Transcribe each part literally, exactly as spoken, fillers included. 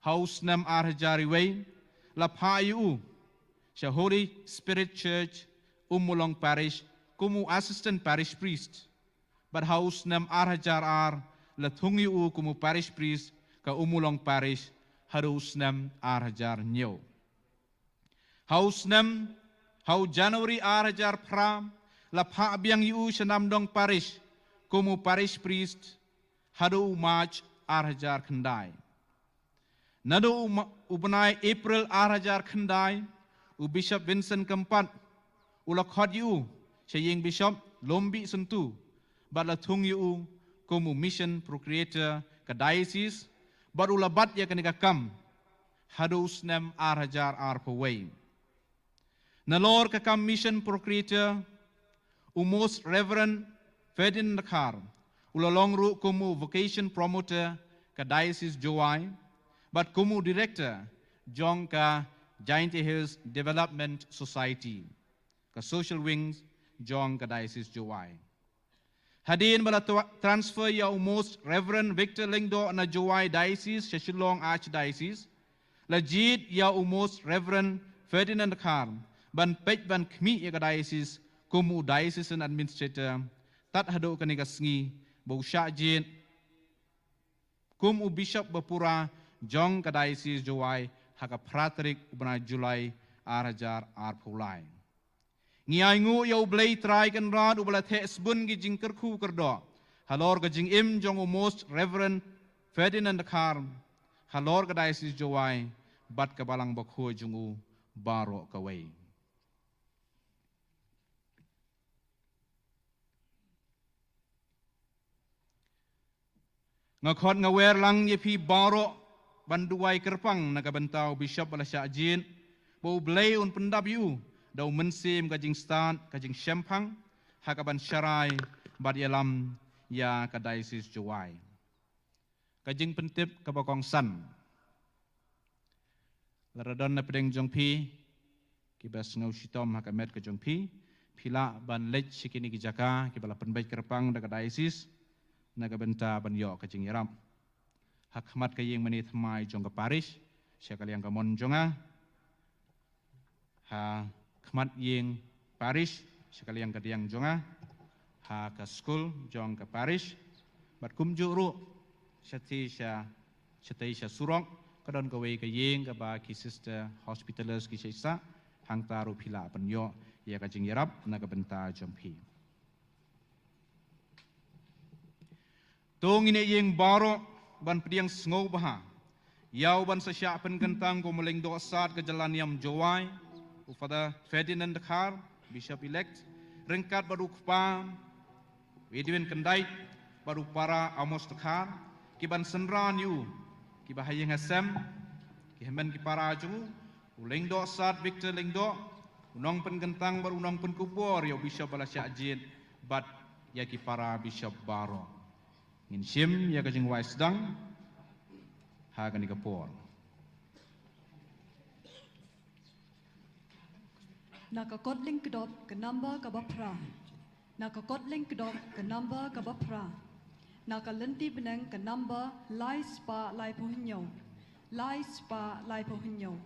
Ha u snem ar hajar wei, la phah ïa u sha Holy Spirit Church, Ummulong Parish, kum u Assistant Parish Priest. Bad ha u snem ar hajar ar, la thung ïa u kum u Parish Priest ka Ummulong Parish, haduh u snem ar hajar hynñiew. Ha u snem, ha u January ar hajar phra, la phah biang ïa u sha Namdong Parish, kum u Parish Priest, haduh u March ar hajar khyndai. Naduh u ma-, u bnai April ar hajar khyndai, u Bishop Vincent Kympat, u la khot ïa u sha ïing Bishop Lumbih Syntu, bad la thung ïa u kum u Mission Procurator ka Diocese, bad u la bat ïa kane ka kam haduh u snem ar hajar arphew wei. Nalor ka kam Mission Procurator, u Most Reverend Ferdinand Dkhar, u la long ruh kum u Vocation Promoter ka Diocese Jowai, bad kum u Director jong ka Jaintia Hills Development Society, ka Social Wings jong ka Diocese Jowai. Hadien ba la twa-, transfer ïa u Most Reverend Victor Lyngdoh na Jowai Diocese sha Shillong Archdiocese, la jied ïa u Most Reverend Ferdinand Dkhar ban peit ban khmih ïa ka diocese kum u Diocesan Administrator, tad haduh kane ka sngi ba u shah jied kum u Bishop bapura jong ka Diocese Jowai ha ka phra tarik u bnai July ar hajar arphew lai. Ngi ainguh ïa U Blei Trai Kynrad uba la theh sbun ki jingkyrkhu kyrdoh halor ka jingim jong u Most Reverend Ferdinand Dkhar halor ka Diocese Jowai bad ka Balang Bakhuid jong u baroh kawei. Nga khot nga wer lang ïa phi baroh ban duwai kyrpang na ka bynta u Bishop ba la shah jied, ba U Blei un pyndap ïa u da u mynsiem ka jingstad, ka jingshemphang, ha kaban sharai bad ïalam ïa ka Diocese Jowai. Ka jingpyntip kaba kongsan. Lada don na pdeng jong phi kiba sngew shitom ha ka met ka jong phi, phi lah ban leit sha kine ki jaka kiba la pynbeit kyrpang da ka diocese na ka bynta ban ïoh ka jingïarap. Ha khmat ka ïing mane thymmai jong ka parish, sha ka liang kamon jong nga, ha khmat ïing parish, sha ka liang kadiang jong nga, ha ka skul jong ka parish, bad kumjuh ruh shatei sha, shatei sha surok ka don kawei ka ïing kaba ki sister hospitalers ki shah sah, hangta ruh phi lah ban ïoh ïa ka jingïarap na ka bynta jong phi. To ngin ïeng baroh ban pdiang sngewbha ïa u ban sa shah pynkyntang kum u lyngdoh sad ka jylla niam Jowai, u Father Ferdinand Dkhar, Bishop Elect, ryngkat bad u kpa, u Edwin Kyndait, bad u para Amos Dkhar, ki ban synran ïa u, kiba ha ïing ha sem, ki hynmen ki para jong u, u lyngdoh sad Victor Lyngdoh, u nongpynkyntang bad u nongpynkupbor ïa u Bishop ba la shah jied bad ïa ki para Bishop baroh. Ngin shim ïa ka jingwai sdang ha kane ka por. Na ka kot lyngkdop ka number kaba phra. Na ka kot lyngkdop ka number kaba phra. Na ka lynti bneng ka number lai spah laiphew hynñiew. Lai spah laiphew hynñiew.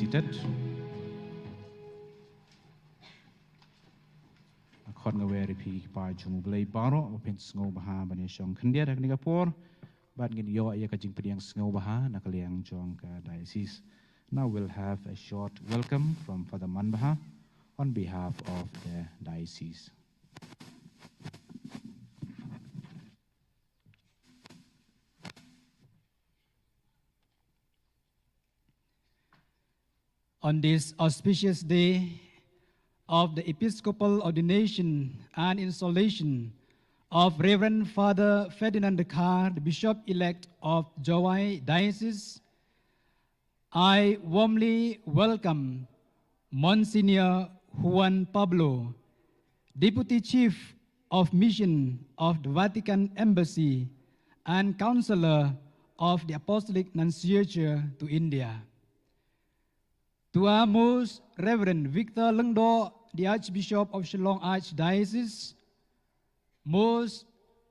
Seated. Nga khot nga wer ïa phi ki paid jong U Blei baroh ba phin sngewbha ban ïa shong khyndiat ha kane ka por. Bad ngin ïoh ïa ka jingpdiang sngewbha na ka liang jong ka diocese. Now we'll have a short welcome from Father Manbha on behalf of the diocese. On this auspicious day of the episcopal ordination and installation of Reverend Father Ferdinand Dkhar, the Bishop-elect of Jowai Diocese, I warmly welcome Monsignor Juan Pablo, Deputy Chief of Mission of the Vatican Embassy and Counselor of the Apostolic Nunciature to India. To our Most Reverend Victor Lyngdoh, the Archbishop of Shillong Archdiocese, Most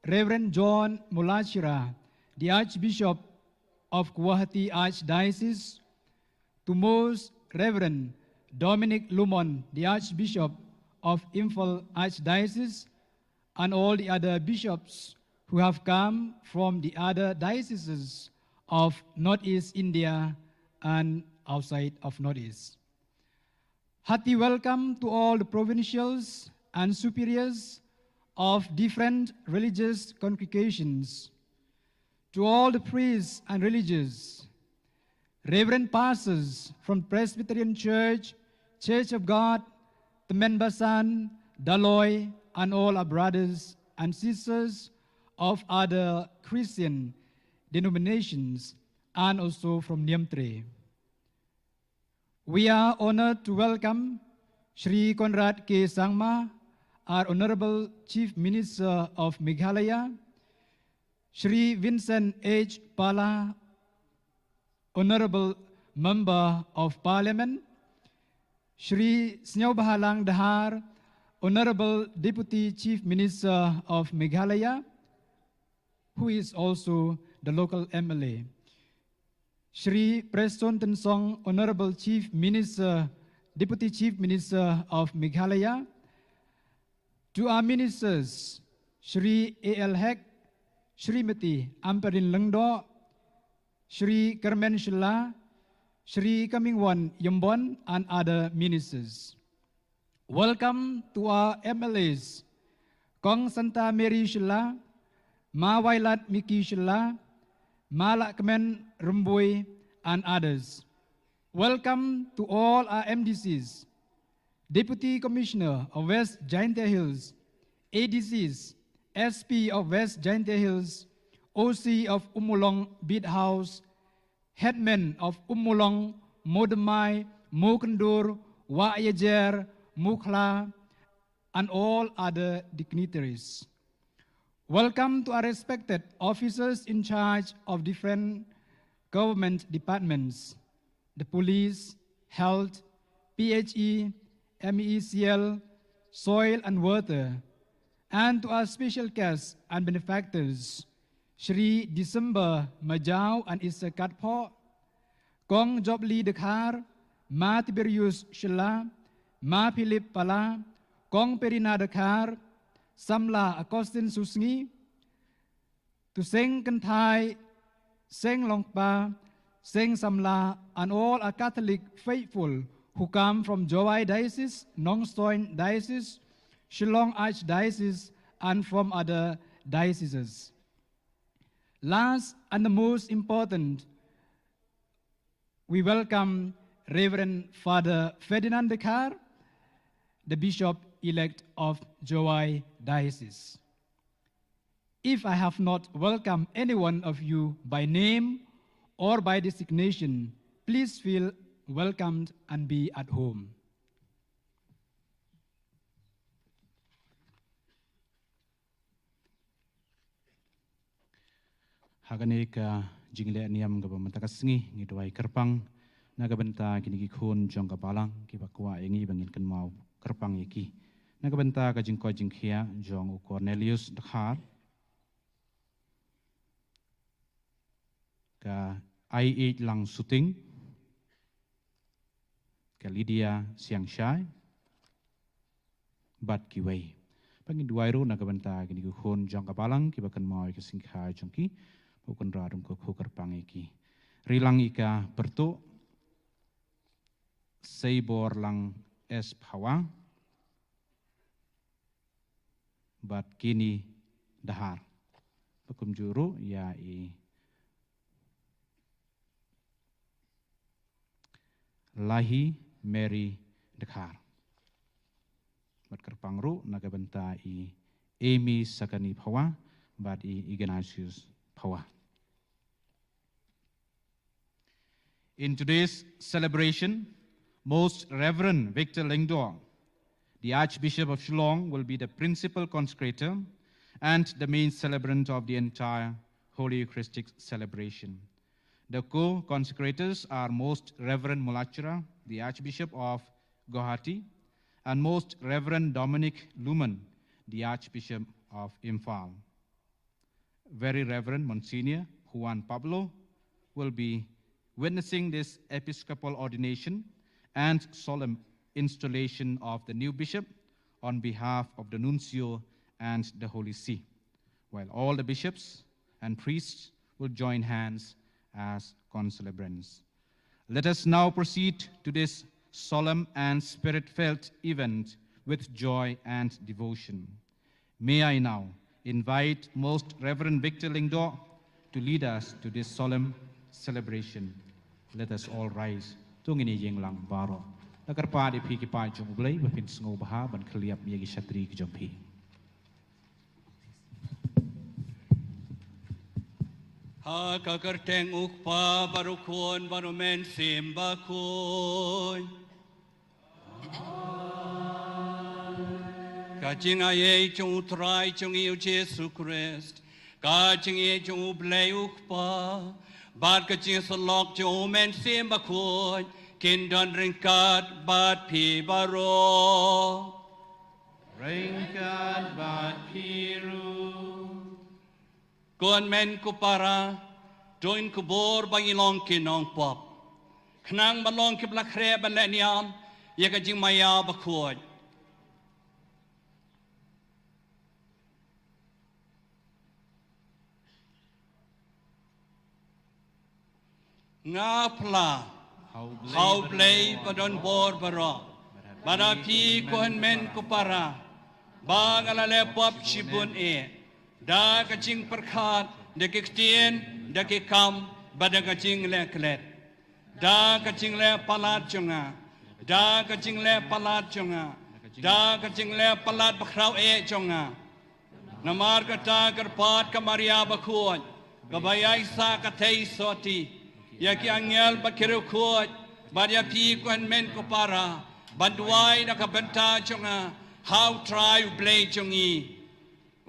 Reverend John Molachira, the Archbishop of Guwahati Archdiocese, to Most Reverend Dominic Lumon, the Archbishop of Imphal Archdiocese, and all the other bishops who have come from the other dioceses of Northeast India and outside of Northeast. Hearty welcome to all the provincials and superiors of different religious congregations, to all the priests and religious, Reverend Pastors from Presbyterian Church, Church of God, Tmenbasan, Daloi, and all our brothers and sisters of other Christian denominations and also from Niamtre. We are honored to welcome Shri Conrad K Sangma, our Honorable Chief Minister of Meghalaya, Shri Vincent H Pala, Honorable Member of Parliament, Shri Sniawbhalang Dhar, Honorable Deputy Chief Minister of Meghalaya, who is also the local M L A. Shri Prestone Tynsong, Honorable Chief Minister, Deputy Chief Minister of Meghalaya, to our ministers, Shri A L Hek, Shrimati Ampareen Lyngdoh, Shri Kyrmen Shylla, Shri Comingone Ymbon, and other ministers. Welcome to our M L As, Kong Santa Mary Shylla, Ma Wailadmiki Shylla, Ma Lahkmen Rymbui, and others. Welcome to all our M D Cs, Deputy Commissioner of West Jaintia Hills, A D Cs, S P of West Jaintia Hills, O C of Ummulong Beat House, Headman of Ummulong, Moodymmai, Mookyndor, Wahyajer, Mookhla, and all other dignitaries. Welcome to our respected officers in charge of different government departments, the police, health, P H E, M E C L, soil and water, and to our special guests and benefactors, Shri December Majaw and Esther Katphoh, Kong Jobli Dkhar, Ma Tiberius Shylla, Ma Philip Pala, Kong Perina Dkhar, Samla Augustine Susngi, to Seng Kynthai, Seng Longkpa, Seng Samla, and all our Catholic faithful who come from Jowai Diocese, Nongstoin Diocese, Shillong Archdiocese, and from other dioceses. Last and the most important, we welcome Reverend Father Ferdinand Dkhar, the Bishop-elect of Jowai Diocese. If I have not welcomed any one of you by name or by designation, please feel welcomed and be at home. Ha kane ka jingleh niam kaba mynta ka sngi ngi duwai kyrpang na ka bynta kine ki khun jong ka balang kiba kwah ïa ngi ba ngin kynmaw kyrpang ïa ki. Na ka bynta ka jingkoit jingkhiah jong u Cornelius Dkhar, ka I H Lang Suting, Lydia Siangshai bad kiwei. Ba ngin duwai ruh na ka bynta kine ki khun jong ka balang kiba kynmaw ïa ka sngikha jong ki, ba U Kynrad un kyrkhu kyrpang ïa ki. Rilang Ika Pyrtuh, Seiborlang S Phawa bad Kini Dahar. Ba kumjuh ruh ïa i Lahi Mary Dkhar. Bad kyrpang ruh na ka bynta i Amy Sakani Phawa bad i Ignatius Phawa. In today's celebration, Most Reverend Victor Lyngdoh, the Archbishop of Shillong, will be the principal consecrator and the main celebrant of the entire Holy Eucharistic celebration. The co-consecrators are Most Reverend Mulachra, the Archbishop of Guwahati, and Most Reverend Dominic Luman, the Archbishop of Imphal. Very Reverend Monsignor Juan Pablo will be witnessing this episcopal ordination and solemn installation of the new bishop on behalf of the nuncio and the Holy See, while all the bishops and priests will join hands as concelebrants. Let us now proceed to this solemn and spirit-filled event with joy and devotion. May I now invite Most Reverend Victor Lyngdoh to lead us to this solemn celebration. Let us all rise. To ngin ïeng lang baroh. La kyrpad ïa phi ki paid jong U Blei ba phin sngewbha ban khylliap ïa ki shatri ki jong phi. Ha ka kyrteng U Kpa bad U Khun bad U Mynsiem Bakhuid. Ka jingaiei jong U Trai jong ngi U Jisu Khrist, ka jingïeit jong U Blei U Kpa, bad ka jingïasyllok jong U Mynsiem Bakhuid, kin don ryngkat bad phi baroh. Ryngkat bad phi ruh. Ko hynmen ko para, to ngin kubur ba ngi long ki nongpop, khnang ban long kiba la khreh ban leh niam ïa ka jingmaïa bakhuid. Nga phla ha U Blei ba don bor baroh, bad ha phi ko hynmen ko para, ba nga la leh pop shibun eh, da ka jingpyrkhat, da ki ktien, da ki kam, bad da ka jingleh klet. Da ka jingleh palat jong nga, da ka jingleh palat jong nga, da ka jingleh palat bakhraw eh jong nga. Namar kata kyrpad ka Maria Bakhuid, kaba ïaisah ka thei sotti, ïa ki angel bad ki riewkhuid, bad ïa phi ko hynmen ko para, ban duwai na ka bynta jong nga ha U Trai U Blei jong ngi.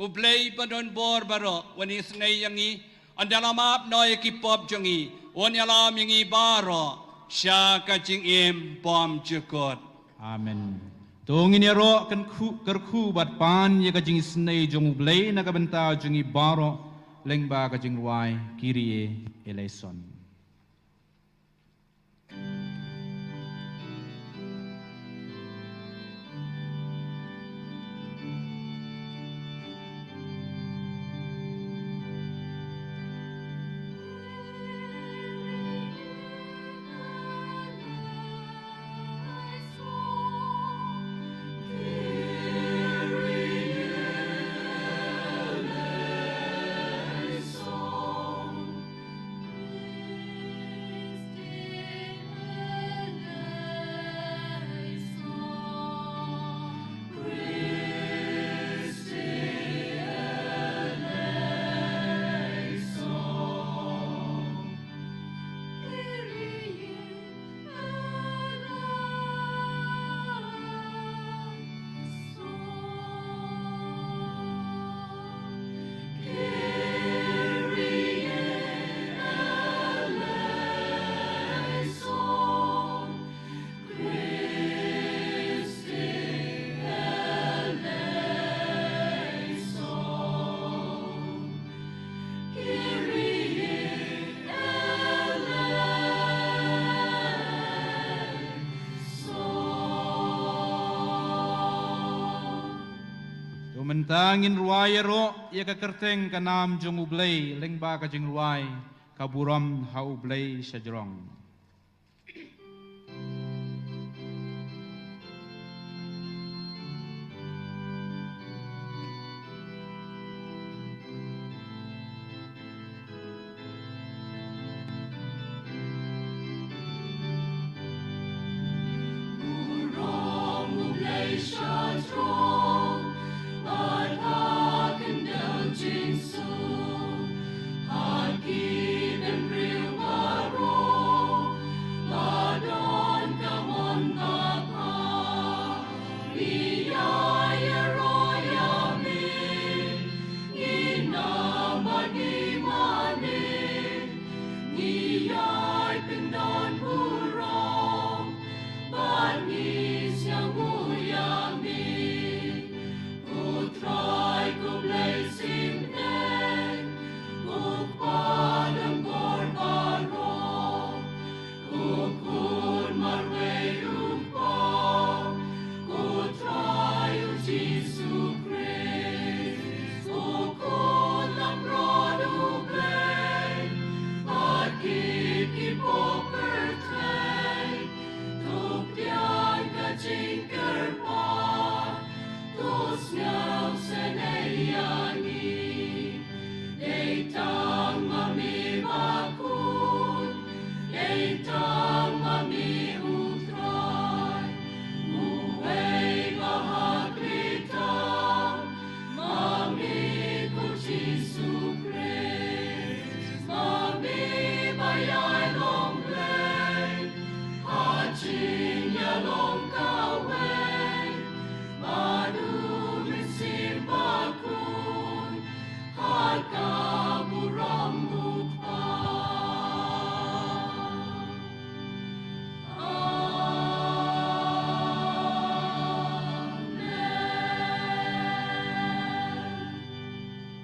U Blei ba don bor baroh un isynei ïa ngi, un da la map noh ïa ki pop jong ngi, un ïalam ïa ngi baroh sha ka jingim bymjukut. Amen. To ngin ïaroh kyrkhu, kyrkhu bad pan ïa ka jingisynei jong U Blei na ka bynta jong ngi baroh, lyngba ka jingrwai Kyrie eleison. Mynta ngin rwai ïaroh ïa ka kyrteng ka nam jong U Blei lyngba ka jingrwai Ka Burom ha U Blei Shajrong.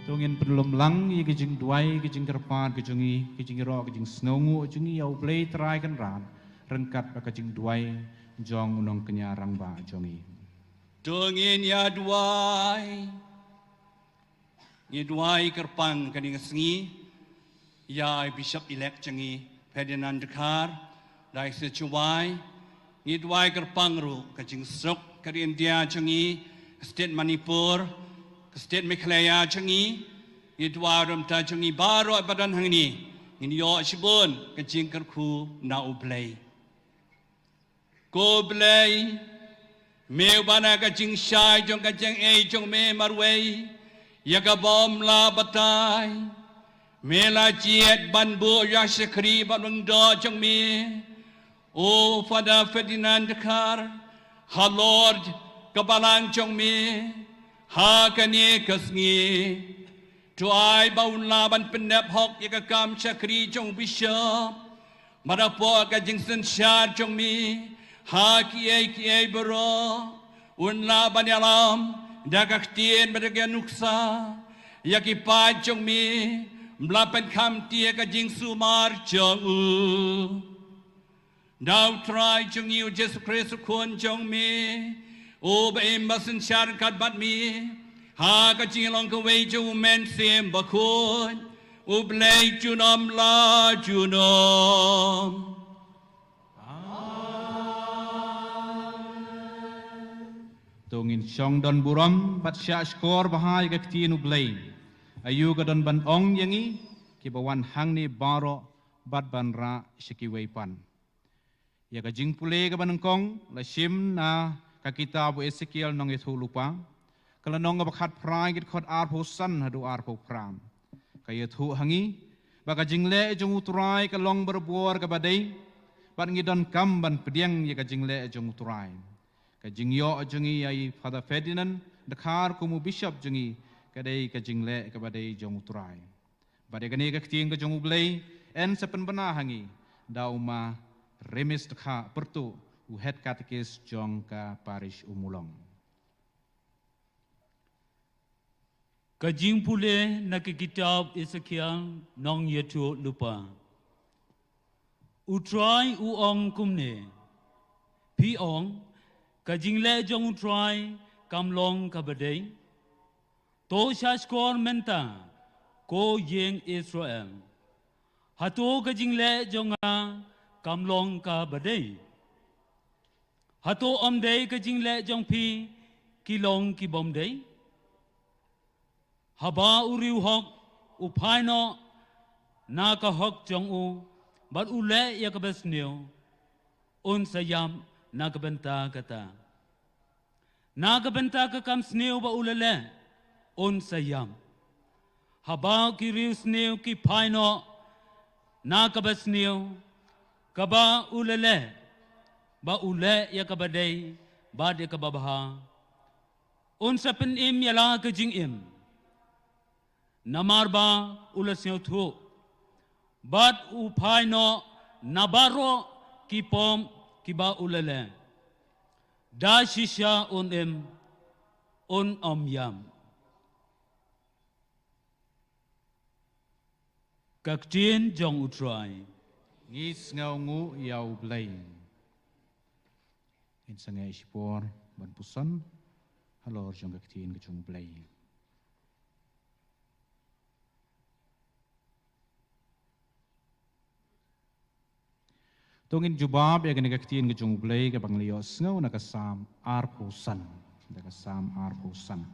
To ngin pynlong lang ïa ka jingduwai, ka jingkyrpad ka jong ngi, ka jingïaroh, ka jingsngewnguh jong ngi ïa U Blei Trai Kynrad ryngkat bad ka jingduwai jong u nongkñia rangbah jong ngi. To ngin ïaduwai. Ngi duwai kyrpang kane ka sngi ïa i Bishop Elect jong ngi Ferdinand Dkhar, Diocese Jowai. Ngi duwai kyrpang ruh ka jingsuk ka ri India jong ngi, ka state Manipur, ka state Meghalaya jong ngi. Ngi duwai ruh mynta jong ngi baroh ba don hangne, ngin ïoh shibun ka jingkyrkhu na U Blei. Ko Blei, me uba na ka jingshai jong ka jingaiei jong me marwei ïa ka bym lah batai, me la jied ban buh ïa shakri bad lyngdoh jong me, u Father Ferdinand Dkhar, halor ka balang jong me ha kane ka sngi. To ai ba un lah ban pyndep hok ïa ka kam shakri jong u Bishop, bad hapoh ka jingsynshar jong me ha kiei kiei baroh, un lah ban ïalam da ka ktien bad da ka nuksa ïa ki paid jong me, ba la pynkham tiar ka jingsumar jong u. Da U Trai jong ngi U Jisu Khrist U Khun jong me, uba im bad synshar ryngkat bad me ha ka jinglong kawei jong U Mynsiem Bakhuid, U Blei junom la junom. To ngin shong don burom bad shah shkor bha ïa ka ktien U Blei. Aïu ka don ban ong ïa ngi kiba wan hangne baroh bad ban rah sha kiwei pat. Ïa ka jingpule kaba nyngkong la shim na ka kitab u Esekiel nongïathuhlypa, ka lynnong kaba khatphra, ki dkhot arphew san haduh arphew phra. Ka ïathuh ha ngi ba ka jingleh jong U Trai ka long barabor kaba dei, bad ngi donkam ban pdiang ïa ka jingleh jong U Trai. Ka jingïoh jong ngi ïa i Father Ferdinand Dkhar kum u Bishop jong ngi ka dei ka jingleh kaba dei jong U Trai. Bad ïa kane ka ktien ka jong U Blei yn sa pynbna ha ngi da u Ma Remis Dkhar Pyrtuh, u Head Catechist jong ka Parish Umulong. Ka jingpule na ka kitab Esekiel nongïathuhlypa. U Trai u ong kumne: Phi ong, ka jingleh jong U Trai kam long kaba dei. To sha shkor mynta, ko ïing Israel. Hato ka jingleh jong nga kam long kaba dei? Hato ym dei ka jingleh jong phi ki long ki bym dei? Haba u riewhok u phai noh na ka hok jong u bad u leh ïa kaba sniew, un sa ïap na ka bynta kata. Na ka bynta ka kam sniew ba u la leh, un sa ïap. Haba ki riewsniew ki phai noh na kaba sniew kaba u la leh, ba u leh ïa kaba dei bad ïa kaba bha, un sa pynim ïa la ka jingim. Namar ba u la sngewthuh bad u phai noh na baroh ki pop kiba u la leh. Da shisha un im, un ym ïap. Ka ktien jong U Trai. Ngi sngewnguh ïa U Blei. Ngin sangeh shipor ban puson halor jong ka ktien ka jong U Blei. To ngin jubab ïa kane ka ktien ka jong U Blei kaba ngi la ïohsngew na ka Salm arphew san. Na ka Salm arphew san.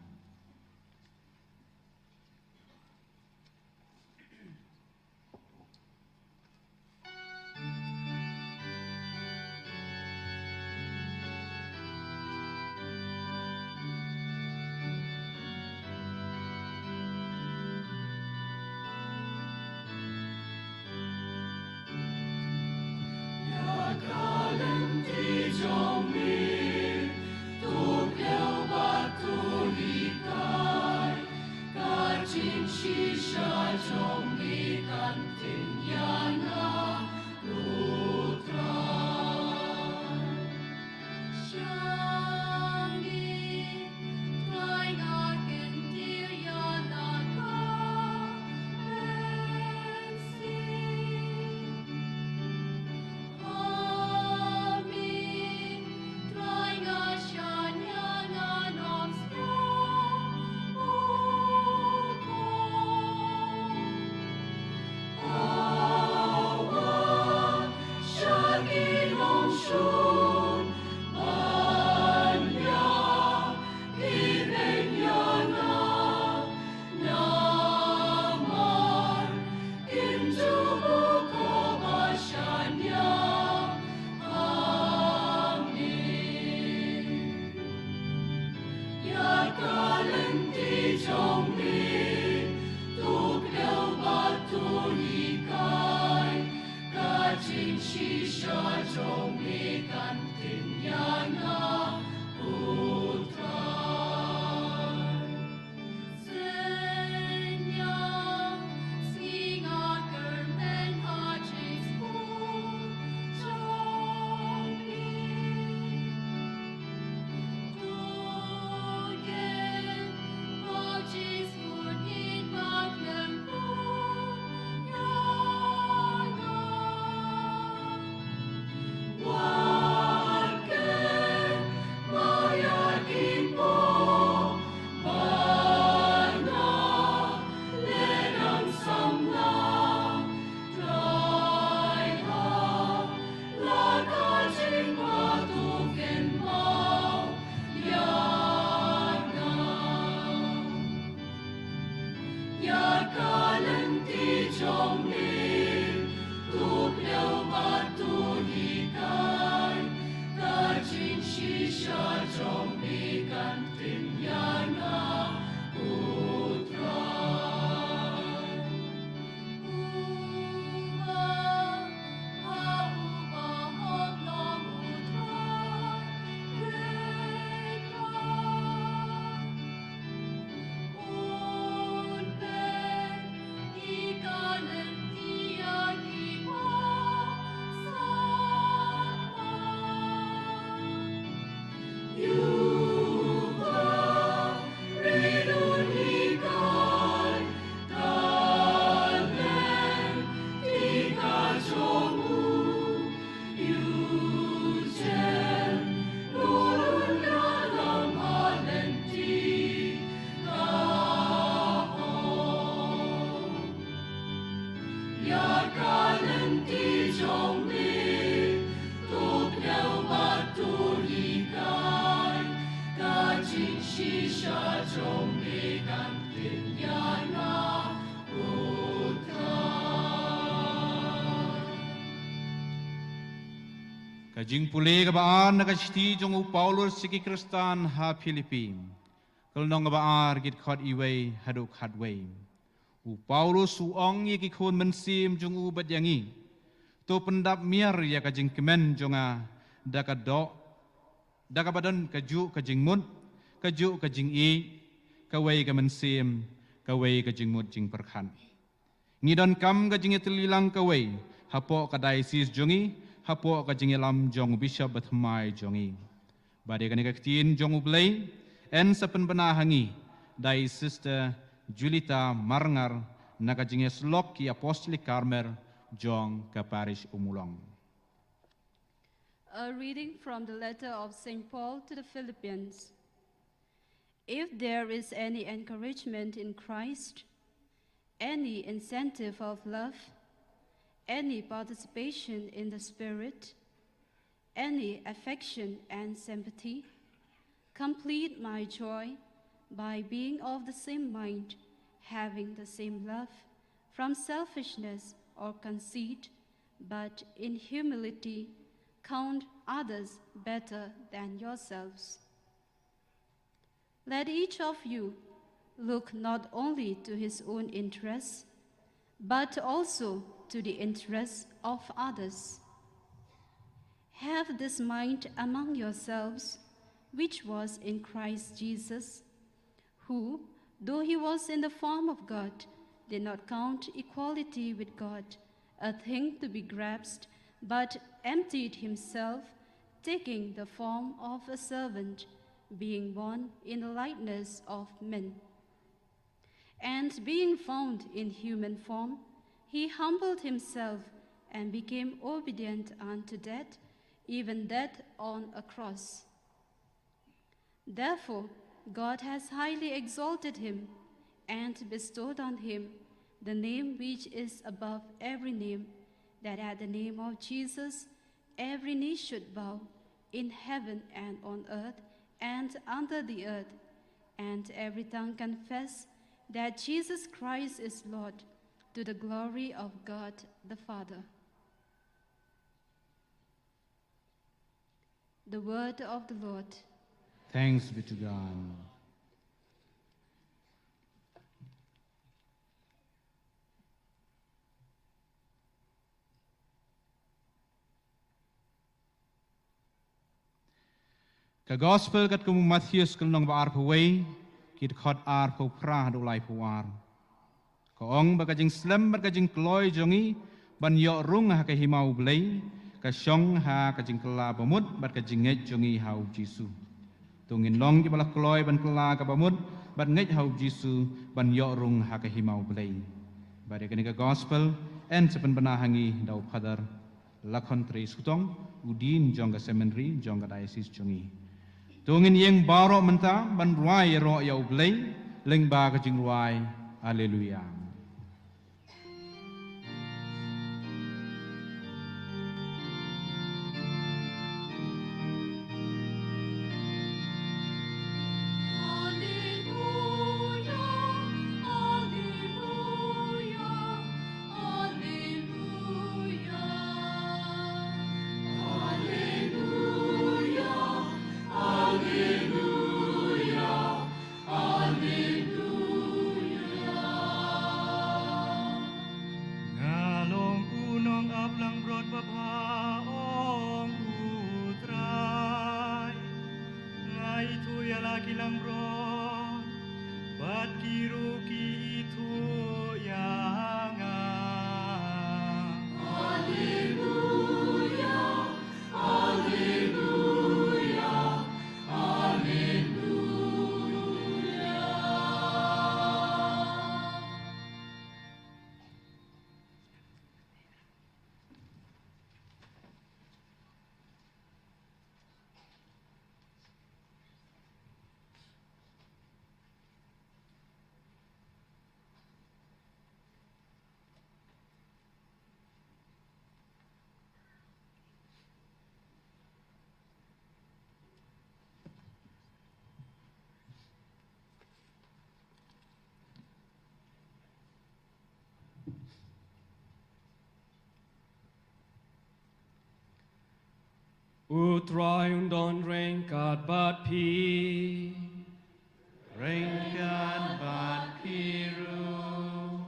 Ka jingpule kaba ar na ka shithi jong u Paulus sha ki Khristan ha Philippi. Ka lynnong kaba ar, ki dkhot iwei haduh khatwei. U Paulus u ong ïa ki khun mynsiem jong u bad ïa ngi: To pyndap miar ïa ka jingkmen jong nga da ka doh, da kaba don kajuh ka jingmut, kajuh ka jingïeit, kawei ka mynsiem, kawei ka jingmut jingpyrkhat. Ngi donkam ka jingïatylli lang kawei hapoh ka diocese jong ngi, hapoh ka jingïalam jong u Bishop bathymmai jong ngi. Bad ïa kane ka ktien jong U Blei yn sa pynbna ha ngi da i Sister Julita Marngar na ka jingïasyllok ki Apostolic Carmel jong ka Parish Ummulong. A reading from the letter of Saint Paul to the Philippians. If there is any encouragement in Christ, any incentive of love, any participation in the Spirit, any affection and sympathy, complete my joy by being of the same mind, having the same love, from selfishness or conceit, but in humility count others better than yourselves. Let each of you look not only to his own interests, but also to the interests of others. Have this mind among yourselves, which was in Christ Jesus, who, though he was in the form of God, did not count equality with God a thing to be grasped, but emptied himself, taking the form of a servant, being born in the likeness of men. And being found in human form, he humbled himself and became obedient unto death, even death on a cross. Therefore, God has highly exalted him and bestowed on him the name which is above every name, that at the name of Jesus every knee should bow, in heaven and on earth and under the earth, and every tongue confess that Jesus Christ is Lord, to the glory of God the Father. The word of the Lord. Thanks be to God. Ka Gospel katkum u Mathaios, ka lynnong ba arphew wei, ki dkhot arphew phra haduh laiphew ar. Ka ong ba ka jingslem bad ka jingkloi jong ngi ban ïoh rung ha ka hima U Blei ka shong ha ka jingkylla bamut bad ka jingngeit jong ngi ha U Jisu. To ngin long kiba la kloi ban kylla ka bamut bad ngeit ha U Jisu ban ïoh rung ha ka hima U Blei. Bad ïa kane ka Gospel yn sa pynbna ha ngi da u Father Lakhon Trei Sutong, u Dean jong ka seminary jong ka diocese jong ngi. To ngin ïeng baroh mynta ban rwai ïaroh ïa U Blei lyngba ka jingrwai Alleluia. Nga long u nongaplangbrot babha, ong u Trai. Nga ithuh ïa la ki langbrot, bad ki ruh ki ithuh ïa nga. Alleluia, alleluia, alleluia. U Trai un don ryngkat bad phi. Ryngkat bad phi ruh.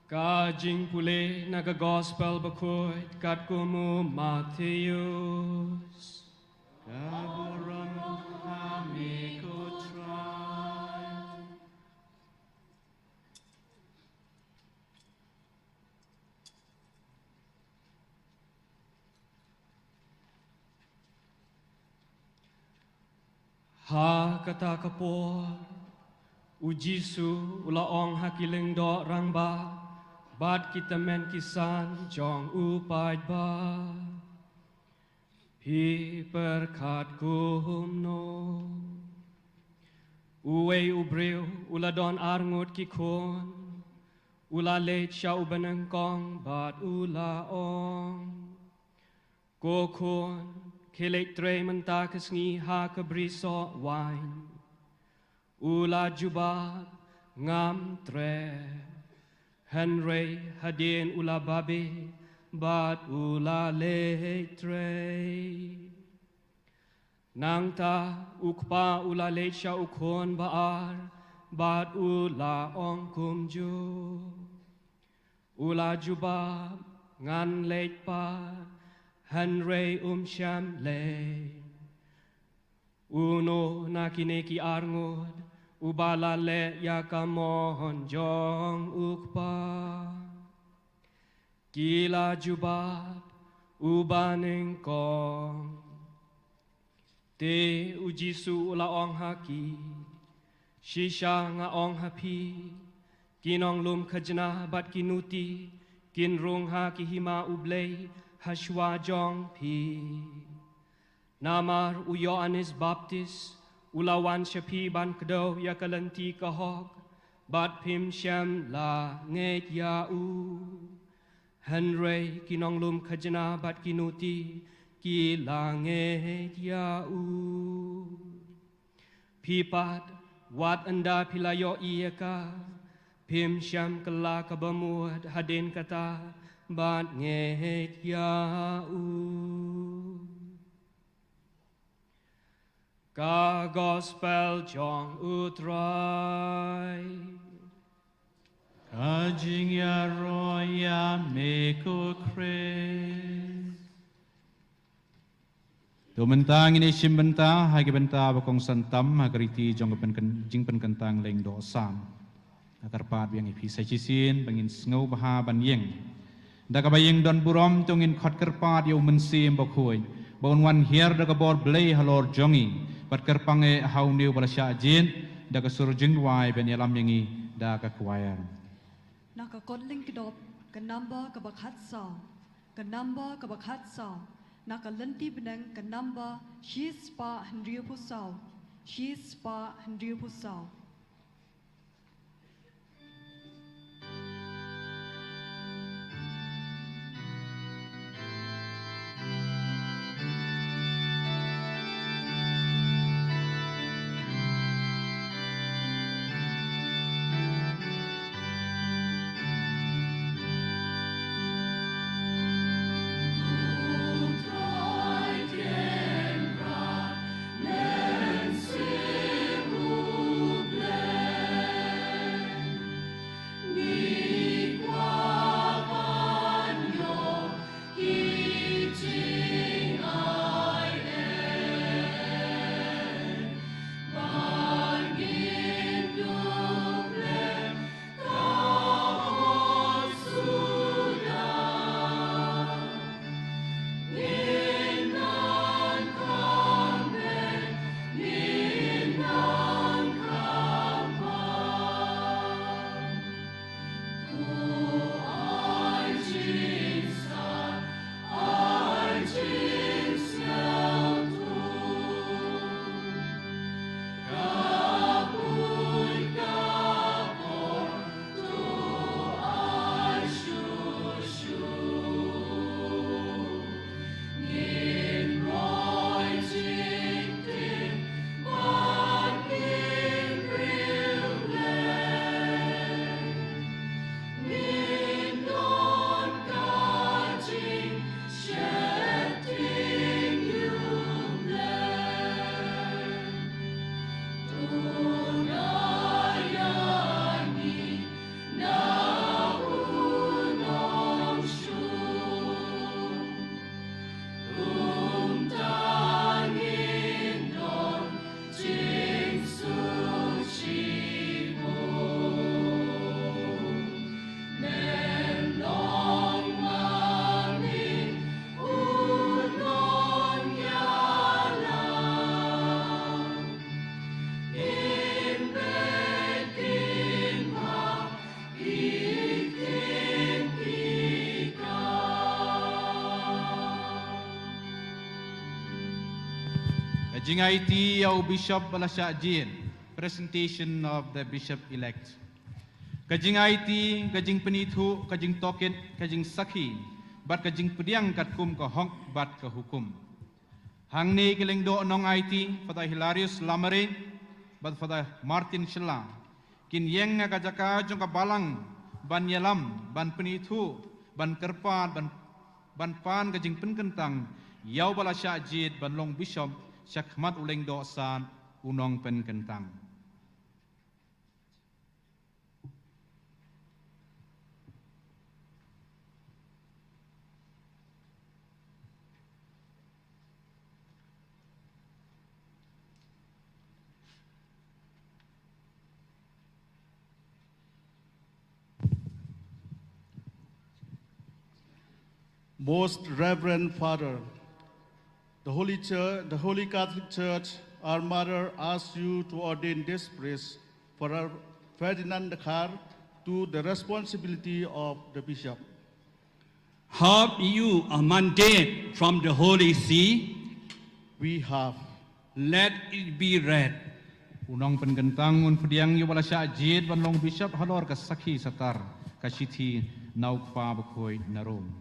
Ka jingpule na ka Gospel Bakhuid katkum u Mathaios. Ka burom ha me ko Trai. Ha kata ka por, u Jisu u la ong ha ki lyngdoh rangbah bad ki tymmen ki san jong u paidbah, phi pyrkhat kumno? Uwei u briew u la don ar ngut ki khun. U la leit sha u banyngkong bad u la ong, Ko khun, khie leit trei mynta ka sngi ha ka brisoh waiñ. U la jubab, Ngam treh. Hynrei hadien u la babe bad u la leit trei. Nangta u kpa u la leit sha u khun ba ar bad u la ong kumjuh. U la jubab, Ngan leit pat. Hynrei um shym leit. Uno na kine ki ar ngut uba la leh ïa ka mon jong u kpa? Ki la jubab, U banyngkong. Te u Jisu u la ong ha ki, Shisha nga ong ha phi, ki nonglum khajna bad ki nuti kin rung ha ki hima U Blei ha shuwa jong phi. Namar u Ïoannis Baptis u la wan sha phi ban kdew ïa ka lynti ka hok, bad phim shym la ngeit ïa u. Hynrei ki nonglum khajna bad ki nuti ki la ngeit ïa u. Phi pat, wat ynda phi la ïohi ïa ka, phim shym kylla kaba mut hadien kata ban ngeit ïa u. Ka Gospel jong u Trai. Ka jingïaroh ïa me ko Khrist. To mynta ngin ïashim bynta ha ki bynta ba kongsan tam ha ka riti jong ka pynken-, jingpynkyntang lyngdoh Salm. Nga kyrpad biang ïa phi sa shisien ba ngin sngewbha ban ïeng. Da kaba ïeng don burom to ngin khot kyrpad ïa U Mynsiem Bakhuid ba un wan hiar da ka bor Blei halor jong ngi bad kyrpang eh ha une uba la shah jied. Da ka sur jingduwai ban ïalam ïa ngi da ka choir. Na ka kot lyngkdop ka number kaba khatsaw, ka number kaba khatsaw, na ka lynti bneng ka number shispah hynriewphew saw, shispah hynriewphew saw. Jingaiti ïa u Bishop ba la shah jied. Presentation of the Bishop elect. Ka jingaiti, ka jingpynithuh, ka jingtohkit, ka jingsakhi, bad ka jingpdiang katkum ka hok bad ka hukum. Hangne ki lyngdoh nongaiti, Father Hilarius Lamare bad Father Martin Shylla, kin ïeng ha ka jaka jong ka balang ban ïalam, ban pynithuh, ban kyrpad, ban, ban pan ka jingpynkyntang ïa uba la shah jied ban long bishop sha khmat u lyngdoh san u nongpynkyntang. Most Reverend Father, the Holy Church, the Holy Catholic Church, our mother, asks you to ordain this priest, Father Ferdinand Dkhar, to the responsibility of the bishop. Have you a mandate from the Holy See? We have. Let it be read. U nongpynkyntang un pdiang ïa uba la shah jied ban long bishop halor ka sakhi satar ka shithi na u Kpa Bakhuid na Rom.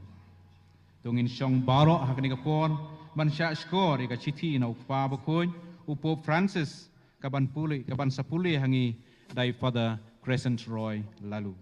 To ngin shong baroh ha kane ka por ban shah shkor ïa ka shithi na u Kpa Bakhuid u Pope Francis, ka ban pule, ka ban sa pule ha ngi da i Father Crescent Roy Laloo.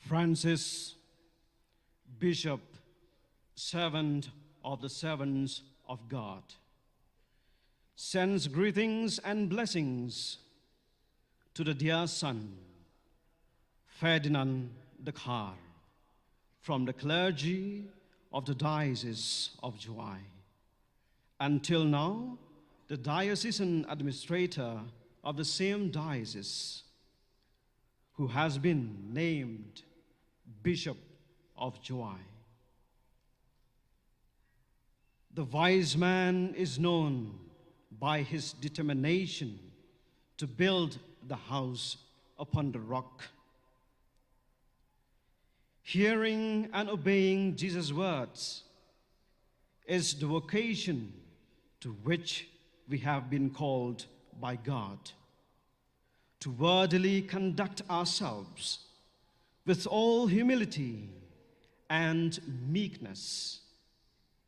Francis, Bishop, servant of the servants of God, sends greetings and blessings to the dear son, Ferdinand Dkhar, from the clergy of the Diocese of Jowai. Until now, the diocesan administrator of the same diocese, who has been named Bishop of Jowai. The wise man is known by his determination to build the house upon the rock. Hearing and obeying Jesus' words is the vocation to which we have been called by God, to worthily conduct ourselves with all humility and meekness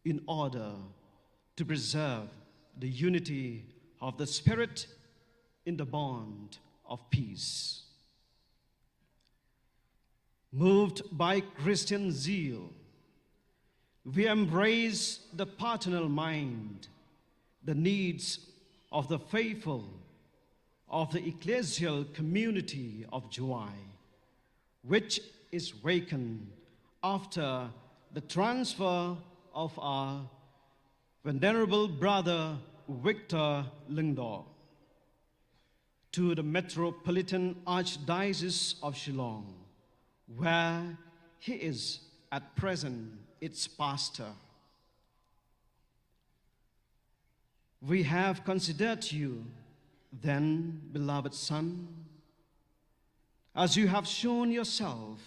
in order to preserve the unity of the Spirit in the bond of peace. Moved by Christian zeal, we embrace the paternal mind, the needs of the faithful of the ecclesial community of Jowai, which is vacant after the transfer of our Venerable Brother Victor Lyngdoh to the Metropolitan Archdiocese of Shillong, where he is at present its pastor. We have considered you, then, beloved son, as you have shown yourself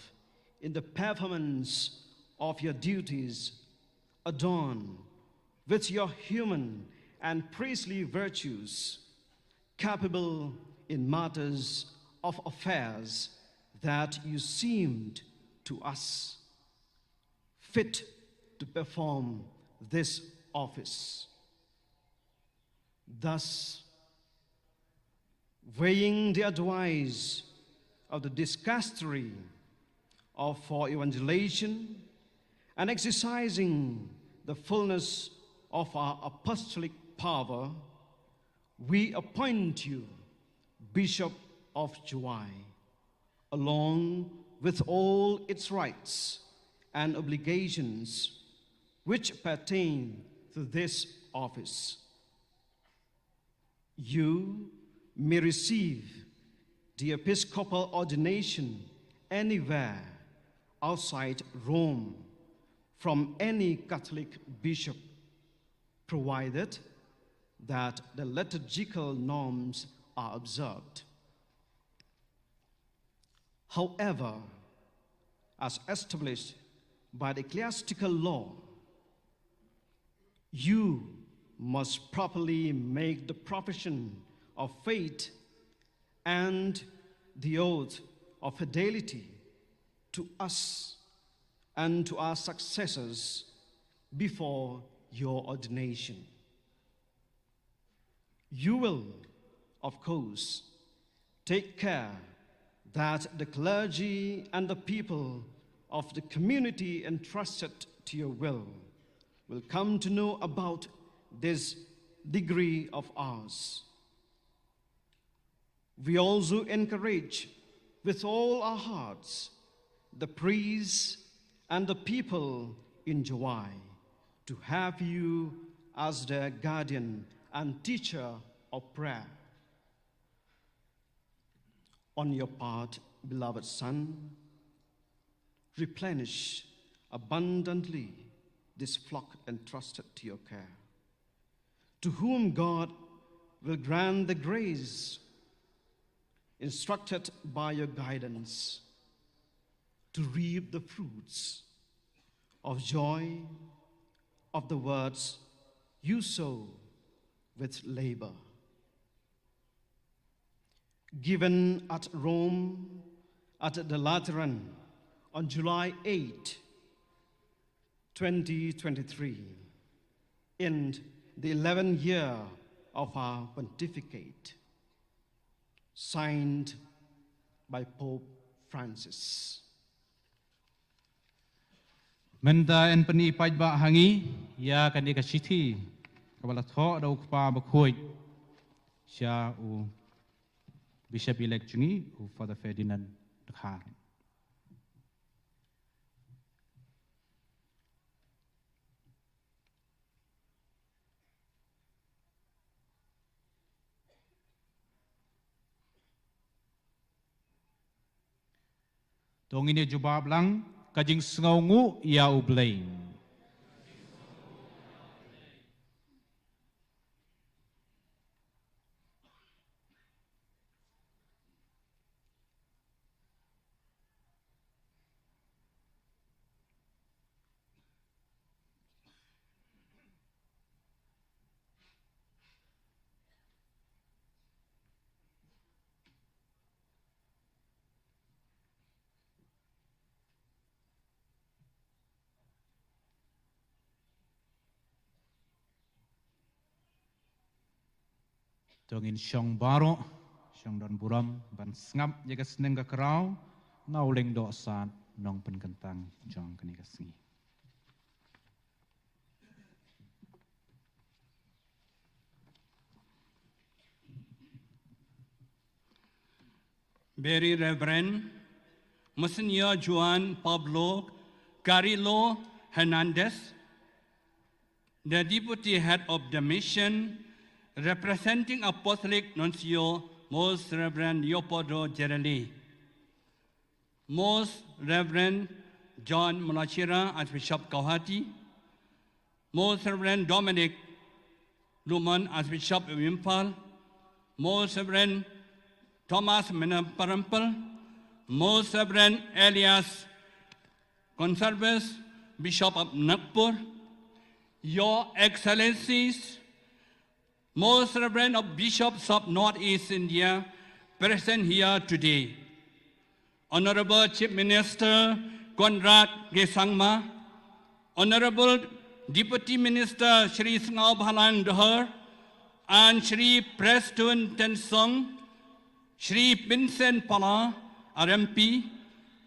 in the performance of your duties, adorned with your human and priestly virtues, capable in matters of affairs that you seemed to us fit to perform this office. Thus, weighing the advice of the dicastery of for evangelization and exercising the fullness of our apostolic power, we appoint you Bishop of Jowai, along with all its rights and obligations which pertain to this office. You may receive the episcopal ordination anywhere outside Rome from any Catholic bishop, provided that the liturgical norms are observed. However, as established by the ecclesiastical law, you must properly make the profession of faith and the oath of fidelity to us and to our successors before your ordination. You will, of course, take care that the clergy and the people of the community entrusted to your will will come to know about this degree of ours. We also encourage with all our hearts the priests and the people in Jowai to have you as their guardian and teacher of prayer. On your part, beloved son, replenish abundantly this flock entrusted to your care, to whom God will grant the grace instructed by your guidance to reap the fruits of joy of the words you sow with labor. Given at Rome at the Lateran on July eighth, twenty twenty-three, in the eleventh year of our pontificate. Signed by Pope Francis. Mynta yn pyni paidbah ha ngi ïa kane ka shithi kaba la thoh da u Kpa Bakhuid sha u Bishop elect jong ngi, u Father Ferdinand Dkhar. To ngin ïa jubab lang, ka jingsngewnguh ïa U Blei. To ngin shong baroh, shong don burom ban sngap ïa ka sneng ka kraw na u lyngdoh sad nongpynkyntang jong kane ka sngi. Very Reverend Monsignor Juan Pablo Carrillo Hernandez, the Deputy Head of the Mission, representing Apostolic Nuncio, Most Reverend Leopoldo Gerelli. Most Reverend John Molachira, Archbishop Guwahati, Most Reverend Dominic Lumon, Archbishop of Imphal, Most Reverend Thomas Manaparampil, Most Reverend Elias Conservas, Bishop of Nagpur, Your Excellencies, Most Reverend of Bishops of Northeast India present here today. Honorable Chief Minister Conrad K Sangma, Honorable Deputy Minister Shri Sniawbhalang Dhar and Shri Prestone Tynsong, Shri Vincent Pala, R M P,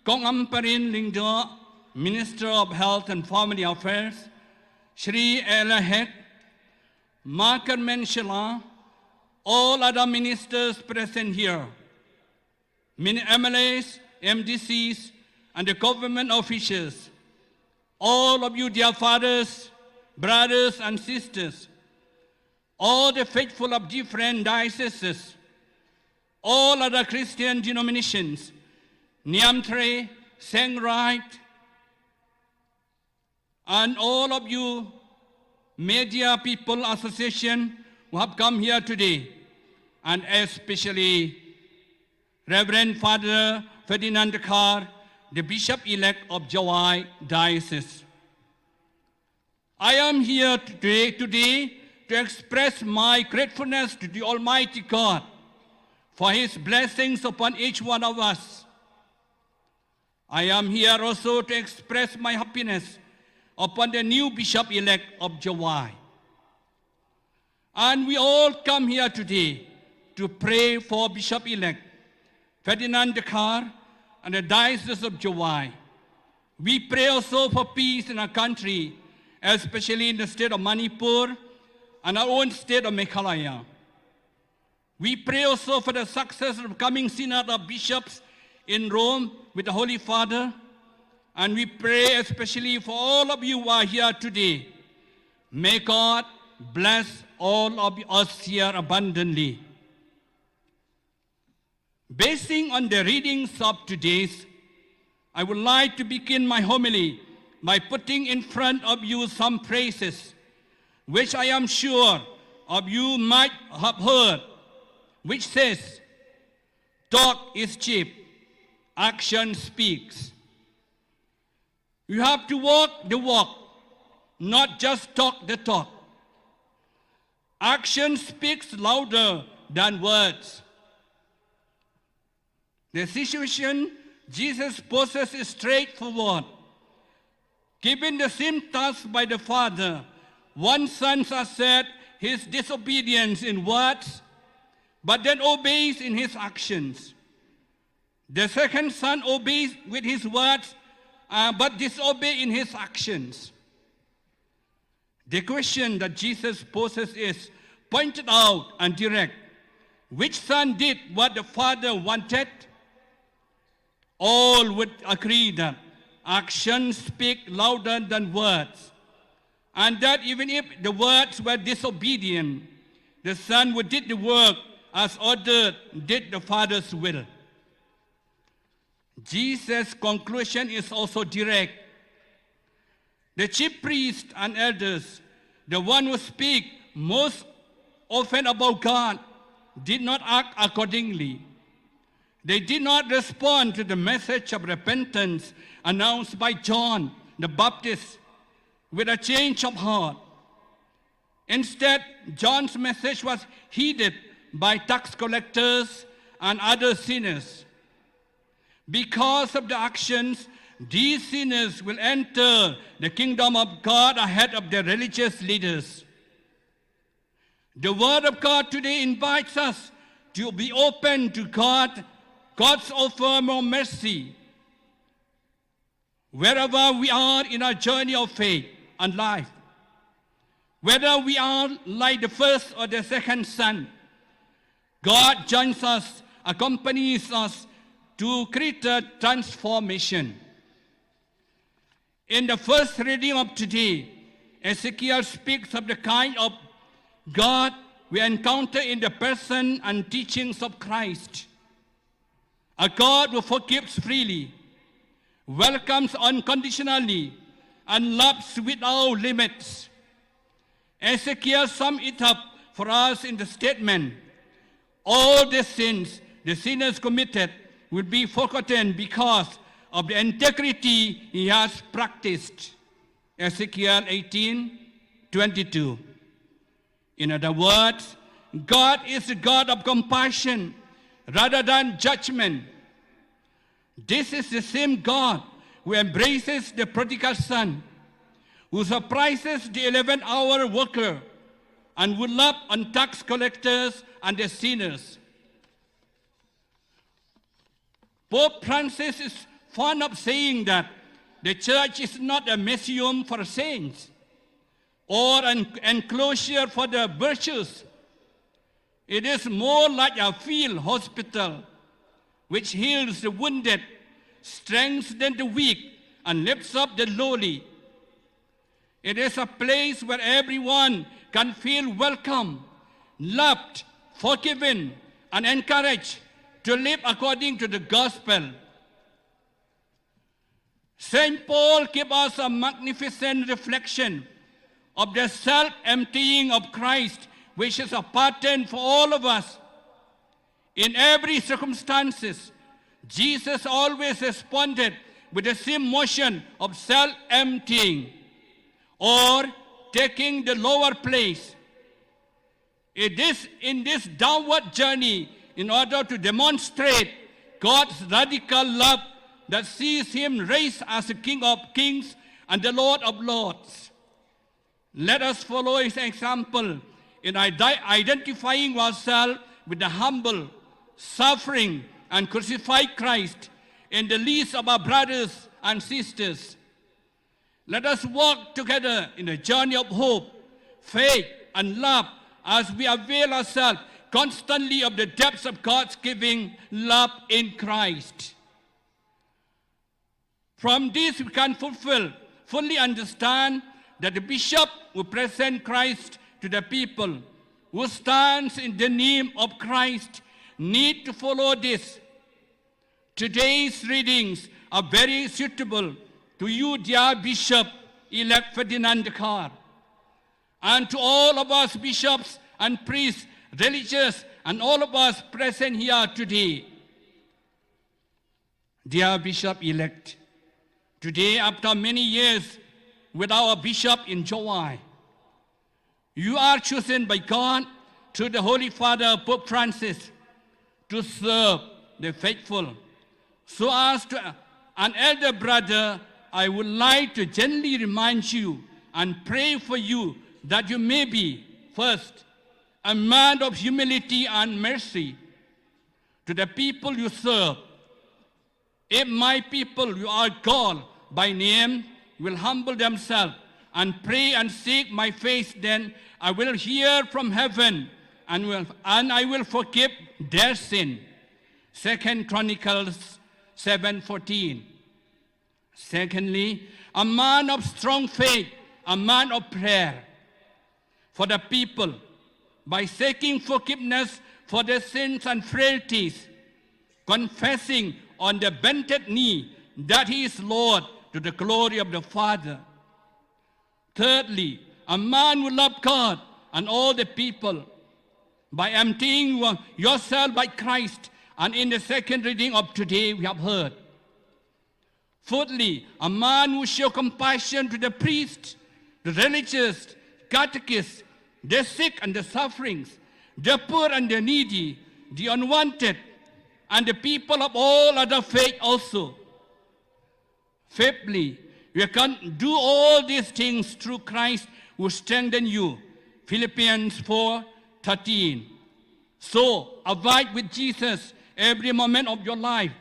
Kong Ampareen Lyngdoh, Minister of Health and Family Affairs, Shri Ella Hek, Ma Kyrmen Shylla, all other ministers present here, min-, M L As, M D Cs, and the government officials, all of you, dear fathers, brothers, and sisters, all the faithful of different dioceses, all other Christian denominations, Niamtre, Sengwright, and all of you, Media People Association, who have come here today, and especially Reverend Father Ferdinand Dkhar, the Bishop-elect of Jowai Diocese. I am here today, today to express my gratefulness to the Almighty God for His blessings upon each one of us. I am here also to express my happiness upon the new Bishop-elect of Jowai. And we all come here today to pray for Bishop-elect Ferdinand Dkhar and the Diocese of Jowai. We pray also for peace in our country, especially in the state of Manipur and our own state of Meghalaya. We pray also for the success of the coming Synod of Bishops in Rome with the Holy Father. And we pray especially for all of you who are here today. May God bless all of us here abundantly. Basing on the readings of today's, I would like to begin my homily by putting in front of you some phrases which I am sure of you might have heard, which says, "Talk is cheap, action speaks." You have to walk the walk, not just talk the talk. Action speaks louder than words. The situation Jesus poses is straightforward. Given the same task by the Father, one son asserts his disobedience in words, but then obeys in his actions. The second son obeys with his words, uh, but disobeys in his actions. The question that Jesus poses is pointed out and direct. Which son did what the Father wanted? All would agree that actions speak louder than words, and that even if the words were disobedient, the son who did the work as ordered did the Father's will. Jesus' conclusion is also direct. The chief priests and elders, the one who speak most often about God, did not act accordingly. They did not respond to the message of repentance announced by John the Baptist with a change of heart. Instead, John's message was heeded by tax collectors and other sinners. Because of the actions, these sinners will enter the kingdom of God ahead of the religious leaders. The word of God today invites us to be open to God, God's offer of mercy, wherever we are in our journey of faith and life. Whether we are like the first or the second son, God joins us, accompanies us to greater transformation. In the first reading of today, Ezekiel speaks of the kind of God we encounter in the person and teachings of Christ. A God who forgives freely, welcomes unconditionally, and loves without limits. Ezekiel summed it up for us in the statement, "All the sins the sinners committed will be forgotten because of the integrity he has practiced." Ezekiel eighteen twenty-two. In other words, God is a God of compassion rather than judgment. This is the same God who embraces the prodigal son, who surprises the eleventh hour worker, and who loves on tax collectors and the sinners. Pope Francis is fond of saying that the church is not a museum for saints or an enclosure for the virtuous. It is more like a field hospital which heals the wounded, strengthens the weak, and lifts up the lowly. It is a place where everyone can feel welcome, loved, forgiven, and encouraged to live according to the gospel. Saint Paul gives us a magnificent reflection of the self-emptying of Christ, which is a pattern for all of us. In every circumstances, Jesus always responded with the same motion of self-emptying or taking the lower place. It is in this downward journey in order to demonstrate God's radical love that sees him raised as the King of Kings and the Lord of Lords. Let us follow his example in ide- identifying ourselves with the humble, suffering, and crucified Christ in the list of our brothers and sisters. Let us walk together in a journey of hope, faith, and love as we avail ourselves constantly of the depths of God's giving love in Christ. From this, we can fulfill, fully understand that the bishop who present Christ to the people, who stands in the name of Christ, need to follow this. Today's readings are very suitable to you, dear Bishop Elect Ferdinand Dkhar, and to all of us bishops and priests, religious, and all of us present here today. Dear Bishop Elect, today, after many years with our Bishop in Jowai, you are chosen by God through the Holy Father Pope Francis to serve the faithful. So, as to an elder brother, I would like to gently remind you and pray for you that you may be, first, a man of humility and mercy to the people you serve. If my people who are called by name will humble themselves and pray and seek my face, then I will hear from heaven and will and I will forgive their sin. Second Chronicles seven fourteen. Secondly, a man of strong faith, a man of prayer for the people by seeking forgiveness for their sins and frailties, confessing on the bended knee that he is Lord to the glory of the Father. Thirdly, a man who loves God and all the people by emptying your- yourself like Christ, and in the second reading of today we have heard. Fourthly, a man who show compassion to the priest, the religious, catechists, the sick and the sufferings, the poor and the needy, the unwanted, and the people of all other faith also. Fifthly, you can do all these things through Christ who strengthen you. Philippians four thirteen. So, abide with Jesus every moment of your life.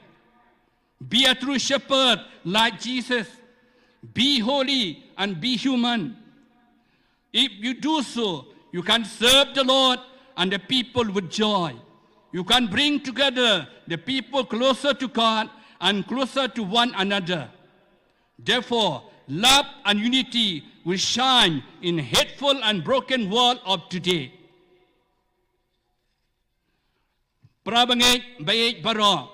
Be a true shepherd like Jesus. Be holy and be human. If you do so, you can serve the Lord and the people with joy. You can bring together the people closer to God and closer to one another. Therefore, love and unity will shine in hateful and broken world of today. Para bangeit, baieit baroh,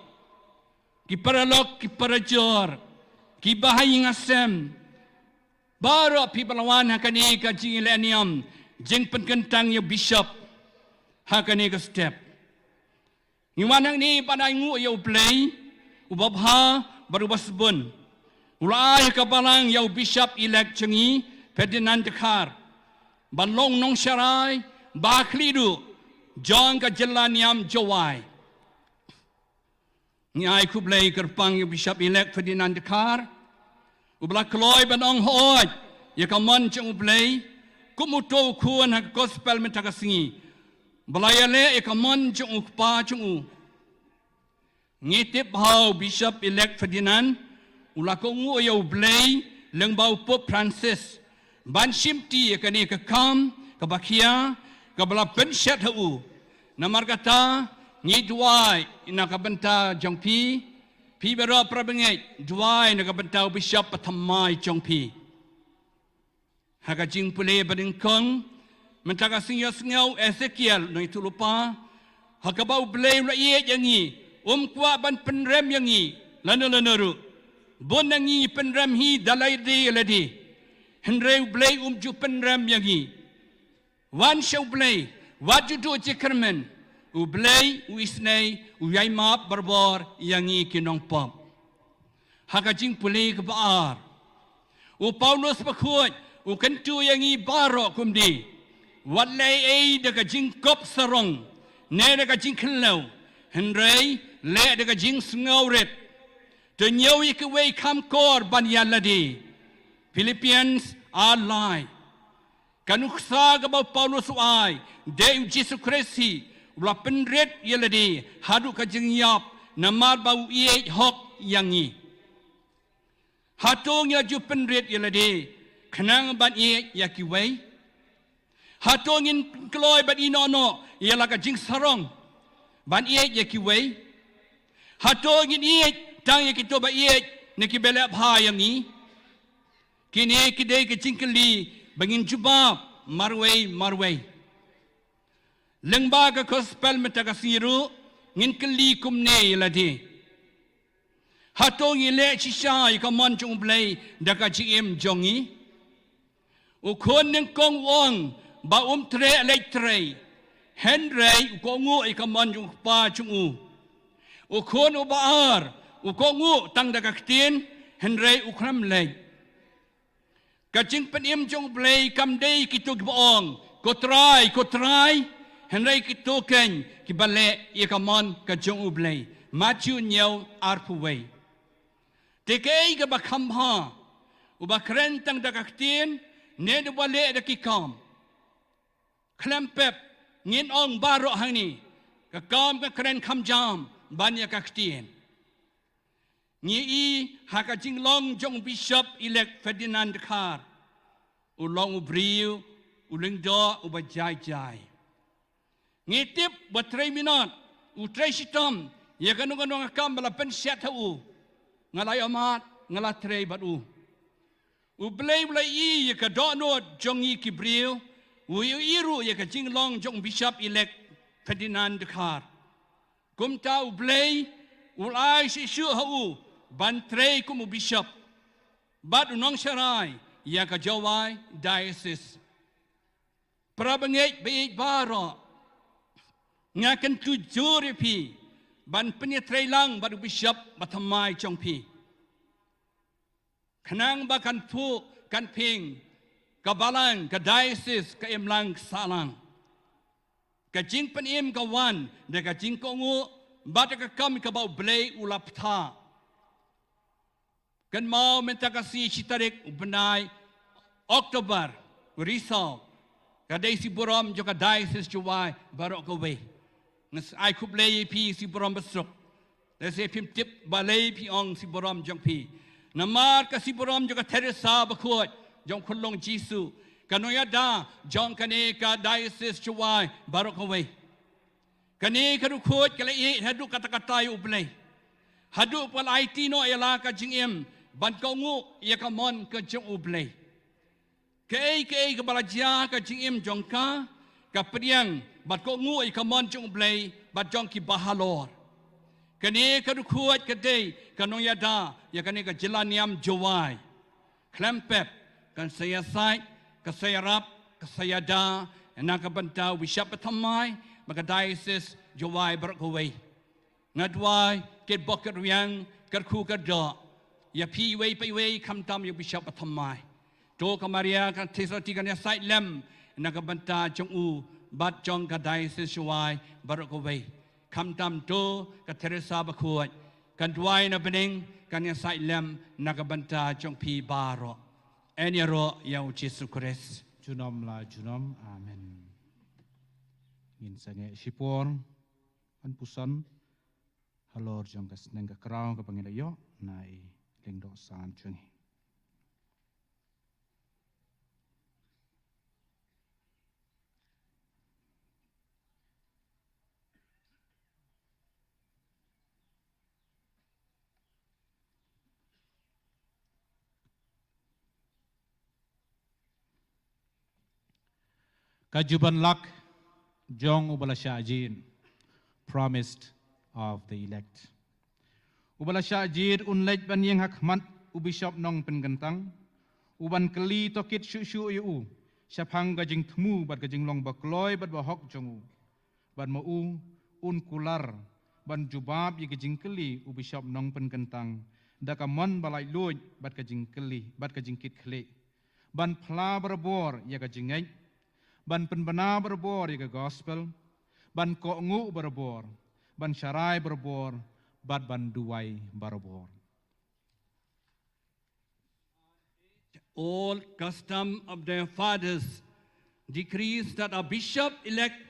ki paralok, ki parajor, ki bahaïing hasem, baroh phi ba la wan ha kane ka jingïalehniam jingpynkyntang ïa u bishop ha kane ka step. Ngi wan hangne ban ainguh ïa U Blei uba bha bad uba sbun, u la ai ha ka balang ïa u bishop elect jong ngi, Ferdinand Dkhar, ban long nongsharai ba khlieh duh jong ka jylla niam Jowai. Ngi ai khublei kyrpang ïa u bishop elect Ferdinand Dkhar, uba la kloi ban ong hooid ïa ka mon jong U Blei, kum uto u khun ha ka gospel mynta ka sngi, ba la ïaleh ïa ka mon jong u kpa jong u. Ngi tip ba u bishop elect Ferdinand u la kohnguh ïa U Blei lyngba u Pope Francis ban shimti ïa kane ka kam kaba khia kaba la pynshet ha u. Namar kata, ngi duwai na ka bynta jong phi, phi baroh para bangeit, duwai na ka bynta u bishop bathymmai jong phi. Ha ka jingpule banyngkong mynta ka sngi, ïohsngew Ezekiel, nongïathuhlypa, ha kaba U Blei u la ïeit ïa ngi Um kwah ban pynrem ïa ngi lano lano ruh. Bun na ngi pynrem hi da lade lade. Hynrei U Blei um ju pynrem ïa ngi. Wan sha U Blei, wat ju duh jingkyrmen. U Blei u isynei, u ïai map barabor ïa ngi ki nongpop. Ha ka jingpule kaba ar, u Paulus bakhuid u kyntu ïa ngi baroh kumne: Wat leh ei ei da ka jingkop sarong ne da ka jingkhlem, hynrei leh da ka jingsngewrit. To ñiew ïa kiwei kham kor ban ïa lade. Philippians ar lai. Ka nuksa kaba u Paulus u ai, dei U Jisu Khrist hi u la pynrit ïa lade haduh ka jingïap namar ba u ïeit hok ïa ngi. Hato ngi la ju pynrit ïa lade khnang ban ïeit ïa kiwei? Hato ngin kloi ban ïehnoh noh ïa la ka jingsarong ban ïeit ïa kiwei? Hato ngin ïeit tang ïa kito ba ïeit ne kiba leh bha ïa ngi? Kine ki dei ki jingkylli ba ngin jubab marwei marwei. Lyngba ka gospel mynta ka sngi ruh ngin kylli kumne ïa lade: Hato ngi leh shisha ïa ka mon jong U Blei da ka jingim jong ngi? U khun nyngkong u ong ba um treh leit trei, hynrei u kohnguh ïa ka mon jong u kpa jong u. U khun uba ar u kohnguh tang da ka ktien, hynrei u khlem leit. Ka jingpynim jong U Blei kam dei kito kiba ong, Ko Trai, Ko Trai, hynrei kito kein kiba leh ïa ka mon ka jong U Blei. Mathaios hynñiew arphew wei. Te kaei kaba kham bha, uba kren tang da ka ktien ne uba leh da ki kam? Khlem pep, ngin ong baroh hangne, ka kam ka kren kham jam ban ïa ka ktien. Ngi i ha ka jinglong jong u Bishop Elect Ferdinand Dkhar, u long u briew u lyngdoh uba jai jai. Ngi tip ba trei minot, u trei shitom ïa kano kano ka kam ba la pynshet ha u. Nga la ïohmad, nga la trei bad u. U Blei u la i ïa ka dohnud jong ngi ki briew, u i ruh ïa ka jinglong jong u Bishop Elect Ferdinand Dkhar. Kumta U Blei u la ai shisha ha u ban trei kum u Bishop bad u nongsharai ïa ka Jowai Diocese. Para bangeit ba ïeit baroh, nga kyntu jur ïa phi ban pynïatrei lang bad u Bishop bathymmai jong phi, khnang ba kan phuh kan phieng ka balang, ka diocese ka im lang ka sah lang. Ka jingpynim ka wan da ka jingkohnguh bad da ka kam kaba U Blei u la pynthah. Kynmaw mynta ka sngi shi tarik u bnai October, u Risaw, ka dei shi burom jong ka Diocese Jowai baroh kawei. Nga ai khublei ïa phi shi burom basuk. Lehse phim tip balei phi ong shi burom jong phi. Namar ka shi burom jong ka Teresa bakhuid jong u Khunlung Jisu, ka nongïada jong kane ka Diocese Jowai baroh kawei. Kane ka dkhot ka la ïeit haduh katta katta ïa U Blei. Haduh ba la aiti noh ïa la ka jingim ban kohnguh ïa ka mon ka jong U Blei. Kaei kaei kaba la jia ka jingim jong ka, ka pdiang bad kohnguh ïa ka mon jong U Blei bad jong ki bahalor. Kane ka dkhot ka dei ka nongïada ïa kane ka jylla niam Jowai. Khlem pep, kan sa ïasaid, ka sa ïarap, ka sa ïada na ka bynta u Bishop bathymmai bad ka Diocese Jowai baroh kawei. Nga duwai kyrpad kyrdoh, kyrkhu kyrdoh ïa phi iwei pa iwei, khamtam ïa u Bishop bathymmai. To ka Maria kan theisotti kan ïasaid lem na ka bynta jong u bad jong ka Diocese Jowai baroh kawei. Khamtam to ka Teresa bakhuid kan duwai na bneng, kan ïasaid lem na ka bynta jong phi baroh. Yn ïaroh ïa u Jisu Khrist. Junom la junom. Amen. Ngin sangeh shipor ban puson halor jong ka sneng ka kraw kaba ngi la ïoh na i lyngdoh san jong ngi. Ka juban lak jong uba la shah jin, promised of the elect. Uba la shah jied un leit ban ïeng ha khmat u bishop nongpynkyntang, u ban kylli tohkit shuh shuh ïa u shaphang ka jingthmu bad ka jinglong bakloi bad bahok jong u. Bad ma u un kular ban jubab ïa ka jingkylli u bishop nongpynkyntang da ka mon ba laitluid bad ka jingkylli bad ka jingkitkhlieh, ban phla barabor ïa ka jingngeit, ban pynbna barabor ïa ka gospel, ban kohnguh barabor, ban sharai barabor, bad ban duwai barabor. Old custom of their fathers decrees that a bishop elect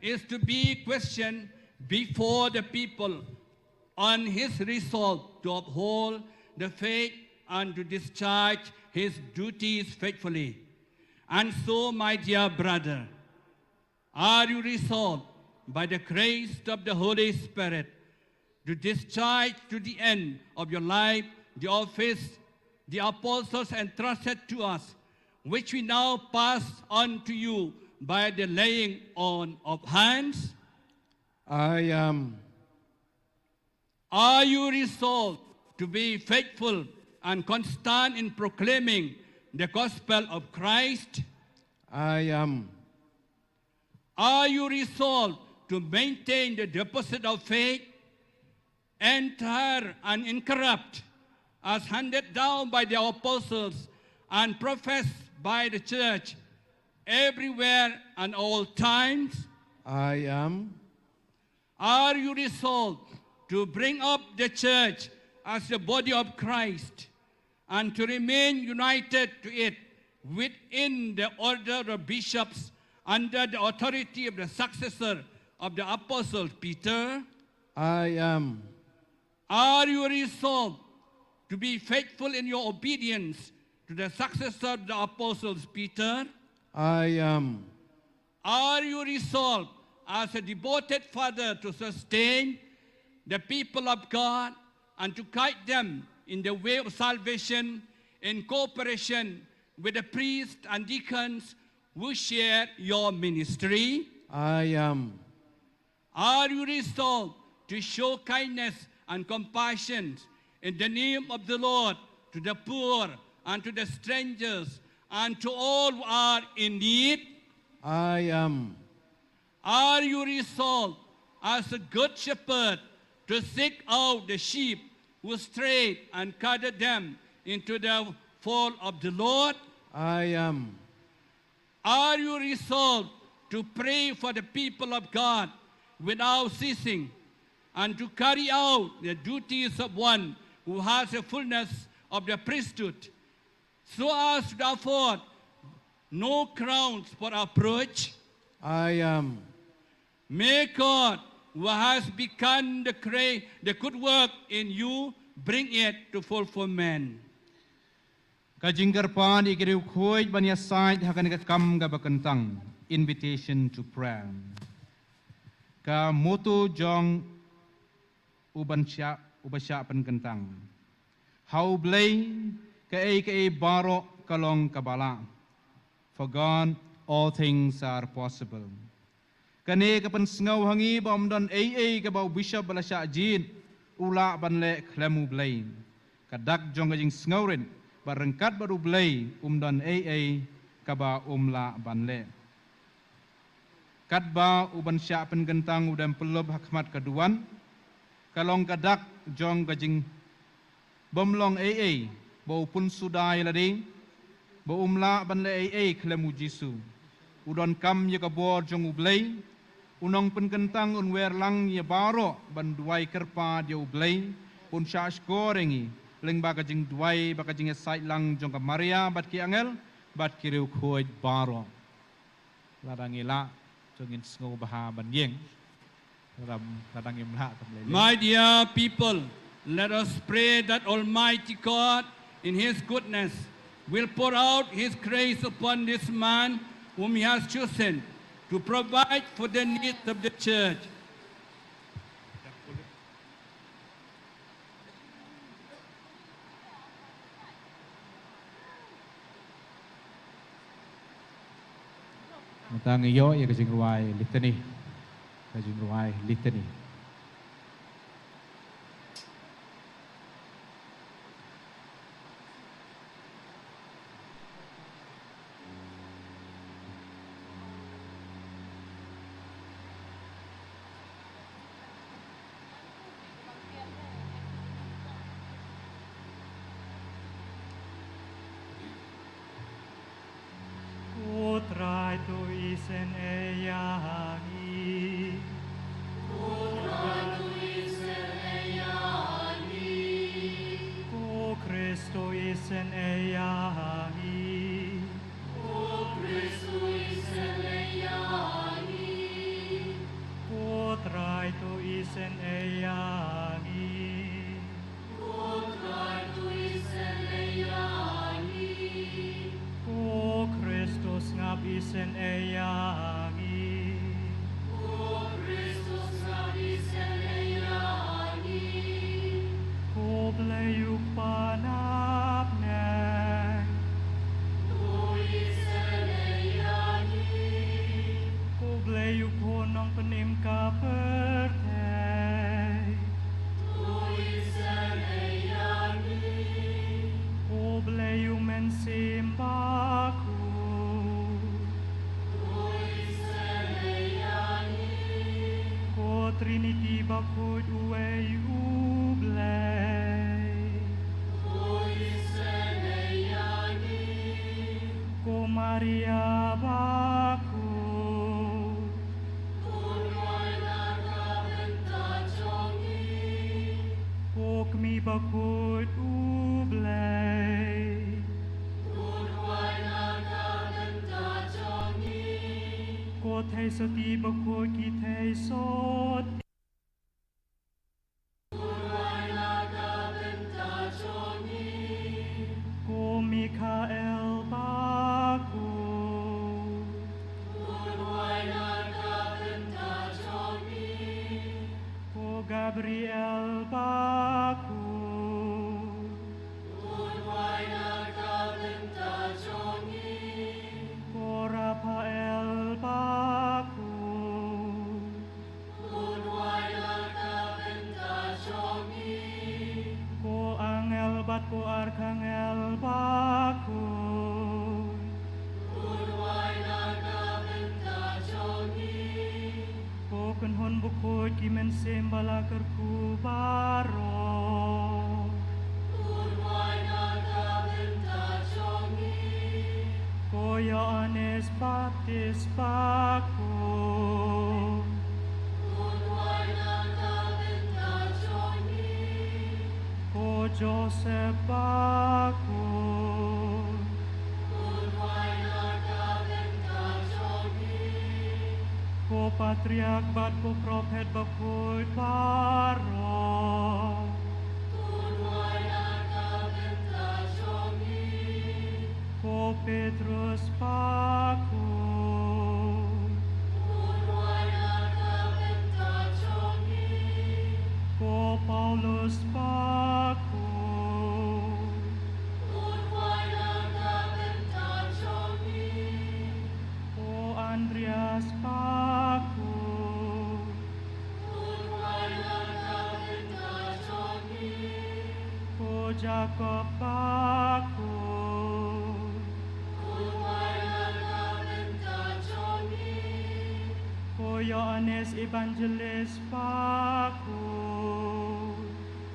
is to be questioned before the people on his resolve to uphold the faith and to discharge his duties faithfully. And so, my dear brother, are you resolved by the grace of the Holy Spirit to discharge to the end of your life the office the apostles entrusted to us, which we now pass on to you by the laying on of hands? I am. Are you resolved to be faithful and constant in proclaiming the gospel of Christ? I am. Are you resolved to maintain the deposit of faith, entire and incorrupt, as handed down by the apostles and professed by the church everywhere and all times? I am. Are you resolved to bring up the church as the body of Christ and to remain united to it within the order of bishops under the authority of the successor of the apostle Peter? I am. Are you resolved to be faithful in your obedience to the successor of the apostles Peter? I am. Are you resolved as a devoted father to sustain the people of God and to guide them in the way of salvation in cooperation with the priests and deacons who share your ministry? I am. Are you resolved to show kindness and compassion in the name of the Lord to the poor and to the strangers and to all who are in need? I am. Are you resolved as a good shepherd to seek out the sheep who strayed and gather them into the fold of the Lord? I am. Are you resolved to pray for the people of God without ceasing and to carry out the duties of one who has the fullness of the priesthood, so as to afford no grounds for approach? I am. May God, who has begun the great, the good work in you, bring it to fulfillment. Ka jingkyrpad ïa ki riewkhuid ban ïasaid ha kane ka kam kaba kyntang, invitation to prayer. Ka motto jong u ban shah, u ba shah pynkyntang. Ha U Blei kaei kaei baroh ka long kaba lah. For God all things are possible. Kane ka pynsngew ha ngi ba ym don ei ei kaba u bishop ba la shah jied u lah ban leh khlem U Blei. Ka dak jong ka jingsngew rit ba ryngkat bad U Blei ym don ei ei kaba um lah ban leh. Katba u ban shah pynkyntang u dem pyllup ha khmat ka duwan, ka long ka dak jong ka jing bym long ei ei ba u pynsuda ïa lade, ba um lah ban leh ei ei khlem U Jisu. U donkam ïa ka bor jong U Blei. U nongpynkyntang un wer lang ïa baroh ban duwai kyrpad ïa U Blei, un shah shkor ïa ngi lyngba ka jingduwai bad ka jingïasaid lang jong ka Maria bad ki angel bad ki riewkhuid baroh. Lada ngi lah, to ngin sngew bha ban ïeng. Lada, lada ngim lah, to leh leh. My dear people, let us pray that Almighty God, in His goodness, will pour out His grace upon this man whom He has chosen to provide for the needs of the church. Mynta ngi ïoh ïa ka jingrwai litany. Ka jingrwai litany. Isynei ïa ngi. Ko Trai to isynei ïa ngi. Ko Khrist to isynei ïa ngi. Ko Khrist to isynei ïa ngi. Ko Trai to isynei ïa ngi. Ko Trai to isynei ïa ngi. Ko Khrist to sngap isynei ïa ngi. Ko Khrist to sngap isynei ïa ngi. Ko Blei u Kpa na bneng. To isynei ïa ngi. Ko Blei u Khun nongpynim ka pyrthei. To isynei ïa ngi. Ko Blei u Mynsiem Bakhuid. To isynei ïa ngi. Ko Trinity Bakhuid uwei u Blei. To isynei ïa ngi. Ko Maria Bakhuid. To duwai na ka bynta jong ngi. Ko Kmie Bakhuid u Blei. To duwai na ka bynta jong ngi. Ko Theisotti Bakhuid ki theisotti. To duwai na ka bynta jong ngi. Ko Mikhael Bakhuid. To duwai na ka bynta jong ngi. Ko Gabriel Bakhuid. To duwai na ka bynta jong ngi. Ko Raphael Bakhuid. To duwai na ka bynta jong ngi. Ko angel bad ko arkangel bakhuid. To duwai na ka bynta jong ngi. Ko kynhun bakhuid ki mynsiem ba la kyrkhu baroh. To duwai na ka bynta jong ngi. Ko Ïoannis Baptist Bakhuid. To duwai na ka bynta jong ngi. Ko Joseph Bakhuid. To duwai na ka bynta jong ngi. Ko Patriarch bad ko Prophet Bakhuid baroh. To duwai na ka bynta jong ngi. Ko Petrus Bakhuid. To duwai na ka bynta jong ngi. Ko Paulus Bakhuid. To duwai na ka bynta jong ngi. Ko Andreas Bakhuid. To duwai na ka bynta jong ngi. Ko Jakob Bakhuid. To duwai na ka bynta jong ngi. Ko Ïoannis Evangelist Bakhuid.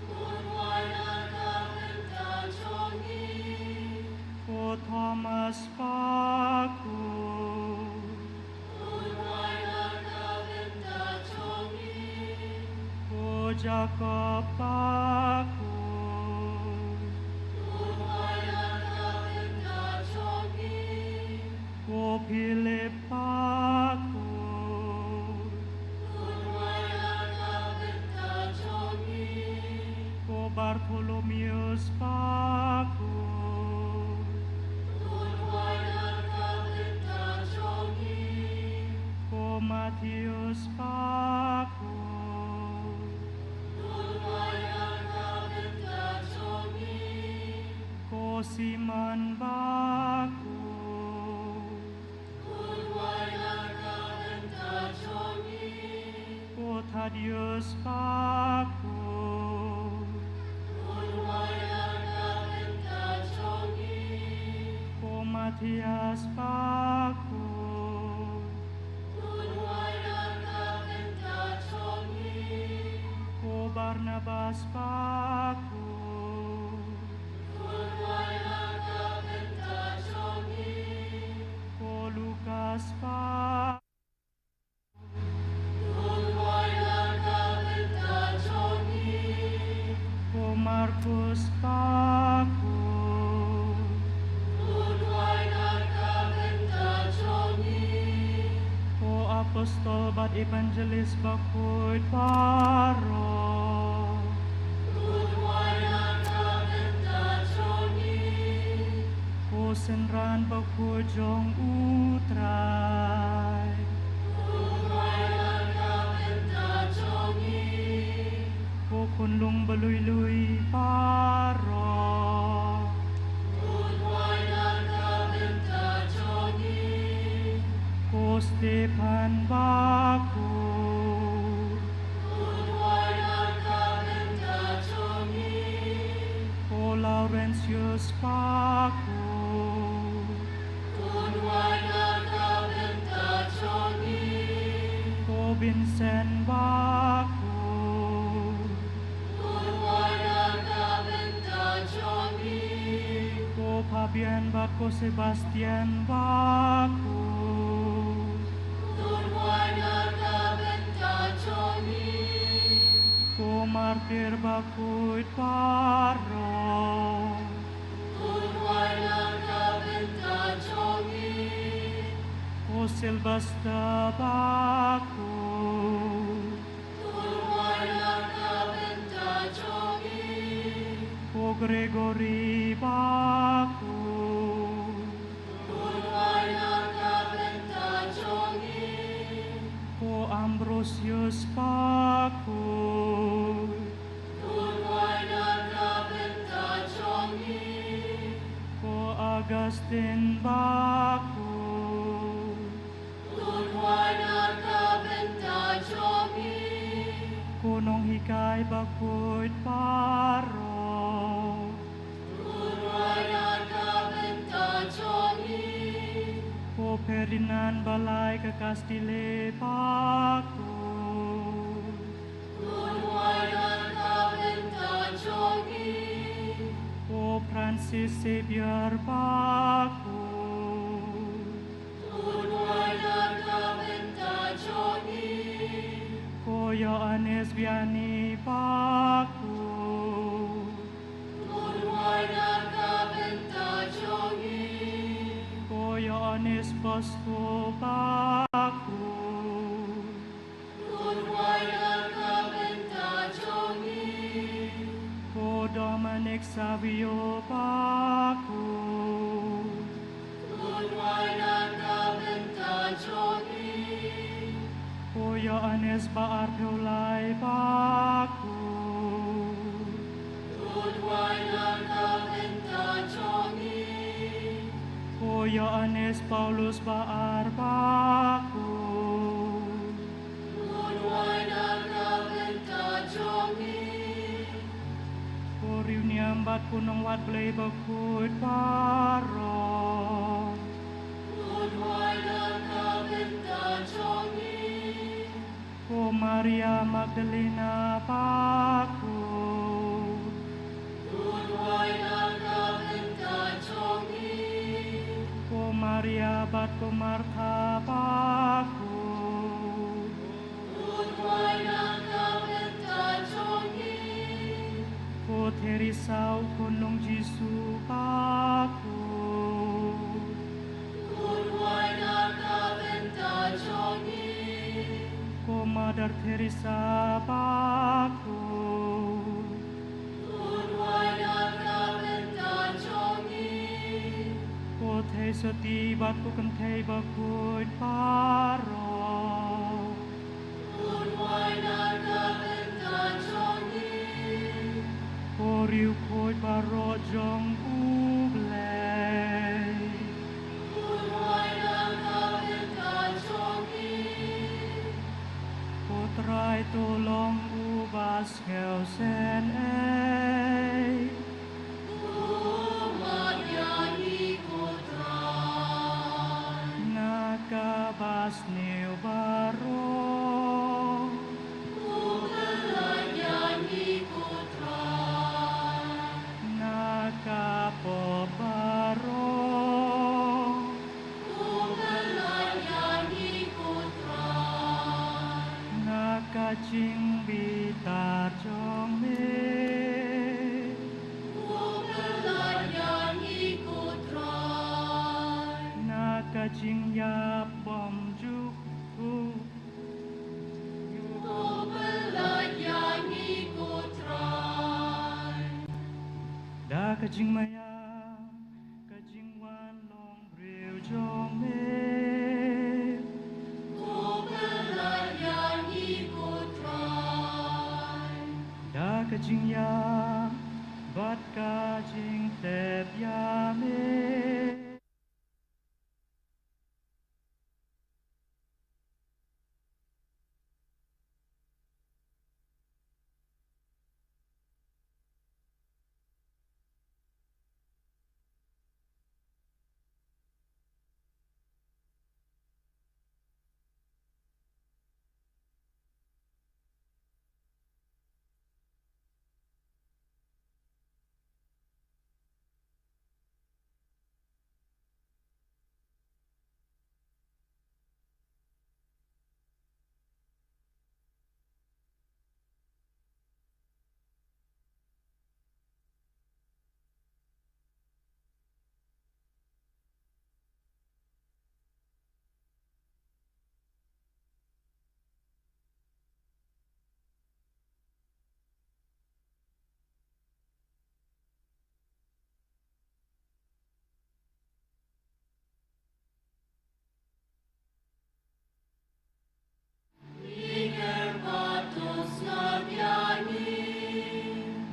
To duwai na ka bynta jong ngi. Ko Thomas Bakhuid. To duwai na ka bynta jong ngi. Ko Jakob Bakhuid. To duwai na ka bynta jong ngi. Ko Philip Bakhuid. To duwai na ka bynta jong ngi. Ko Bartholomeus Bakhuid. To duwai na ka bynta jong ngi. Ko Mathaios Bakhuid. To duwai na ka bynta jong ngi. Ko Simon Bakhuid. To duwai na ka bynta jong ngi. Ko Thaddeus Bakhuid. To duwai na ka bynta jong ngi. Ko Matthias Bakhuid. To duwai na ka bynta jong ngi. Ko Barnabas Bakhuid. To duwai na ka bynta jong ngi. Ko Lukas Bakhuid. Bakhraw. Ko apostol bad evangelist bakhuid baroh. Ko synran bakhuid jong U Trai. Ko khunlung baluilui baroh. Ko Stephan bakhuid. Ko Laurentius bakhuid. Ko Vincent bakhuid. Ko Fabian bad ko Sebastian bakhuid. Ko martir bakhuid baroh. Ko Sylvester bakhuid. Ko Gregory bakhuid. Ko Ambrosius bakhuid. Ko Augustine bakhuid. Ko nonghikai bakhuid baroh. Ko Ferdinand ba lai ka Castile bakhuid. Ko Francis Xavier bakhuid. Ko Johannes Vianney bakhuid. Ko Johannes Bosco bakhuid. Ko Dominic Savio bakhuid. Ko Johannes ba arphew lai bakhuid. Ko Johannes Paulus ba ar bakhuid. Ko Riewniam bad ko nongwad Blei bakhuid baroh. Ko Maria Magdalena bakhuid. Ko Maria bad ko Martha bakhuid. Ko Teresa u khunlung Jisu bakhuid. Ko Mother Teresa bakhuid. Ko Theisotti bad ko kynthei bakhuid baroh. Ko riewkhuid baroh jong U Blei. Ko Trai to long uba sngewsynei. Na kaba sniew baroh. Na ka pop baroh. Na ka jingbitar jong me. Ka jingmaïa, ka jingwan long briew jong me. To pynlait ïa ngi ko Trai. Da ka jingïap bad ka jingtep ïa me.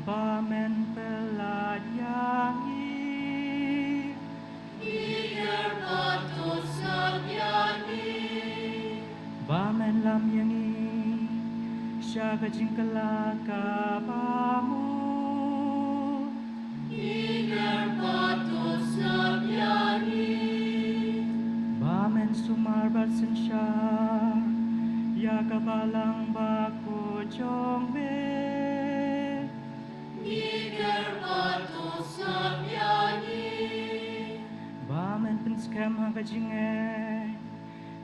Ba men pynlait ïa ngi. Ba men lam ïa ngi sha ka jingkylla kaba mut. Ba men sumar bad synshar ïa ka balang bakhuid jong me. Ba men pynskhem ha ka jingngeit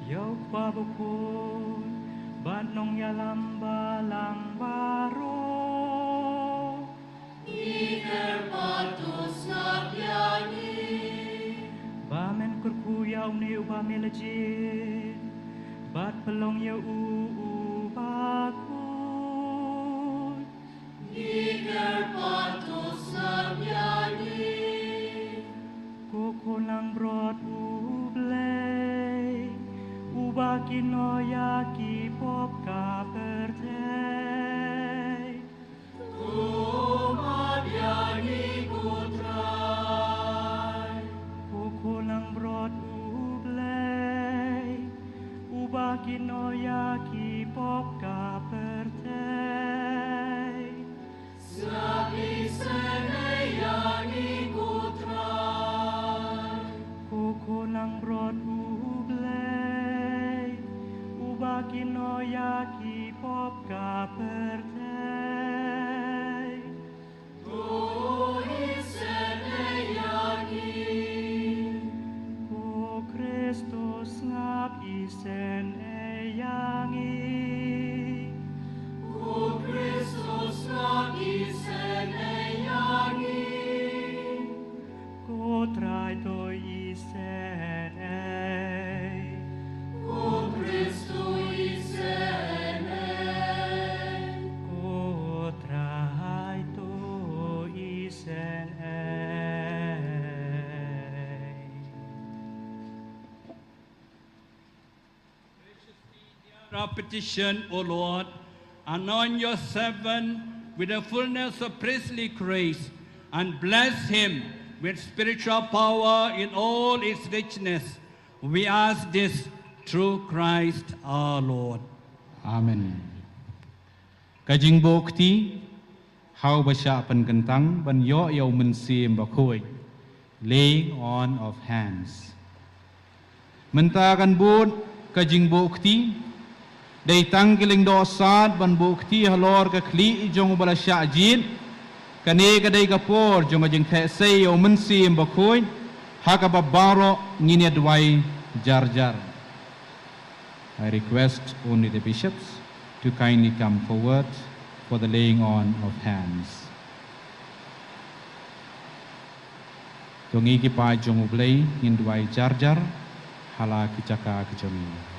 ïa u Kpa Bakhuid bad Nongïalam Balang baroh. Ba men kyrkhu ïa une uba me la jied bad pynlong ïa u uba khuid. Ko Khun Langbrot U Blei, uba kynnoh ïa ki pop ka pyrthei. Ko Khun Langbrot U Blei, uba kynnoh ïa ki pop ka pyrthei. Ko Khun Langbrot U Blei, uba kynnoh ïa ki pop ka pyrthei. Ko Khrist, to sngap isynei ïa ngi. Ko Trai, to isynei. Ko Trai, to isynei. Graciously hear our petition, O Lord. Anoint your servant with the fullness of priestly grace, and bless him with spiritual power in all his richness. We ask this through Christ our Lord. Amen. Ka jingbuh kti ha uba shah pynkyntang ban ïoh ïa U Mynsiem Bakhuid. Laying on of hands. Mynta kan bud ka jingbuh kti. Dei tang ki lyngdoh sad ban buh kti halor ka khlieh jong uba la shah jied. Kane ka dei ka por jong ka jingtheh sei ïa U Mynsiem Bakhuid, ha kaba baroh ngin ïa duwai jar jar. I request only the bishops to kindly come forward for the laying on of hands. To ngi ki paid jong U Blei, ngin duwai jar jar ha la ki jaka ki jong ngi.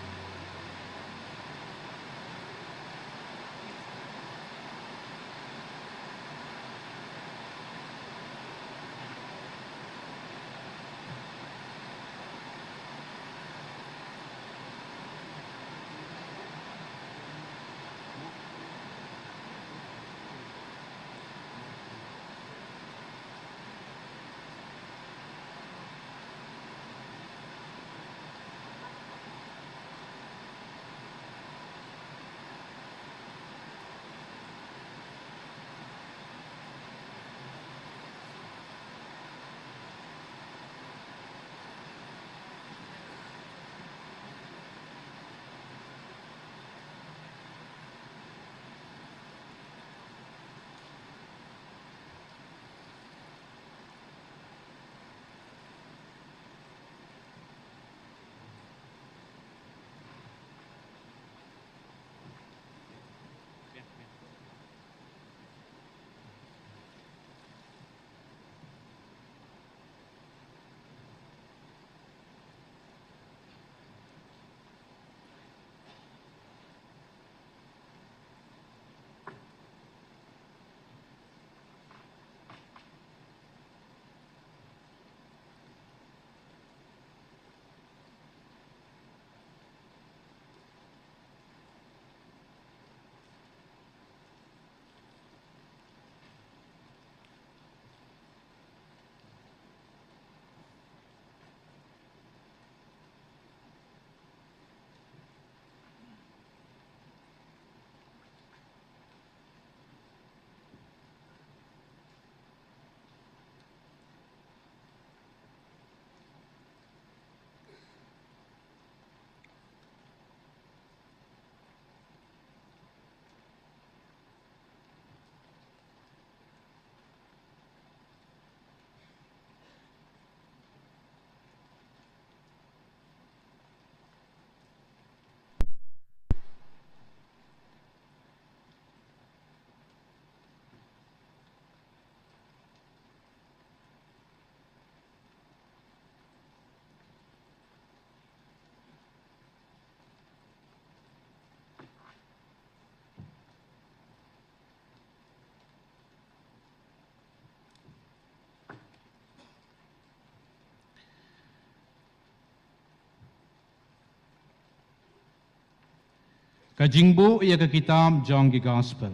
Ka jingbuh ïa ka kitab jong ki gospel.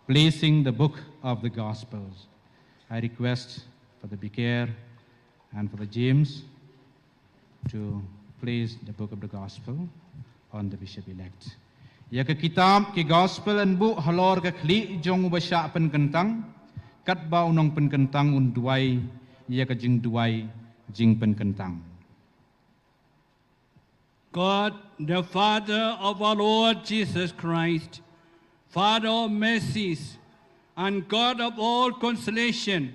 Placing the book of the gospels. I request for the vicar and for the James to place the book of the gospel on the bishop elect. Ïa ka kitab ki gospel yn buh halor ka khlieh jong u bashah pynkyntang, katba u nongpynkyntang un duwai ïa ka jingduwai jingpynkyntang. God, the Father of our Lord Jesus Christ, Father of mercies, and God of all consolation,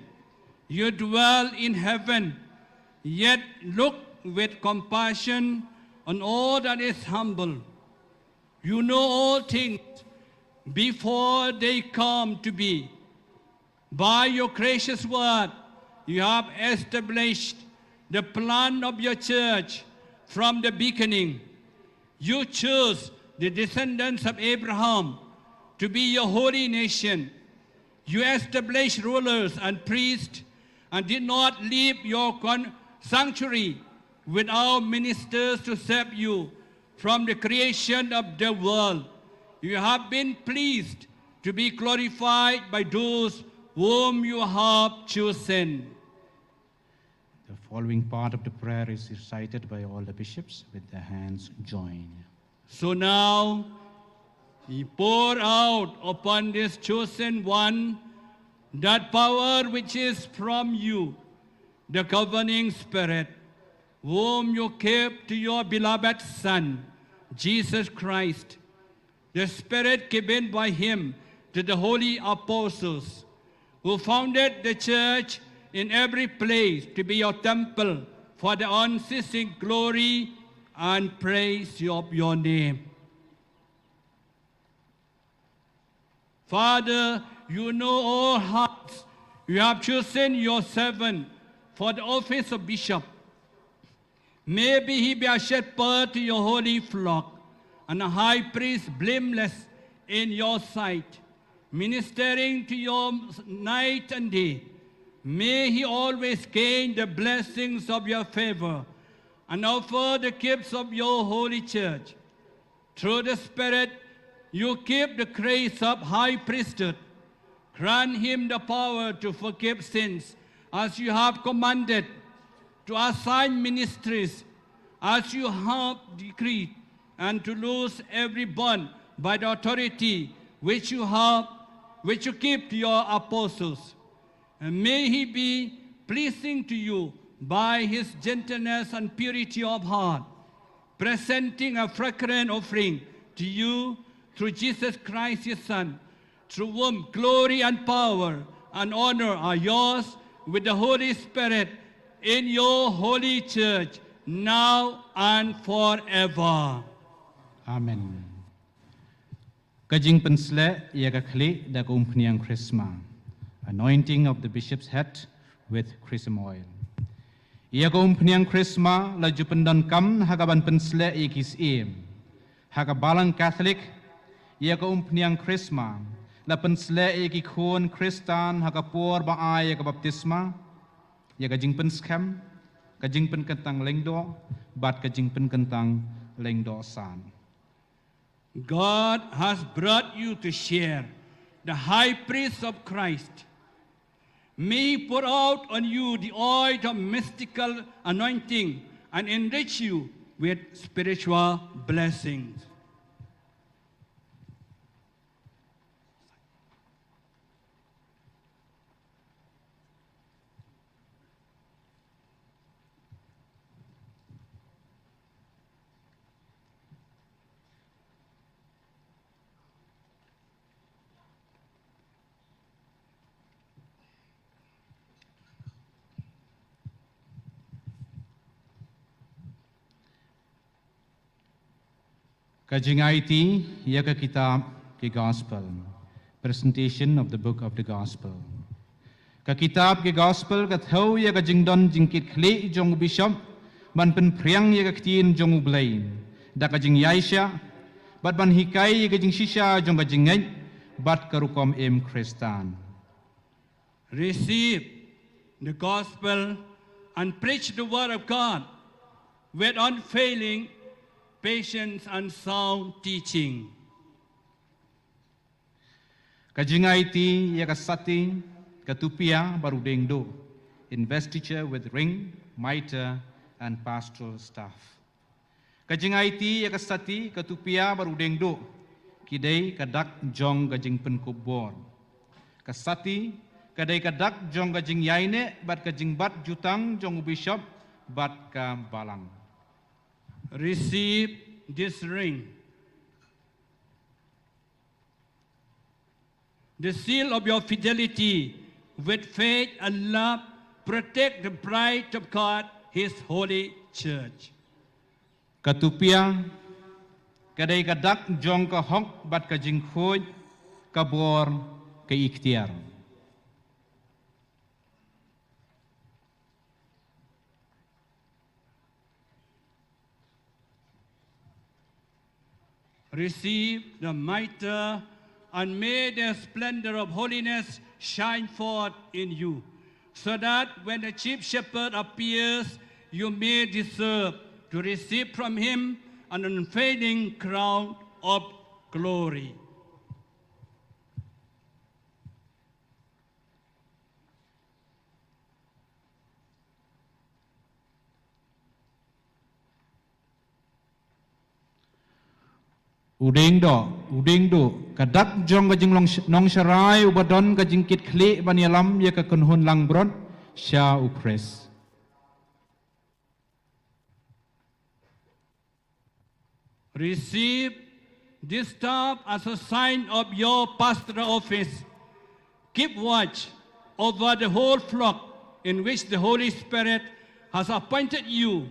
you dwell in heaven, yet look with compassion on all that is humble. You know all things before they come to be. By your gracious word, you have established the plan of your church from the beginning. You chose the descendants of Abraham to be your holy nation. You established rulers and priests and did not leave your con- sanctuary without ministers to serve you from the creation of the world. You have been pleased to be glorified by those whom you have chosen. The following part of the prayer is recited by all the bishops with their hands joined. So now, he pour out upon this chosen one that power which is from you, the governing spirit, whom you gave to your beloved Son, Jesus Christ, the Spirit given by him to the holy apostles, who founded the church in every place to be your temple for the unceasing glory and praise of your name. Father, you know all hearts. You have chosen your servant for the office of bishop. Maybe he be a shepherd to your holy flock and a high priest blameless in your sight, ministering to your night and day. May he always gain the blessings of your favor and offer the gifts of your holy church. Through the Spirit, you give the grace of high priesthood. Grant him the power to forgive sins as you have commanded, to assign ministries as you have decreed, and to loose every bond by the authority which you have, which you give to your apostles. And may he be pleasing to you by his gentleness and purity of heart, presenting a fragrant offering to you through Jesus Christ, his Son, through whom glory and power and honor are yours with the Holy Spirit in your holy church, now and forever. Amen. Ka jingpynsleh ïa ka khlieh da ka umphniang krisma. Anointing of the bishop's head with chrism oil. Ïa ka umphniang krisma la ju pyndonkam ha kaban pynsleh ïa ki syiem. Ha ka balang Katholik, ïa ka umphniang krisma la pynsleh ïa ki khun Khristan ha ka por ba ai ïa ka baptisma, ïa ka jingpynskhem, ka jingpynkyntang lyngdoh, bad ka jingpynkyntang lyngdoh san. God has brought you to share the high priest of Christ. May he pour out on you the oil of mystical anointing and enrich you with spiritual blessings. Ka jingaiti ïa ka kitab ki Gospel. Presentation of the book of the Gospel. Ka kitab ki Gospel ka thew ïa ka jingdon jingkitkhlieh jong u bishop ban pynphriang ïa ka ktien jong U Blei da ka jingïaishah bad ban hikai ïa ka jingshisha jong ka jingngeit bad ka rukom im Khristan. Receive the gospel and preach the word of God with unfailing patience and sound teaching. Ka jingaiti ïa ka sati, ka tupia bad u dieng duh, investiture with ring, mitre and pastoral staff. Ka jingaiti ïa ka sati, ka tupia bad u dieng duh, ki dei ka dak jong ka jingpynkup bor. Ka sati ka dei ka dak jong ka jingïaineh bad ka jingbat jutang jong u bishop bad ka balang. Receive this ring. The seal of your fidelity with faith and love, protect the bride of God, his holy church. Ka tupia ka dei ka dak jong ka hok bad ka jingkhuid, ka bor, ka iktiar. Receive the mitre, and may the splendor of holiness shine forth in you, so that when the chief shepherd appears, you may deserve to receive from him an unfailing crown of glory. U dieng duh, u dieng duh, ka dak jong ka jinglong sh-, nongsharai uba don ka jingkitkhlieh ban ïalam ïa ka kynhun langbrot sha u Khrist. Receive this staff as a sign of your pastoral office. Keep watch over the whole flock in which the Holy Spirit has appointed you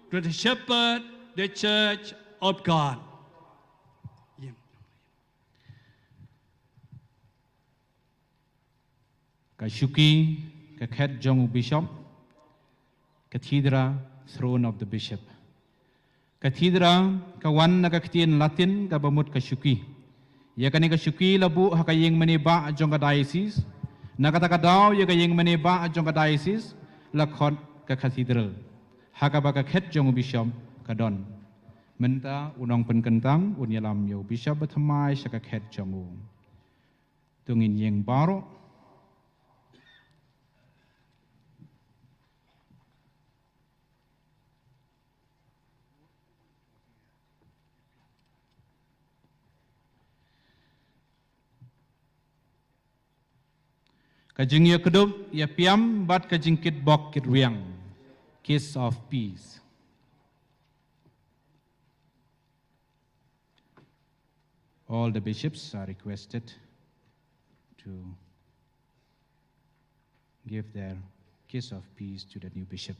to the shepherd the church of God. Ka shuki, ka khet jong u bishop. Cathedra, throne of the bishop. Cathedra ka wan na ka ktien Latin kaba mut ka shuki. Ïa kane ka shuki la buh ha ka ïing mane bah jong ka diocese. Na kata ka daw ïa ka ïing mane bah jong ka diocese la khot ka cathedral, ha kaba ka khet jong u bishop ka don. Mynta u nongpynkyntang un ïalam ïa u bishop bathymmai sha ka khet jong u. To ngin ïeng baroh. Ka jingïakdup ïapiam bad ka jingkitbok kitrwiang. Kiss of peace. All the bishops are requested to give their kiss of peace to the new bishop.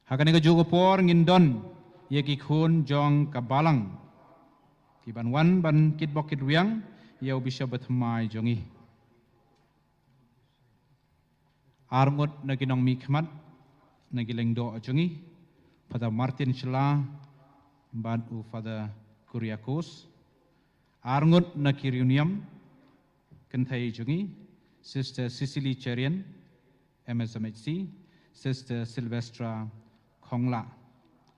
Ha kane kajuh ka por ngin don ïa ki khun jong ka balang kiban wan ban kitbok kitrwiang ïa u bishop bathymmai jong ngi. Arngut na ki nongmihkhmat na ki lyngdoh jong ngi, Father Martin Shylla bad u Father Kuriakos. Arngut na ki riewniam kynthei jong ngi, Sister Cecily Cherian, M S M H C, Sister Sylvestra Khongla,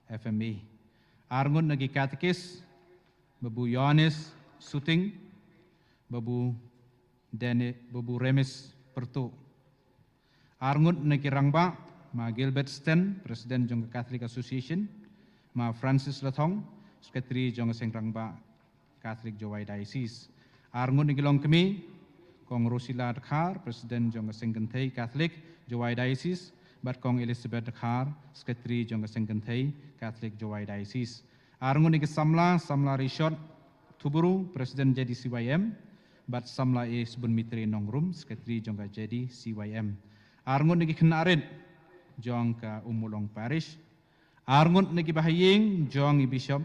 F M A. Arngut na ki katekis, Babu Yohanes Suting, Babu Dene-, Babu Remis Pertu. Arngut na ki rangbah, Ma Gilbert Sten, President jong ka Catholic Association, Ma Francis Lathong, Secretary jong ka Seng Rangbah Catholic Jowai Diocese. Arngut na ki longkmie, Kong Rosila Dkhar, President jong ka Seng Kynthei Catholic Jowai Diocese, bad Kong Elizabeth Dkhar, Secretary jong ka Seng Kynthei Catholic Jowai Diocese. Arngut na ki samla, Samla Rishot Thuburu, President J D C Y M, bad Samla A Subunmitri Nongrum, Secretary jong ka J D C Y M. Arngut na ki khynnah rit jong ka Ummulong Parish. Arngut na ki bahaïing jong i Bishop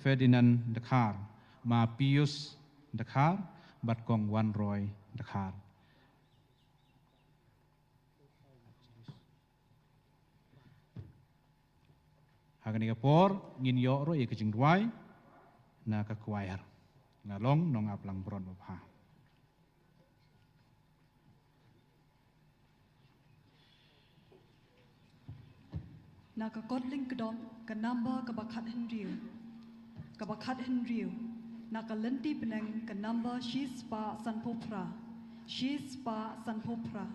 Ferdinand Dkhar, Ma Pius Dkhar, bad Kong Wanroy Dkhar. Ha kane ka por ngin ïoh ruh ïa ka jingrwai na ka choir. Nga long nongap langbrot babha. Na ka kot lyngkdop ka number kaba khathynriew. Kaba khathynriew. Na ka lynti bneng ka number shispah sanphew phra. Shispah sanphew phra.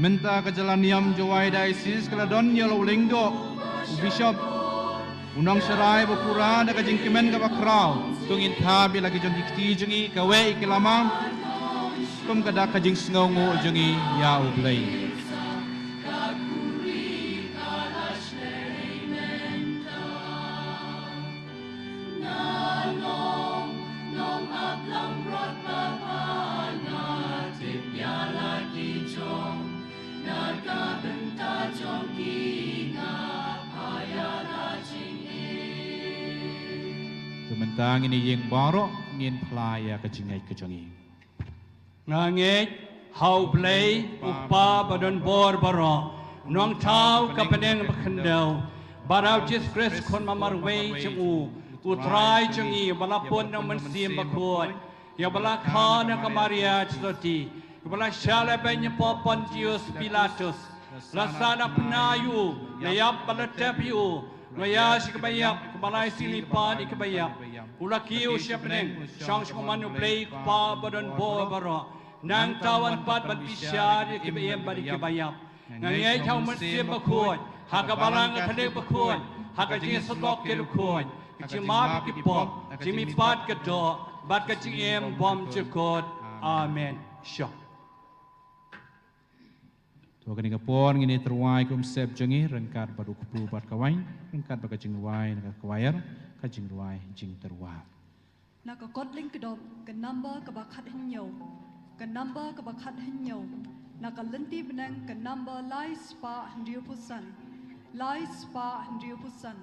Mynta ka jingïalam jong u Diocese ka la don ïa u lyngdoh, u Bishop, u nongsharai ba pura da ka jingkmen kaba khraw. To ngin thap ïa la ki jong ki kti jong ngi, kawei ïa ki lama. Kum ka dak ka jingsngewnguh jong ngi ïa u Blei. Te mynta ngin ïeng baroh, ngin phla ïa ka jingngeit ka jong ngi. Nga ngeit ha u Blei, u Kpa ba don bor baroh, u nongthaw ka bneng ba khyndew, bad ha u Jisu Khrist khun marwei jong u, u Trai jong ngi, ba la pun na u Mynsiem Bakhuid, ïa ba la kha na ka Maria Theisotti, ïa ba la shah lehbeiñ hapoh Pontius Pilatus, la sahnarphna ïa u, la ïap bad la tep ïa u, la ïaid sha kaba ïap, kaba la isynei pat ïa kaba ïap. U la kiew sha bneng, shong sha u kynman u Blei u Kpa ba don bor baroh. Nangta un wan pat ban bishar ïa kiba im bad ïa kiba ïap. Nga ngeit ha u Mynsiem Bakhuid, ha ka Balang Katholik bakhuid, ha ka jingsuk ki riewkhuid, ka jingmap ki pop, ka jingmihpat ka doh, bad ka jingim bymjukut. Amen. Sha. To kane ka por ngin ïa tyrwa ïa ka umsyep jong ngi ryngkat bad u kpu bad ka waiñ, ryngkat bad ka jingrwai na ka choir, ka jingrwai jingtyrwa. Na ka kot lyngkdop ka number kaba khathynñiew, ka number kaba khathynñiew, na ka lynti bneng ka number lai spah hynriewphew san, lai spah hynriewphew san.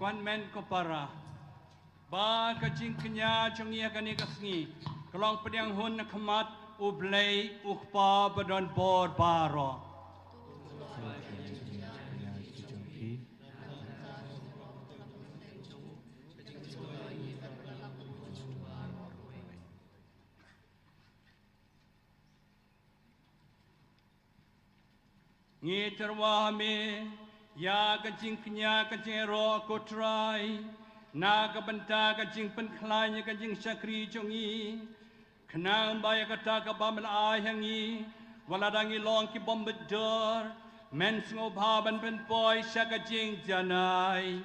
Wan men ko para. Ba ka jingkñia jong ngi ha kane ka sngi ka long pdiang hun na khmat U Blei U Kpa ba don bor baroh. Ngi tyrwa ha me ïa ka jingkñia ka jingïaroh ko Trai, na ka bynta ka jingpynkhlaiñ ïa ka jingshakri jong ngi. Khnang ba ïa kata kaba me la ai ha ngi, wat la da ngi long ki bym bit dur, men sngewbha ban pynpoi sha ka jingjanai.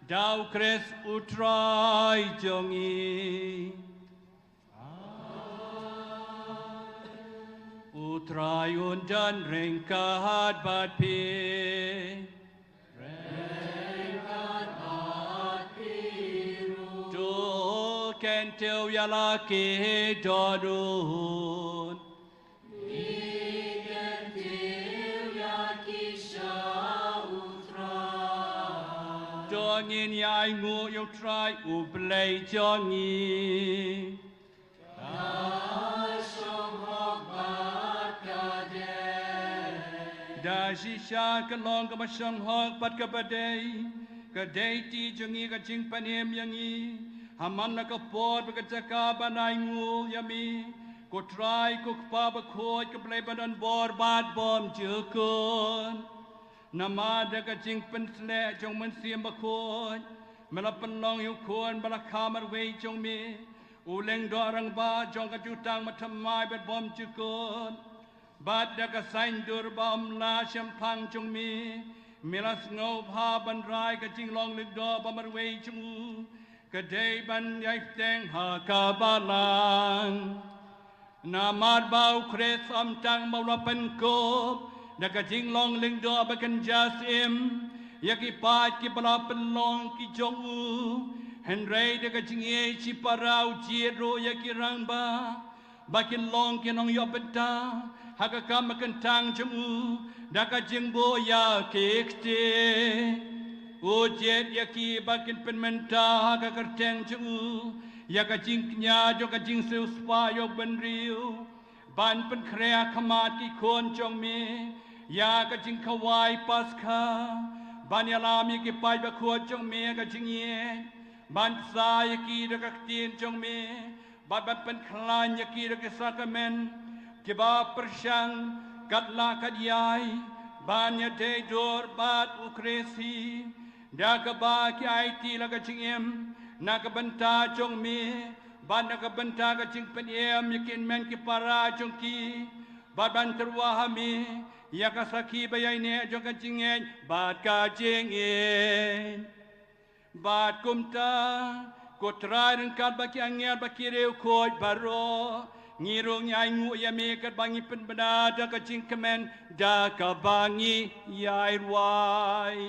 Da U Khrist U Trai jong ngi. U Trai un don ryngkat bad phi. To kyntiew ïa la ki dohnud. To ngin ïa ainguh ïa U Trai U Blei jong ngi. Da shisha ka long kaba shong hok bad kaba dei, ka dei ti jong ngi ka jingpynim ïa ngi. Ha man la ka por bad ka jaka ban ainguh ïa me, ko Trai ko Kpa bakhuid, ko Blei ba don bor bad bymjukut. Namar da ka jingpynsleh jong U Mynsiem Bakhuid, me la pynlong ïa u Khun ba la kha marwei jong me, u lyngdoh rangbah jong ka jutang bathymmai bad bymjukut. Bad da ka saiñdur ba ym lah shemphang jong me, me la sngewbha ban rai ka jinglong lyngdoh ba marwei jong u, ka dei ban ïai bteng ha ka balang. Namar ba U Khrist ym tang ba u la pynkup da ka jinglong lyngdoh ba kynja syiem ïa ki paid kiba la pynlong ki jong u, hynrei da ka jingïeit shipara u jied ruh ïa ki rangbah ba kin long ki nongïoh bynta ha ka kam ba kyntang jong u da ka jingbuh ïa ki kti. U jied ïa ki ba kin pynmynta ha ka kyrteng jong u ïa ka jingkñia jong ka jingsiewspah ïa u bynriew, ban pynkhreh ha khmat ki khun jong me ïa ka jingkhawai Paskha, ban ïalam ïa ki paid bakhuid jong me ha ka jingïeit, ban bsa ïa ki da ka ktien jong me, bad ban pynkhlaiñ ïa ki da ki sakramen kiba pyrshang katba lah katba ïai, ban ïadei dur bad U Khrist hi, da kaba ki aiti la ka jingim na ka bynta jong me, bad na ka bynta ka jingpynim ïa ki hynmen ki para jong ki, bad ban tyrwa ha me ïa ka sakhi ba ïaineh jong ka jingngeit bad ka jingïeit. Bad kumta, ko Trai, ryngkat bad ki angel bad ki riewkhuid baroh, ngi ruh ngi ainguh ïa me katba ngi pynbna da ka jingkmen da kaba ngi ïai rwai.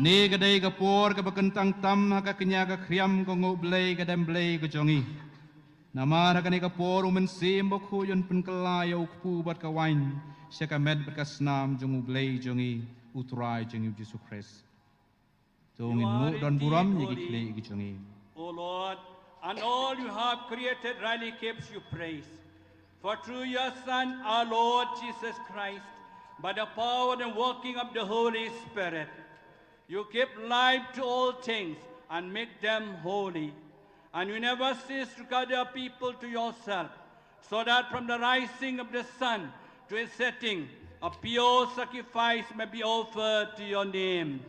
Kane ka dei ka por kaba kyntang tam ha ka kñia ka khriam ka nguh Blei ka dem Blei ka jong ngi. Namar ha kane ka por u Mynsiem Bakhuid un pynkylla ïa u kpu bad ka waiñ sha ka met bad ka snam jong u Blei jong ngi, u Trai jong ngi u Jisu Khrist. To ngin nguh don burom ïa ki khlieh ki jong ngi. O Lord, and all you have created rightly gives you praise. For through your Son, our Lord Jesus Christ, by the power and working of the Holy Spirit, you give life to all things and make them holy. And you never cease to gather people to yourself, so that from the rising of the sun to its setting, a pure sacrifice may be offered to your name.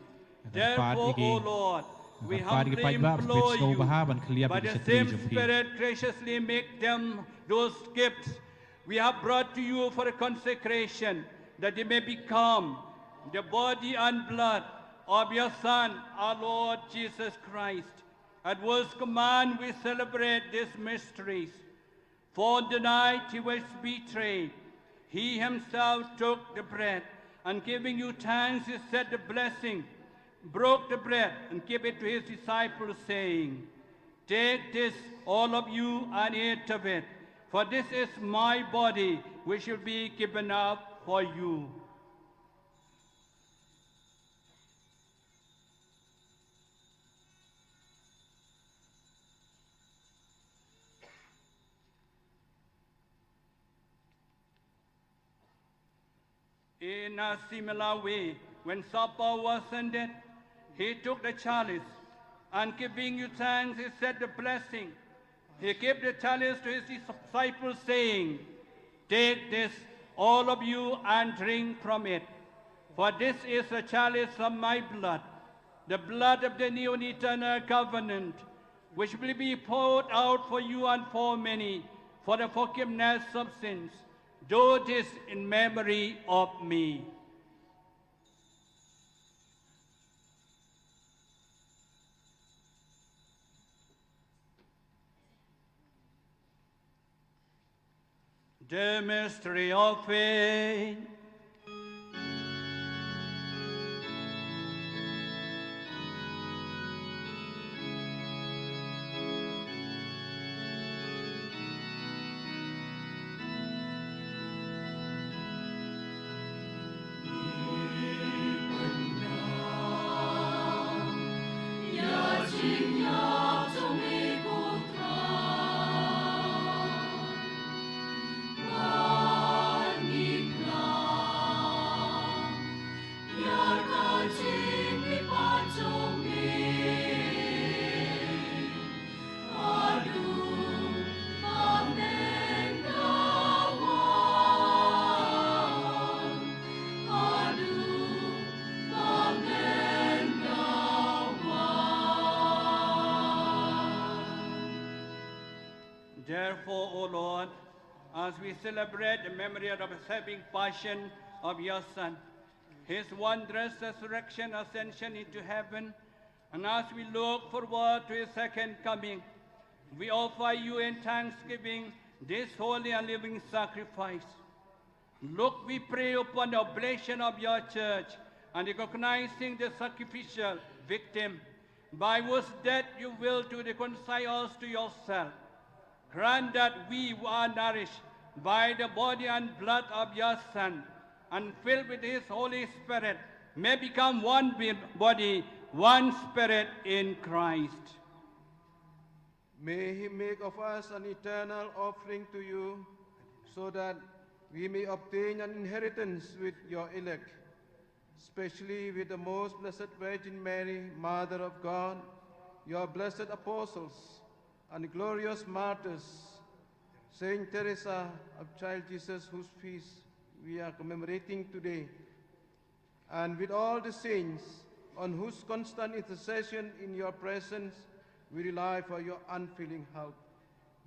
Therefore, O Lord, we humbly implore you, by the same Spirit, graciously make them those gifts we have brought to you for the consecration, that they may become the body and blood of your Son, our Lord Jesus Christ, at whose command we celebrate these mysteries. For the night he was betrayed, he himself took the bread, and giving you thanks, he said the blessing, broke the bread, and gave it to his disciples, saying, "Take this, all of you, and eat of it, for this is my body, which will be given up for you." In a similar way, when supper was ended, he took the chalice, and giving you thanks, he said the blessing. He gave the chalice to his disciples, saying, "Take this, all of you, and drink from it. For this is the chalice of my blood, the blood of the new and eternal covenant, which will be poured out for you and for many for the forgiveness of sins. Do this in memory of me." The mystery of faith. Therefore, O Lord, as we celebrate the memory of the saving passion of your Son, his wondrous resurrection, ascension into heaven, and as we look forward to his second coming, we offer you in thanksgiving this holy and living sacrifice. Look, we pray, upon the oblation of your church, and recognizing the sacrificial victim, by whose death you will to reconcile us to yourself. Grant that we who are nourished by the body and blood of your Son and filled with his Holy Spirit may become one body, one spirit in Christ. May he make of us an eternal offering to you, so that we may obtain an inheritance with your elect, especially with the most blessed Virgin Mary, Mother of God, your blessed apostles, and glorious martyrs, Saint Teresa of Child Jesus, whose feast we are commemorating today, and with all the saints on whose constant intercession in your presence we rely for your unfailing help.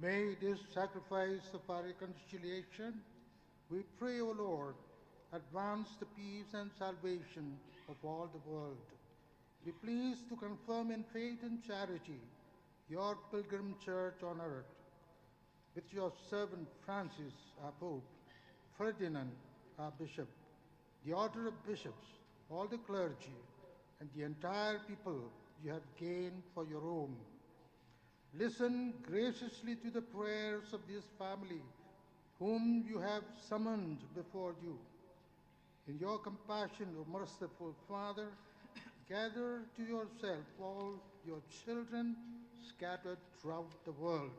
May this sacrifice of our reconciliation, we pray, O Lord, advance the peace and salvation of all the world. Be pleased to confirm in faith and charity your pilgrim church on earth, with your servant Francis, our Pope, Ferdinand, our Bishop, the order of bishops, all the clergy, and the entire people you have gained for your own. Listen graciously to the prayers of this family, whom you have summoned before you. In your compassion, O merciful Father, gather to yourself all your children scattered throughout the world.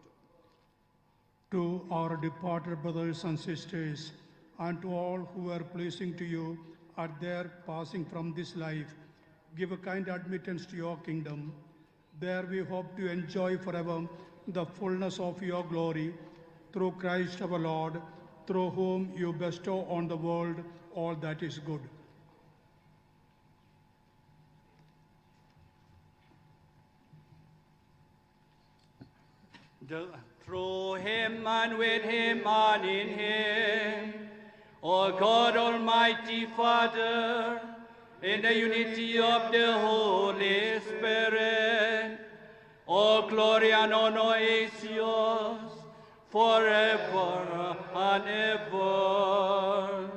To our departed brothers and sisters, and to all who were pleasing to you at their passing from this life, give a kind admittance to your kingdom. There we hope to enjoy forever the fullness of your glory, through Christ our Lord, through whom you bestow on the world all that is good. The, through him and with him and in him, O God, Almighty Father, in the unity of the Holy Spirit, all glory and honor is yours forever and ever.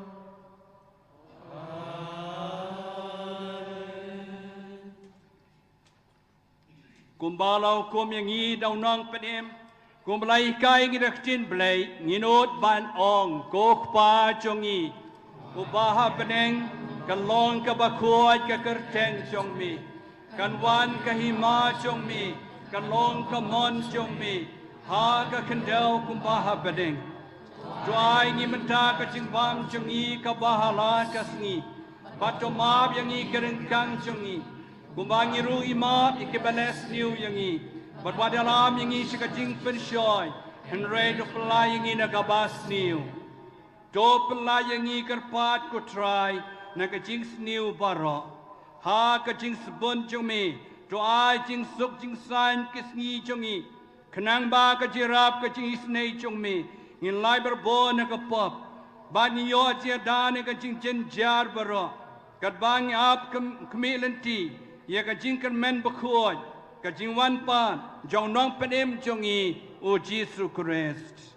Amen. Kumba la hukum ïa ngi da u Nongpynim, kumba la hikai ïa ngi da ka ktien Blei, ngin nud ban ong, Ko Kpa jong ngi uba ha bneng, kan long kaba khuid ka kyrteng jong me, kan wan ka hima jong me, kan long ka mon jong me ha ka khyndew kumba ha bneng. To ai ngi mynta ka jingbam jong ngi kaba ha la ka sngi, bad to map ïa ngi ki ryngkang jong ngi, kumba ngi ruh ngi map ïa kiba leh sniew ïa ngi, bad wat ïalam ïa ngi sha ka jingpynshoi, hynrei to pyllait ïa ngi na kaba sniew. To pyllait ïa ngi kyrpad, Ko Trai, na ka jingsniew baroh, ha ka jingsbun jong me to ai jingsuk jingsaiñ ki sngi jong ngi, khnang ba ka jingïarap ka jingisynei jong me ngin lait barabor na ka pop, bad ngin ïoh jingïada na ka jingjynjar baroh, katba ngi ap khmih lynti ïa ka jingkyrmen bakhuid ka jingwan pat jong u Nongpynim jong ngi, u Jisu Khrist.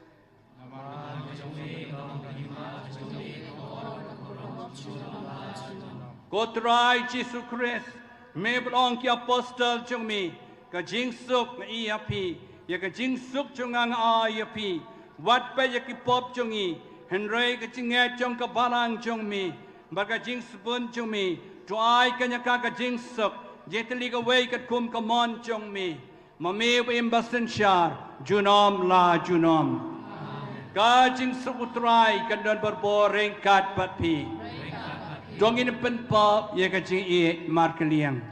Ko Trai Jisu Khrist, me ba la ong ki apostol jong me, ka jingsuk nga ai ïa phi, ïa ka jingsuk jong nga nga ai ïa phi. Wat peit ïa ki pop jong ngi, hynrei ka jingngeit jong ka balang jong me bad ka jingsbun jong me, to ai kane ka, ka jingsuk, jingtylli kawei katkum ka mon jong me. Ma me u Im basynshar junom la junom. Ka jingsuk u Trai kan don barabor ryngkat bad phi. To ngin pynpaw ïa ka jingïeit markylliang.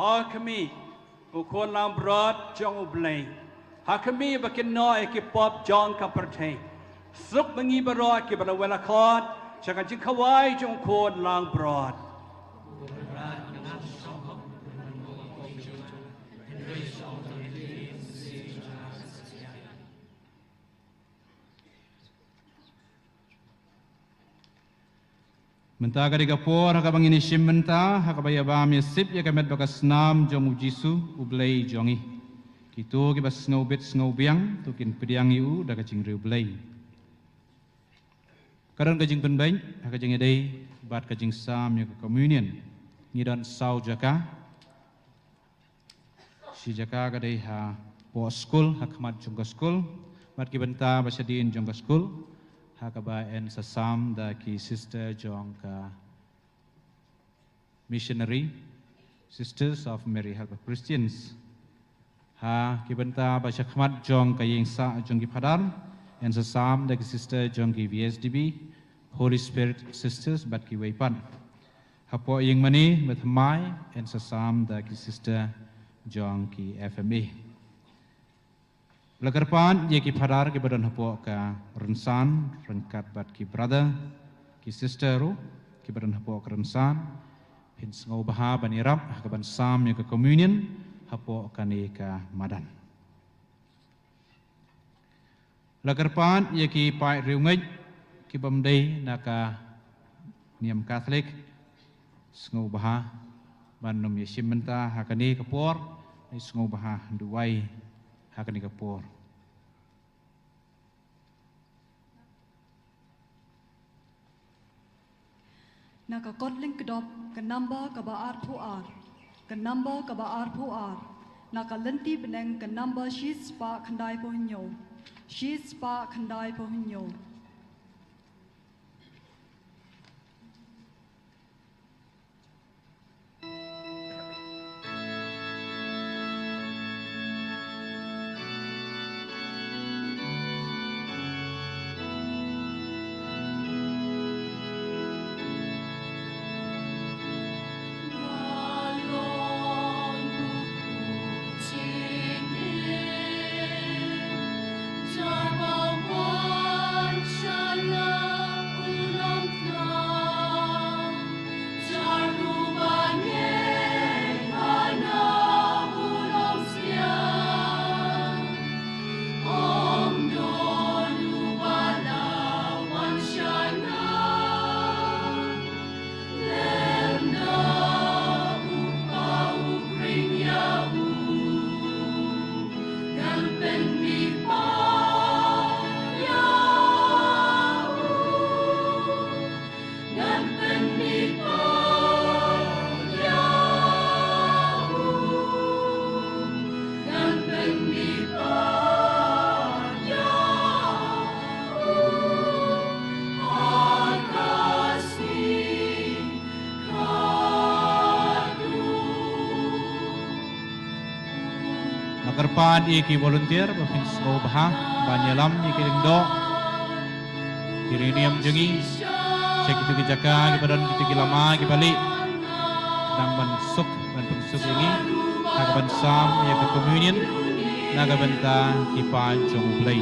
Ha khmih, u khun langbrot jong U Blei. Ha khmih ba kin noh ïa ki pop jong ka pyrthei. Suk ma ngi baroh kiba la wai la khot sha ka jingkhawai jong u khun langbrot. Mynta ka dei ka por ha kaba ngin ïashim bynta ha kaba ïa bam ïa sip ïa ka met bad ka snam jong U Jisu U Blei jong ngi. Kito kiba sngewbit sngewbiang to kin pdiang ïa u da ka jingriewblei. Ka don ka jingpynbeit ha ka jingïadei bad ka jingsam ïa ka communion. Ngi don saw jaka. Shi jaka ka dei hapoh skul, ha khmat jong ka skul, bad ki bynta ba shadien jong ka skul, ha kaba yn sa sam da ki sister jong ka Missionary Sisters of Mary Help of Christians. Ha ki bynta ba sha khmat jong ka ïing sah jong ki phadar, yn sa sam da ki sister jong ki V S D B, Holy Spirit Sisters bad kiwei pat. Hapoh ïing mane bad thymmai, yn sa sam da ki sister jong ki F M A. La kyrpad ïa ki phadar kiba don hapoh ka rynsan, ryngkat bad ki brother, ki sister ruh kiba don hapoh ka rynsan, phin sngewbha ban ïarap ha kaban sam ïa ka communion hapoh kane ka madan. La kyrpad ïa ki paid riewngeit kibym dei na ka niam Katholik, sngewbha ban ym ïashim bynta ha kane ka por, sngewbha duwai ha kane ka por. Na ka kot lyngkdop, ka number kaba arphew ar, ka number kaba arphew ar, na ka lynti bneng ka number shispah khyndaiphew hynñiew, shispah khyndaiphew hynñiew. Nga kyrpad ïa ki volunteer ba phin sngewbha ban ïalam ïa ki lyngdoh, ki riewniam jong ngi sha kito ki jaka kiba don kito ki lama kiba lieh, khnang ban suk, ban pynsuk ïa ngi ha kaban sam ïa ka communion na ka bynta ki paid jong U Blei.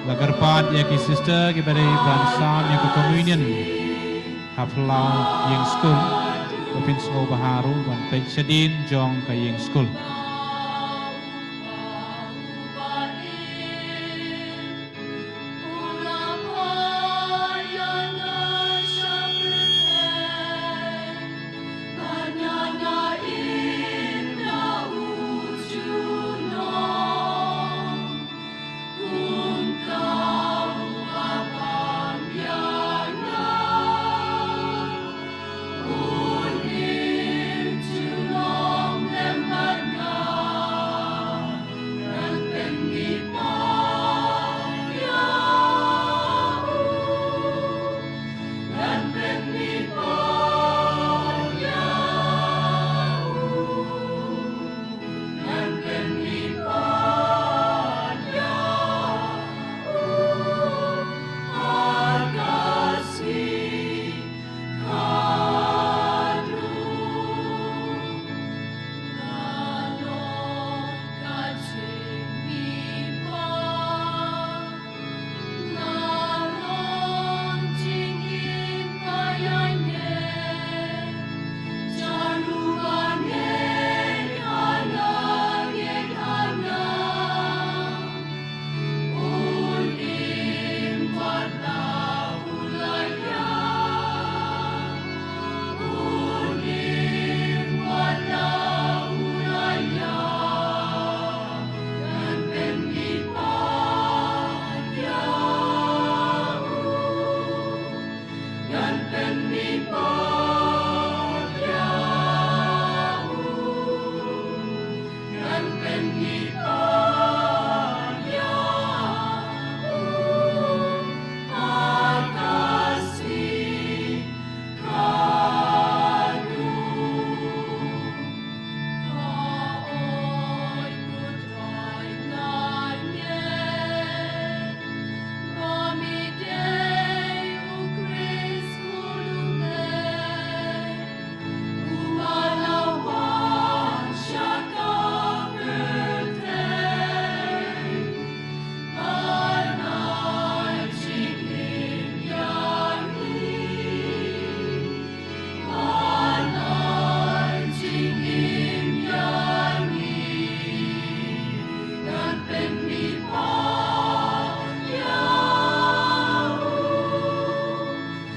La kyrpad ïa ki sister kiba dei ban sam ïa ka communion ha phyllaw ïing skul, ba phin sngewbha ruh ban peit shadien jong ka ïing skul.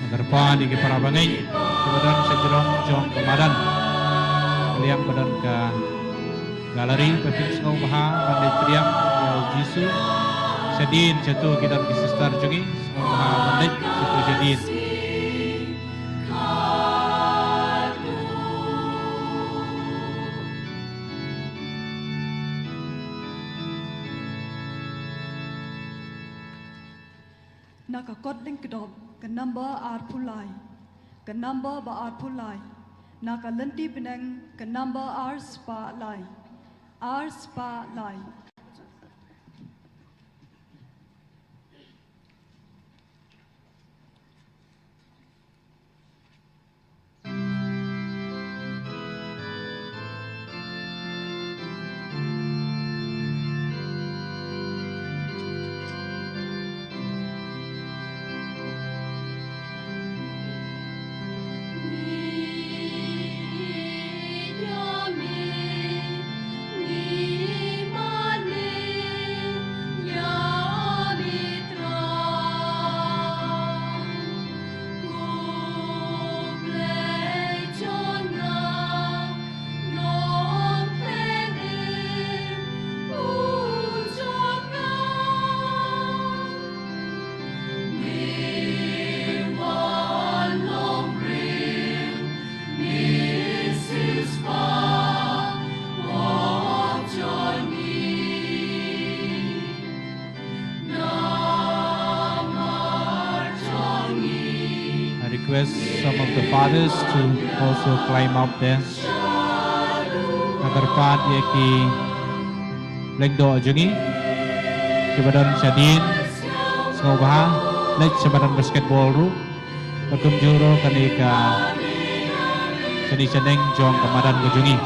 Nga kyrpad ïa ki para bangeit kiba don sha jrong jong ka madan, ka liang ba don ka gallery, ba phin sngewbha ban leit pdiang ïa u Jisu. Shadien shato ki don ki sister jong ngi, sngewbha ban leit shato shadien. Na ka kot lyngkdop ka number arphew lai. Ka number ba arphew lai. Na ka lynti bneng ka number ar spah lai. Ar spah lai. I request some of the fathers to also climb up there. Nga kyrpad ïa ki lyngdoh jong ngi kiba don shadien, sngewbha leit sha madan basketball ruh. Bad kumjuh ruh kane ka shane shaneng jong ka madan ka jong ngi.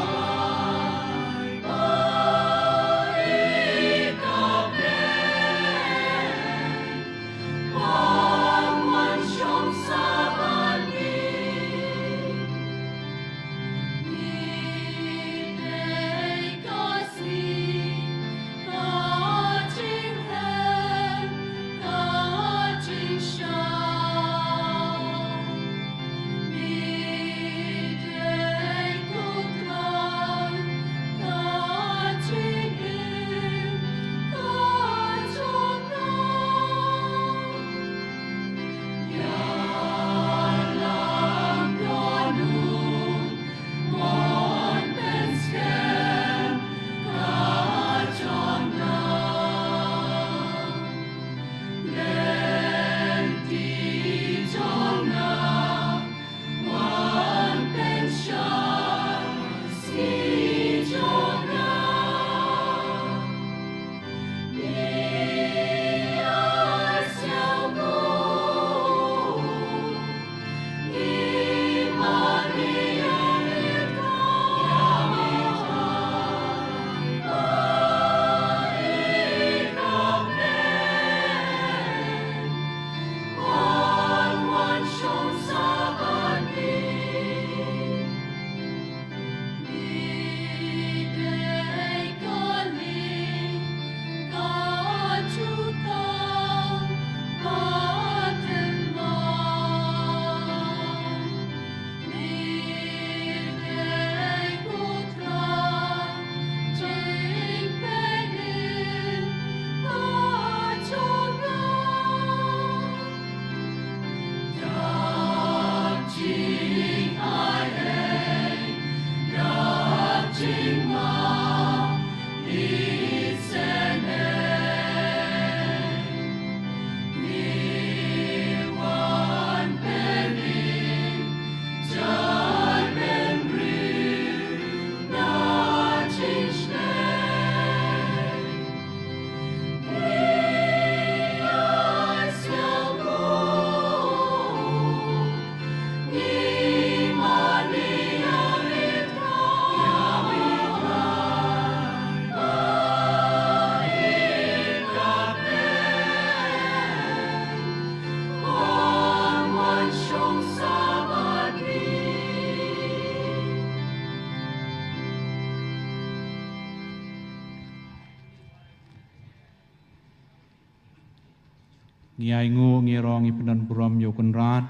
Ngi ai nguh, ngi ïaroh, ngi pyndon burom ïa u Kynrad,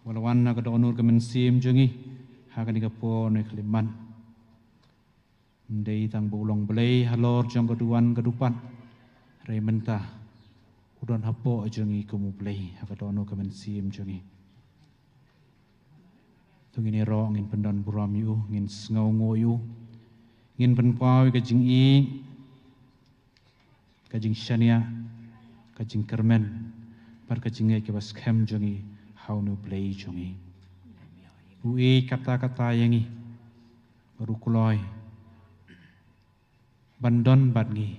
ba u la wan ha ka dohnud ka mynsiem jong ngi ha kane ka por ne khyllipmat. Ym dei tang ba u long Blei halor jong ka duwan ka dupat, hynrei mynta u don hapoh jong ngi kum u Blei ha ka dohnud ka mynsiem jong ngi. To ngin ïaroh, ngin pyndon burom ïa u, ngin sngewnguh ïa u, ngin pynpaw ïa ka jingïeit, ka jingshaniah, ka jingkyrmen bad ka jingngeit kaba skhem jong ngi ha une u Blei jong ngi. U ïeit katta katta ïa ngi bad u kloi ban don bad ngi,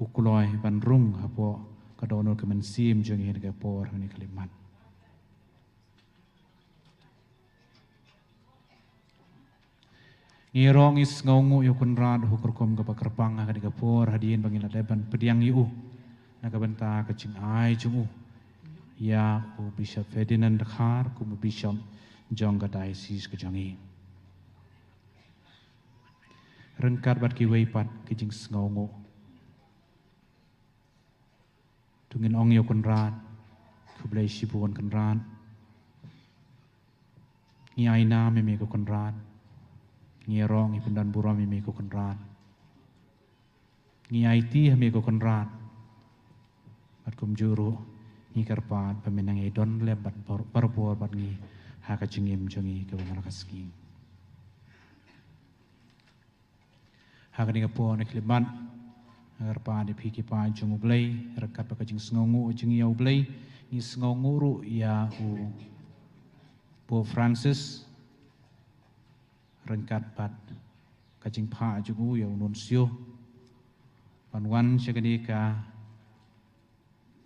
u kloi ban rung hapoh ka dohnud ka mynsiem jong ngi ha kane ka por, ha kane ka khyllipmat. Ngi ïaroh, ngi sngewnguh ïa u Kynrad ha ka rukom kaba kyrpang ha kane ka por, hadien ba ngi la dep ban pdiang ïa u na ka bynta ka jingai jong u ïa u Bishop Ferdinand Dkhar kum u Bishop jong ka diocese ka jong ngi. Ryngkat bad kiwei pat ki jingsngewnguh, to ngin ong ïa u Kynrad, khublei shibun Kynrad. Ngi ai nam ïa me ko Kynrad. Ngi ïaroh, ngi pyndon burom ïa me ko Kynrad. Ngi aiti ha me ko Kynrad. Bad kumjuh ruh ngi kyrpad ba men nang ïai don lem bad bor-, barabor bad ngi ha ka jingim jong ngi kaba man la ka sngi. Ha kane ka por ne khyllipmat, nga kyrpad ïa phi ki paid jong u Blei, ryngkat bad ka jingsngewnguh jong ngi ïa u Blei, ngi sngewnguh ruh ïa u Pope Francis, ryngkat bad ka jingphah jong u ïa u Nuncio ban wan sha kane ka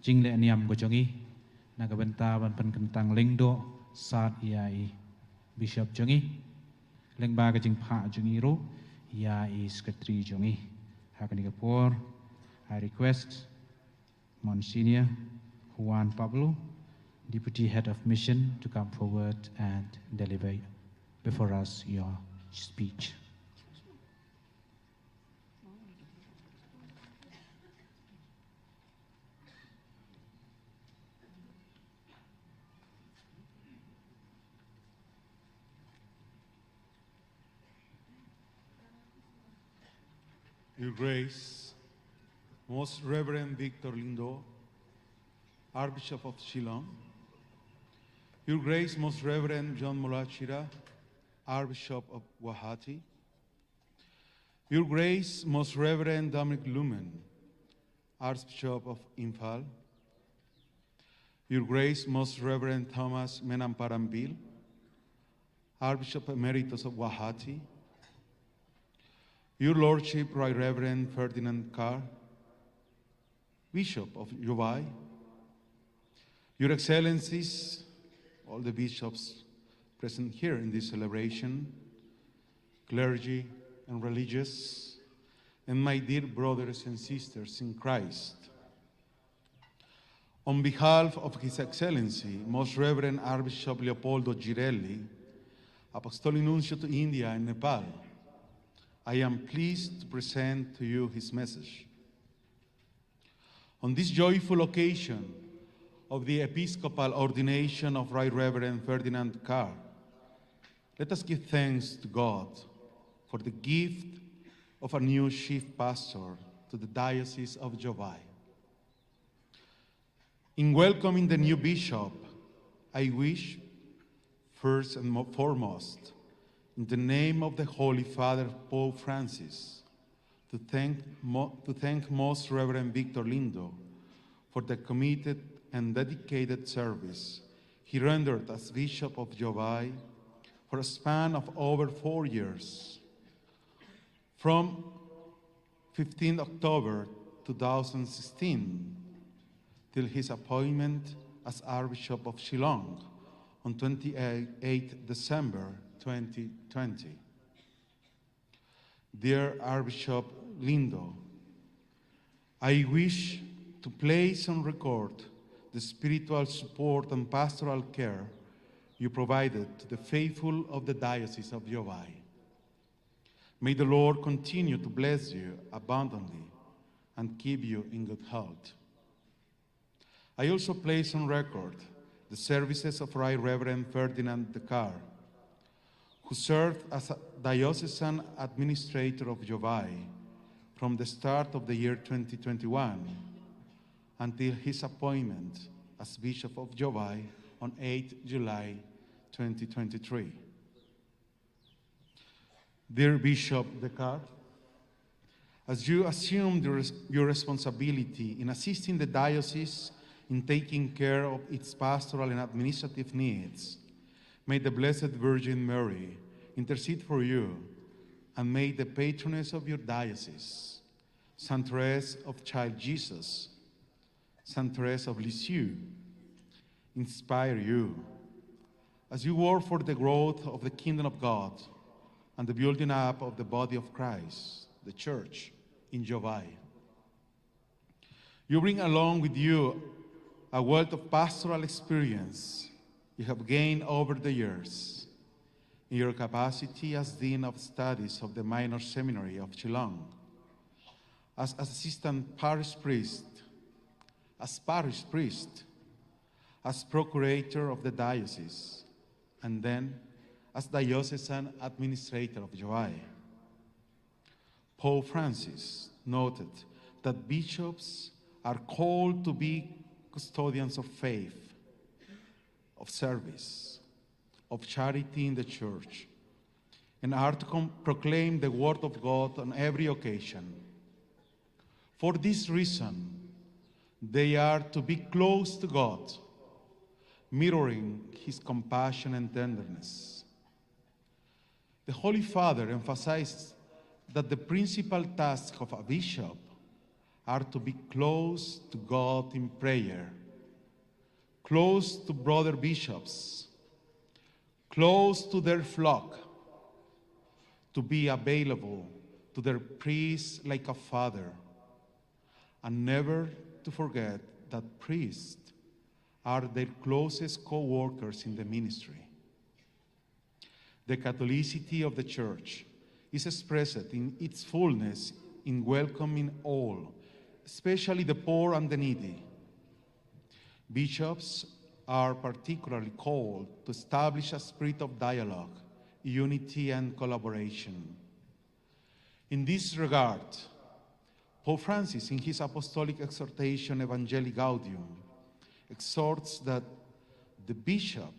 jingleh niam ka jong ngi na ka bynta ban pynkyntang lyngdoh sat ïa i Bishop jong ngi, lyngba ka jingphah jong ngi ruh ïa i Secretary jong ngi. Ha kane ka por, I request Monsignor Juan Pablo, Deputy Head of Mission, to come forward and deliver before us your speech. Your Grace, Most Reverend Victor Lindo, Archbishop of Shillong. Your Grace, Most Reverend John Mulachira, Archbishop of Guwahati. Your Grace, Most Reverend Dominic Lumen, Archbishop of Imphal. Your Grace, Most Reverend Thomas Menamparambil, Archbishop Emeritus of Guwahati. Your Lordship, Right Reverend Ferdinand Carr, Bishop of Jowai. Your Excellencies, all the bishops present here in this celebration, clergy and religious, and my dear brothers and sisters in Christ. On behalf of His Excellency, Most Reverend Archbishop Leopoldo Girelli, Apostolic Nuncio to India and Nepal, I am pleased to present to you his message. On this joyful occasion of the episcopal ordination of Right Reverend Ferdinand Carr, let us give thanks to God for the gift of a new chief pastor to the Diocese of Jowai. In welcoming the new bishop, I wish, first and mo-, foremost, in the name of the Holy Father Pope Francis, to thank mo-, to thank Most Reverend Victor Lindo for the committed and dedicated service he rendered as Bishop of Jowai for a span of over four years. From fifteenth October two thousand sixteen till his appointment as Archbishop of Shillong on twenty-eighth December twenty twenty. Dear Archbishop Lindo, I wish to place on record the spiritual support and pastoral care you provided to the faithful of the Diocese of Jowai. May the Lord continue to bless you abundantly and keep you in good health. I also place on record the services of Right Reverend Ferdinand Dekar, who served as a diocesan administrator of Jowai from the start of the year twenty twenty-one until his appointment as Bishop of Jowai on eighth July twenty twenty-three. Dear Bishop Dekar, as you assume the res-, your responsibility in assisting the diocese in taking care of its pastoral and administrative needs, may the Blessed Virgin Mary intercede for you, and may the patroness of your diocese, Saint Therese of Child Jesus, Saint Therese of Lisieux, inspire you as you work for the growth of the kingdom of God and the building up of the body of Christ, the church, in Jowai. You bring along with you a wealth of pastoral experience you have gained over the years in your capacity as Dean of Studies of the Minor Seminary of Geelong, as assistant parish priest, as parish priest, as procurator of the diocese, and then as diocesan administrator of Jowai. Pope Francis noted that bishops are called to be custodians of faith, of service, of charity in the church, and are to com-, proclaim the word of God on every occasion. For this reason, they are to be close to God, mirroring his compassion and tenderness. The Holy Father emphasized that the principal tasks of a bishop are to be close to God in prayer, close to brother bishops, close to their flock, to be available to their priests like a father, and never to forget that priests are their closest co-workers in the ministry. The Catholicity of the Church is expressed in its fullness in welcoming all, especially the poor and the needy. Bishops are particularly called to establish a spirit of dialogue, unity, and collaboration. In this regard, Pope Francis, in his apostolic exhortation Evangelii Gaudium, exhorts that the bishop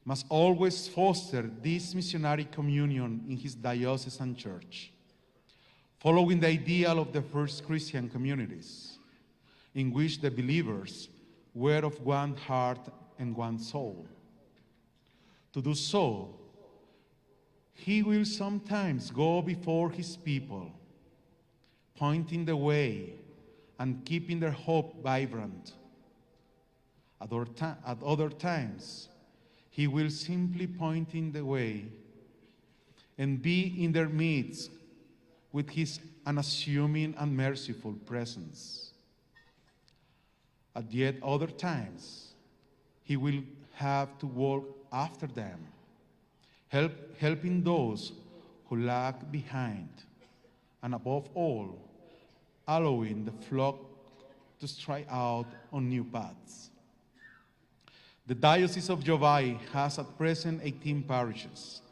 must always foster this missionary communion in his diocesan church, following the ideal of the first Christian communities, in which the believers were of one heart and one soul. To do so, he will sometimes go before his people, pointing the way and keeping their hope vibrant. At other ti-, at other times, he will simply point in the way and be in their midst with his unassuming and merciful presence. At yet other times, he will have to walk after them, help, helping those who lag behind, and above all, allowing the flock to strike out on new paths. The Diocese of Jowai has at present eighteen parishes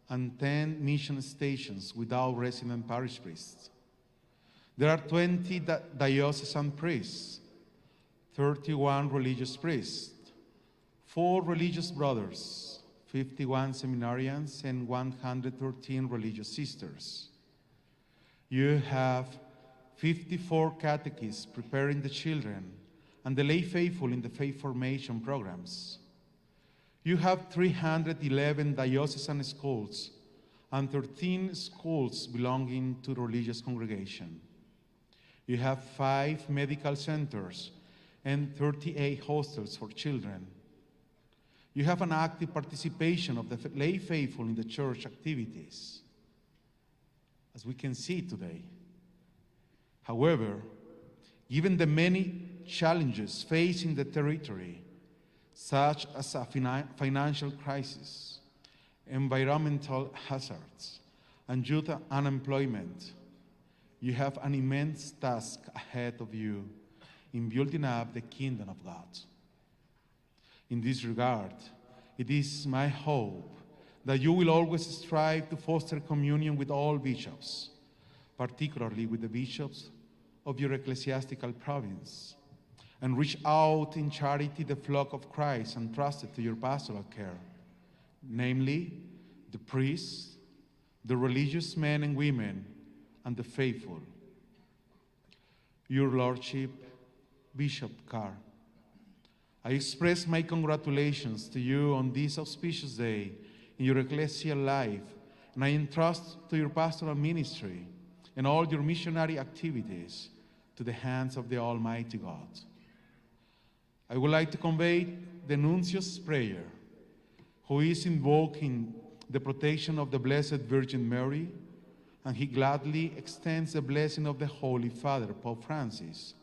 and ten mission stations without resident parish priests. There are twenty di-, diocesan priests, thirty-one religious priests, four religious brothers, fifty-one seminarians, and one hundred thirteen religious sisters. You have fifty-four catechists preparing the children and the lay faithful in the faith formation programs. You have three hundred eleven diocesan schools and thirteen schools belonging to religious congregation. You have five medical centers and thirty-eight hostels for children. You have an active participation of the f-, lay faithful in the church activities, as we can see today. However, given the many challenges facing the territory, such as a fina-, financial crisis, environmental hazards, and youth unemployment, you have an immense task ahead of you in building up the kingdom of God. In this regard, it is my hope that you will always strive to foster communion with all bishops, particularly with the bishops of your ecclesiastical province, and reach out in charity the flock of Christ entrusted to your pastoral care, namely the priests, the religious men and women, and the faithful. Your Lordship, Bishop Carr, I express my congratulations to you on this auspicious day in your ecclesial life, and I entrust to your pastoral ministry and all your missionary activities to the hands of the Almighty God. I would like to convey the Nuncio's prayer, who is invoking the protection of the Blessed Virgin Mary, and he gladly extends the blessing of the Holy Father, Pope Francis,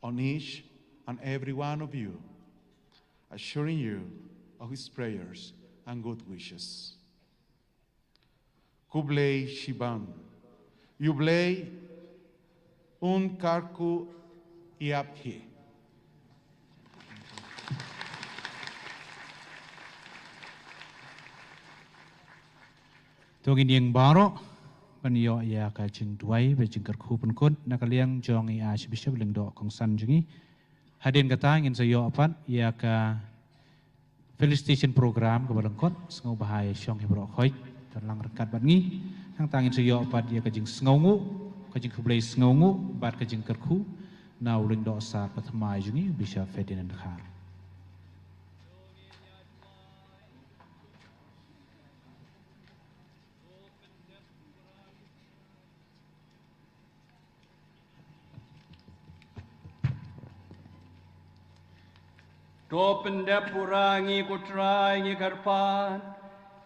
on each and every one of you, assuring you of his prayers and good wishes. Khublei shibun. U Blei un kyrkhu ïa phi. To ngin ïeng baroh ban ïoh ïa ka jingduwai bad jingkyrkhu pynkut na ka liang jong i Archbishop Lyngdoh Kongsan jong ngi. Hadien kata ngin sa ïoh pat ïa ka felicitation program kaba lyngkot, sngewbha ïa shong hi baroh khoit, don lang ryngkat bad ngi. Nangta ngin sa ïoh pat ïa ka jingsngewnguh, ka jingkhublei sngewnguh bad ka jingkyrkhu na u Lyngdoh Sar ba thymmai jong ngi, Bishop Ferdinand Khar. To pyndep pura ngi ko Trai, ngi kyrpad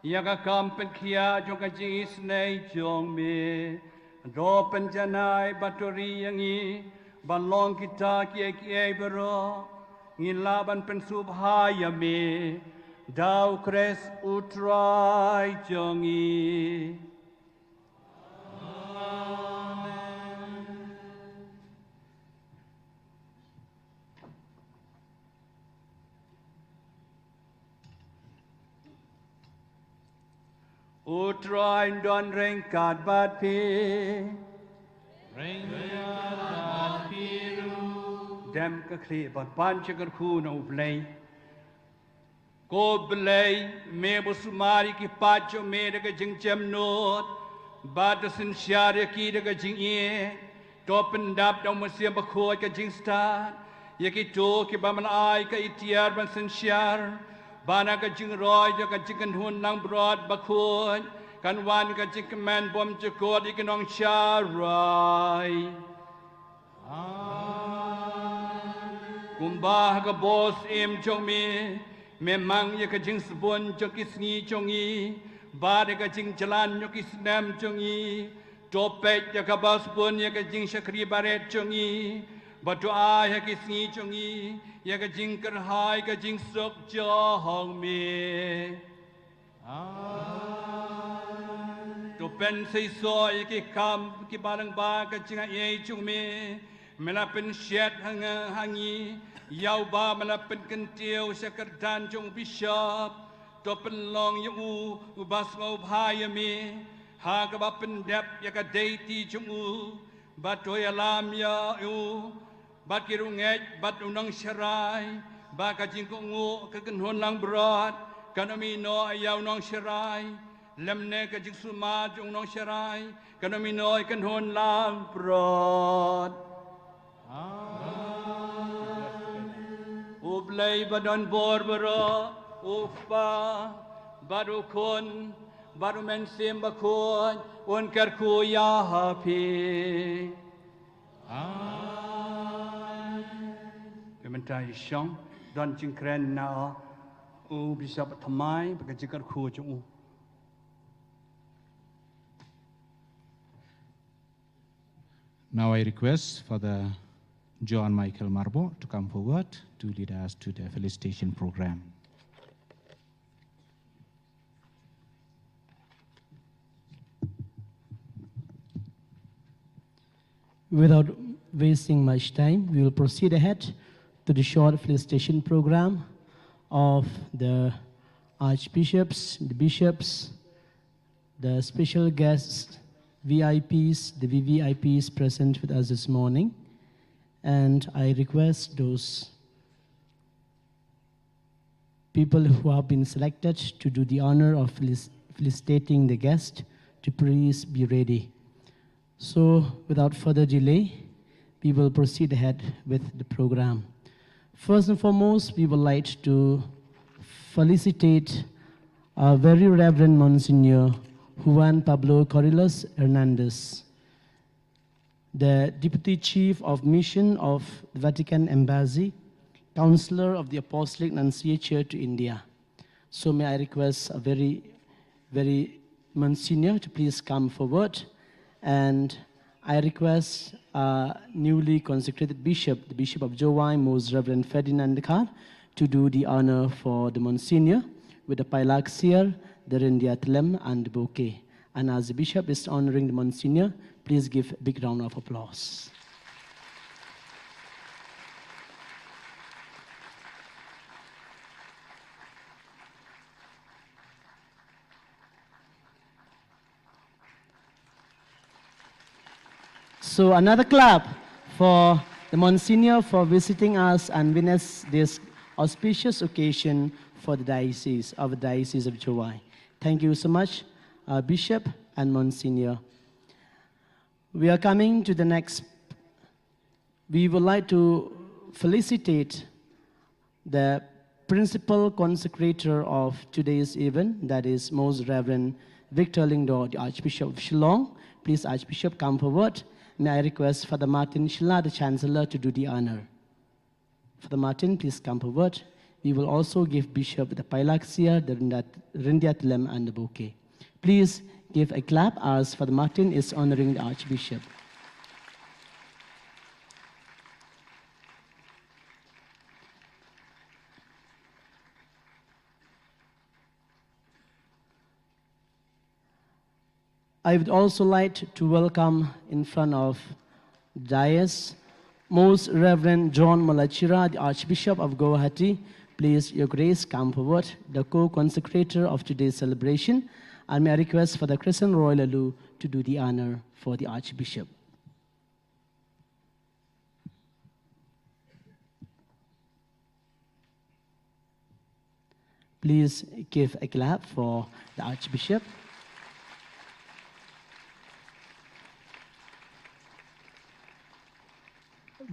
ïa ka kam pynkhiah jong ka jingisynei jong me. To pynjanai bad to ri ïa ngi ban long kita kiei kiei baroh, ngin lah ban pynsngewbha ïa me da u Khrist u Trai jong ngi. U Trai un don ryngkat bad phi. Ryngkat bad phi ruh. Dem ka khlieh bad pan jingkyrkhu na U Blei. Ko Blei, me ba sumar ïa ki paid jong me da ka jingjemnud bad to synshar ïa ki da ka jingïeit, to pyndap da U Mynsiem Bakhuid ka jingstad ïa kito kiba men ai ka iktiar ban synshar, ba na ka jingroi jong ka jingkynhun langbrot bakhuid kan wan ka jingkmen bymjukut ïa ki nongsharai. Kumba ha ka bor syiem jong me, me mang ïa ka jingsbun jong ki sngi jong ngi bad ïa ka jingjlan jong ki snem jong ngi, to peit ïa kaba sbun ïa ka jingshakri barit jong ngi bad to ai ha ki sngi jong ngi ïa ka jingkyrhai ka jingsuk jong me. Amen. To pynseisoh ïa ki kam kiba lyngba ka jingaiei jong me, me la pynshet ha nga, ha ngi ïa uba me la pynkyntiew sha kyrdan jong u bishop. To pynlong ïa u uba sngewbha ïa me ha kaba pyndep ïa ka deiti jong u. Bad to ïalam ïa u bad ki riewngeit bad u nongsharai, ba ka jingkohnguh ka kynhun langbrot kan ym ïehnoh ïa u nongsharai, lymne ka jingsumar jong u nongsharai kan ym ïehnoh ïa ka kynhun langbrot. Amen. U Blei ba don bor baroh, u Kpa bad u Khun bad u Mynsiem Bakhuid, un kyrkhu ïa phi. Amen. Te mynta ïa shong, don jingkren na u Bishop Thymmai bad ka jingkyrkhu jong u. Now I request Father John Michael Marbot to come forward to lead us to the felicitation program. Without wasting much time, we will proceed ahead to the short felicitation program of the archbishops, the bishops, the special guests, V I Ps, the V V I Ps present with us this morning. And I request those people who have been selected to do the honor of felic- felicitating the guest to please be ready. So, without further delay, we will proceed ahead with the program. First and foremost, we would like to felicitate our very Reverend Monsignor Juan Pablo Carrillos Hernandez, the Deputy Chief of Mission of the Vatican Embassy, Counselor of the Apostolic Nunciature to India. So may I request a very, very Monsignor to please come forward. And I request uh, newly consecrated Bishop, the Bishop of Jowai, Most Reverend Ferdinand Kar, to do the honor for the Monsignor with the Pailaksiar, the Rindia Tlem, and the bouquet. And as the Bishop is honoring the Monsignor, please give a big round of applause. So another clap for the Monsignor for visiting us and witness this auspicious occasion for the diocese of the Diocese of Jowai. Thank you so much, uh, Bishop and Monsignor. We are coming to the next. We would like to felicitate the principal consecrator of today's event, that is Most Reverend Victor Lyngdoh, the Archbishop of Shillong. Please, Archbishop, come forward. May I request Father Martin Shylla, the Chancellor, to do the honor. Father Martin, please come forward. We will also give Bishop the Pailaksiar, the Rindia Tlem, and the bouquet. Please give a clap as Father Martin is honoring the Archbishop. I would also like to welcome in front of dais Most Reverend John Malachira, the Archbishop of Guwahati. Please, Your Grace, come forward, the co-consecrator of today's celebration. And may I request Father Christian Roy Laloo to do the honor for the Archbishop. Please give a clap for the Archbishop.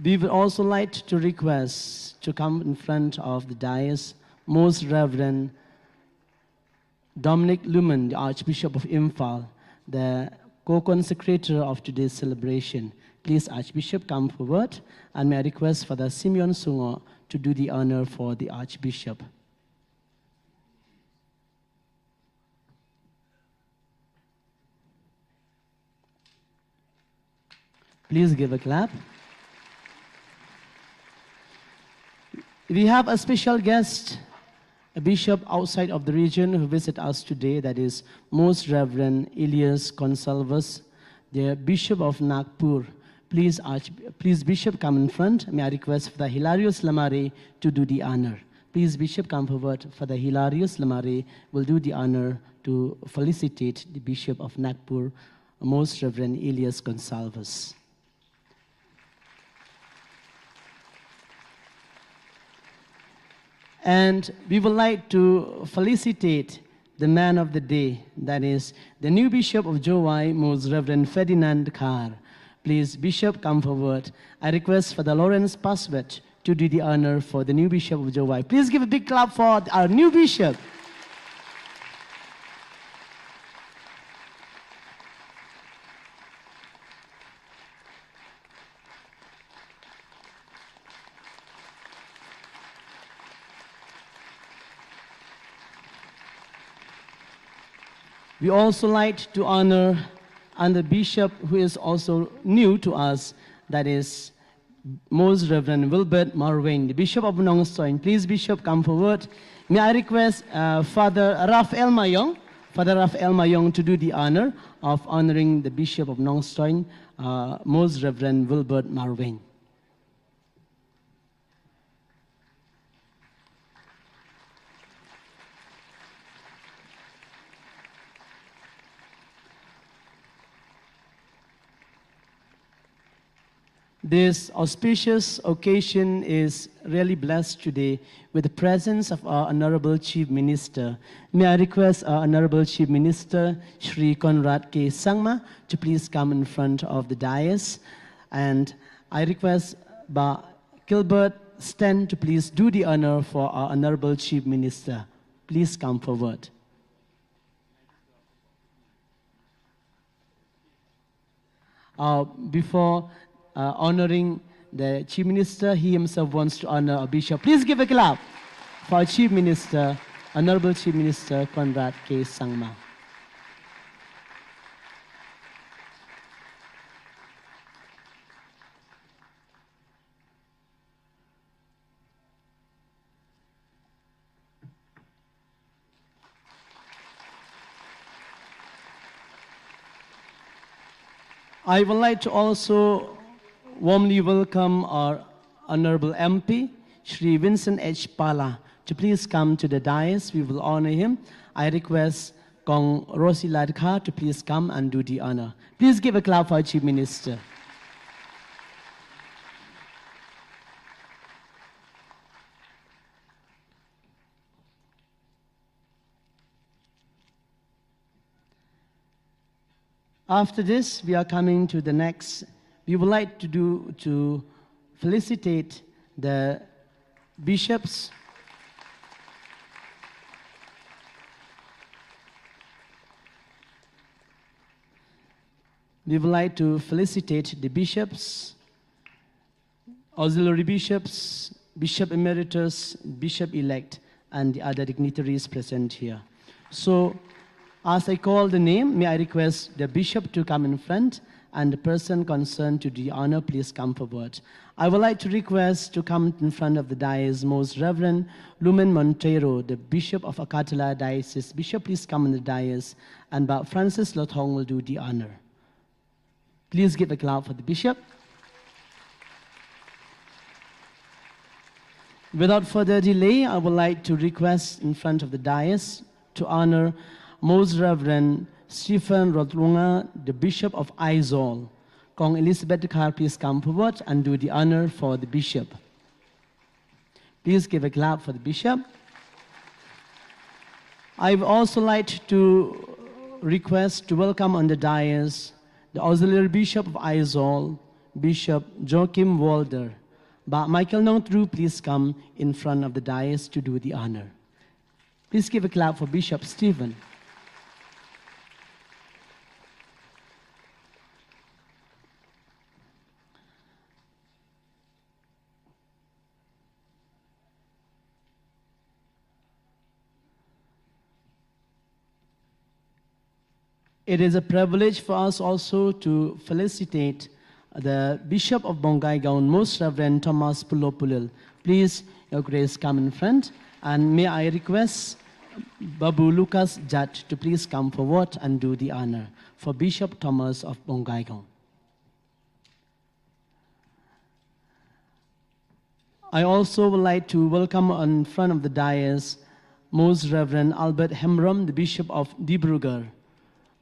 We would also like to request to come in front of the dais Most Reverend Dominic Lumon, the Archbishop of Imphal, the co-consecrator of today's celebration. Please, Archbishop, come forward, and may I request Father Simeon Sungoh to do the honor for the Archbishop. Please give a clap. We have a special guest, a bishop outside of the region who visit us today, that is Most Reverend Elias Gonsalves, the Bishop of Nagpur. Please, Arch-, please, Bishop, come in front. May I request Father Hilarius Lamare to do the honor. Please, Bishop, come forward. Father Hilarius Lamare will do the honor to felicitate the Bishop of Nagpur, Most Reverend Elias Gonsalves. And we would like to felicitate the man of the day, that is the new Bishop of Jowai, Most Reverend Ferdinand Kar. Please, Bishop, come forward. I request Father Lawrence Paswet to do the honor for the new Bishop of Jowai. Please give a big clap for our new Bishop. We also like to honor another bishop who is also new to us, that is Most Reverend Wilbert Marwein, the Bishop of Nongstoin. Please, Bishop, come forward. May I request, uh, Father Raphael Mayong, Father Raphael Mayong to do the honor of honoring the Bishop of Nongstoin, uh, Most Reverend Wilbert Marwein. This auspicious occasion is really blessed today with the presence of our Honorable Chief Minister. May I request our Honorable Chief Minister, Shri Conrad K Sangma, to please come in front of the dais. And I request Bah Gilbert Sten to please do the honor for our Honorable Chief Minister. Please come forward. Uh, before, uh, honoring the Chief Minister, he himself wants to honor a bishop. Please give a clap for our Chief Minister, Honorable Chief Minister Conrad K Sangma. I would like to also warmly welcome our Honorable M P, Shri Vincent H Pala, to please come to the dais. We will honor him. I request Kong Rosi Ladkha to please come and do the honor. Please give a clap for our Chief Minister. After this, we are coming to the next. We would like to do, to felicitate the bishops. We would like to felicitate the bishops, auxiliary bishops, Bishop Emeritus, Bishop Elect, and the other dignitaries present here. So, as I call the name, may I request the Bishop to come in front and the person concerned to do the honor, please come forward. I would like to request to come in front of the dais Most Reverend Lumen Monteiro, the Bishop of Agatha Diocese. Bishop, please come on the dais, and Bah Francis Lothong will do the honor. Please give a clap for the bishop. Without further delay, I would like to request in front of the dais to honor Most Reverend Stephen Rotlunga, the Bishop of Aizawl. Kong Elizabeth Dkhar, please come forward and do the honor for the bishop. Please give a clap for the bishop. I would also like to request to welcome on the dais the Auxiliary Bishop of Aizawl, Bishop Joachim Walder. Bah Michael Nongtru, please come in front of the dais to do the honor. Please give a clap for Bishop Stephen. It is a privilege for us also to felicitate the Bishop of Bongaigaon, Most Reverend Thomas Pulopulil. Please, Your Grace, come in front. And may I request Babu Lucas Jat to please come forward and do the honor for Bishop Thomas of Bongaigaon. I also would like to welcome in front of the dais Most Reverend Albert Hemrom, the Bishop of Dibrugarh.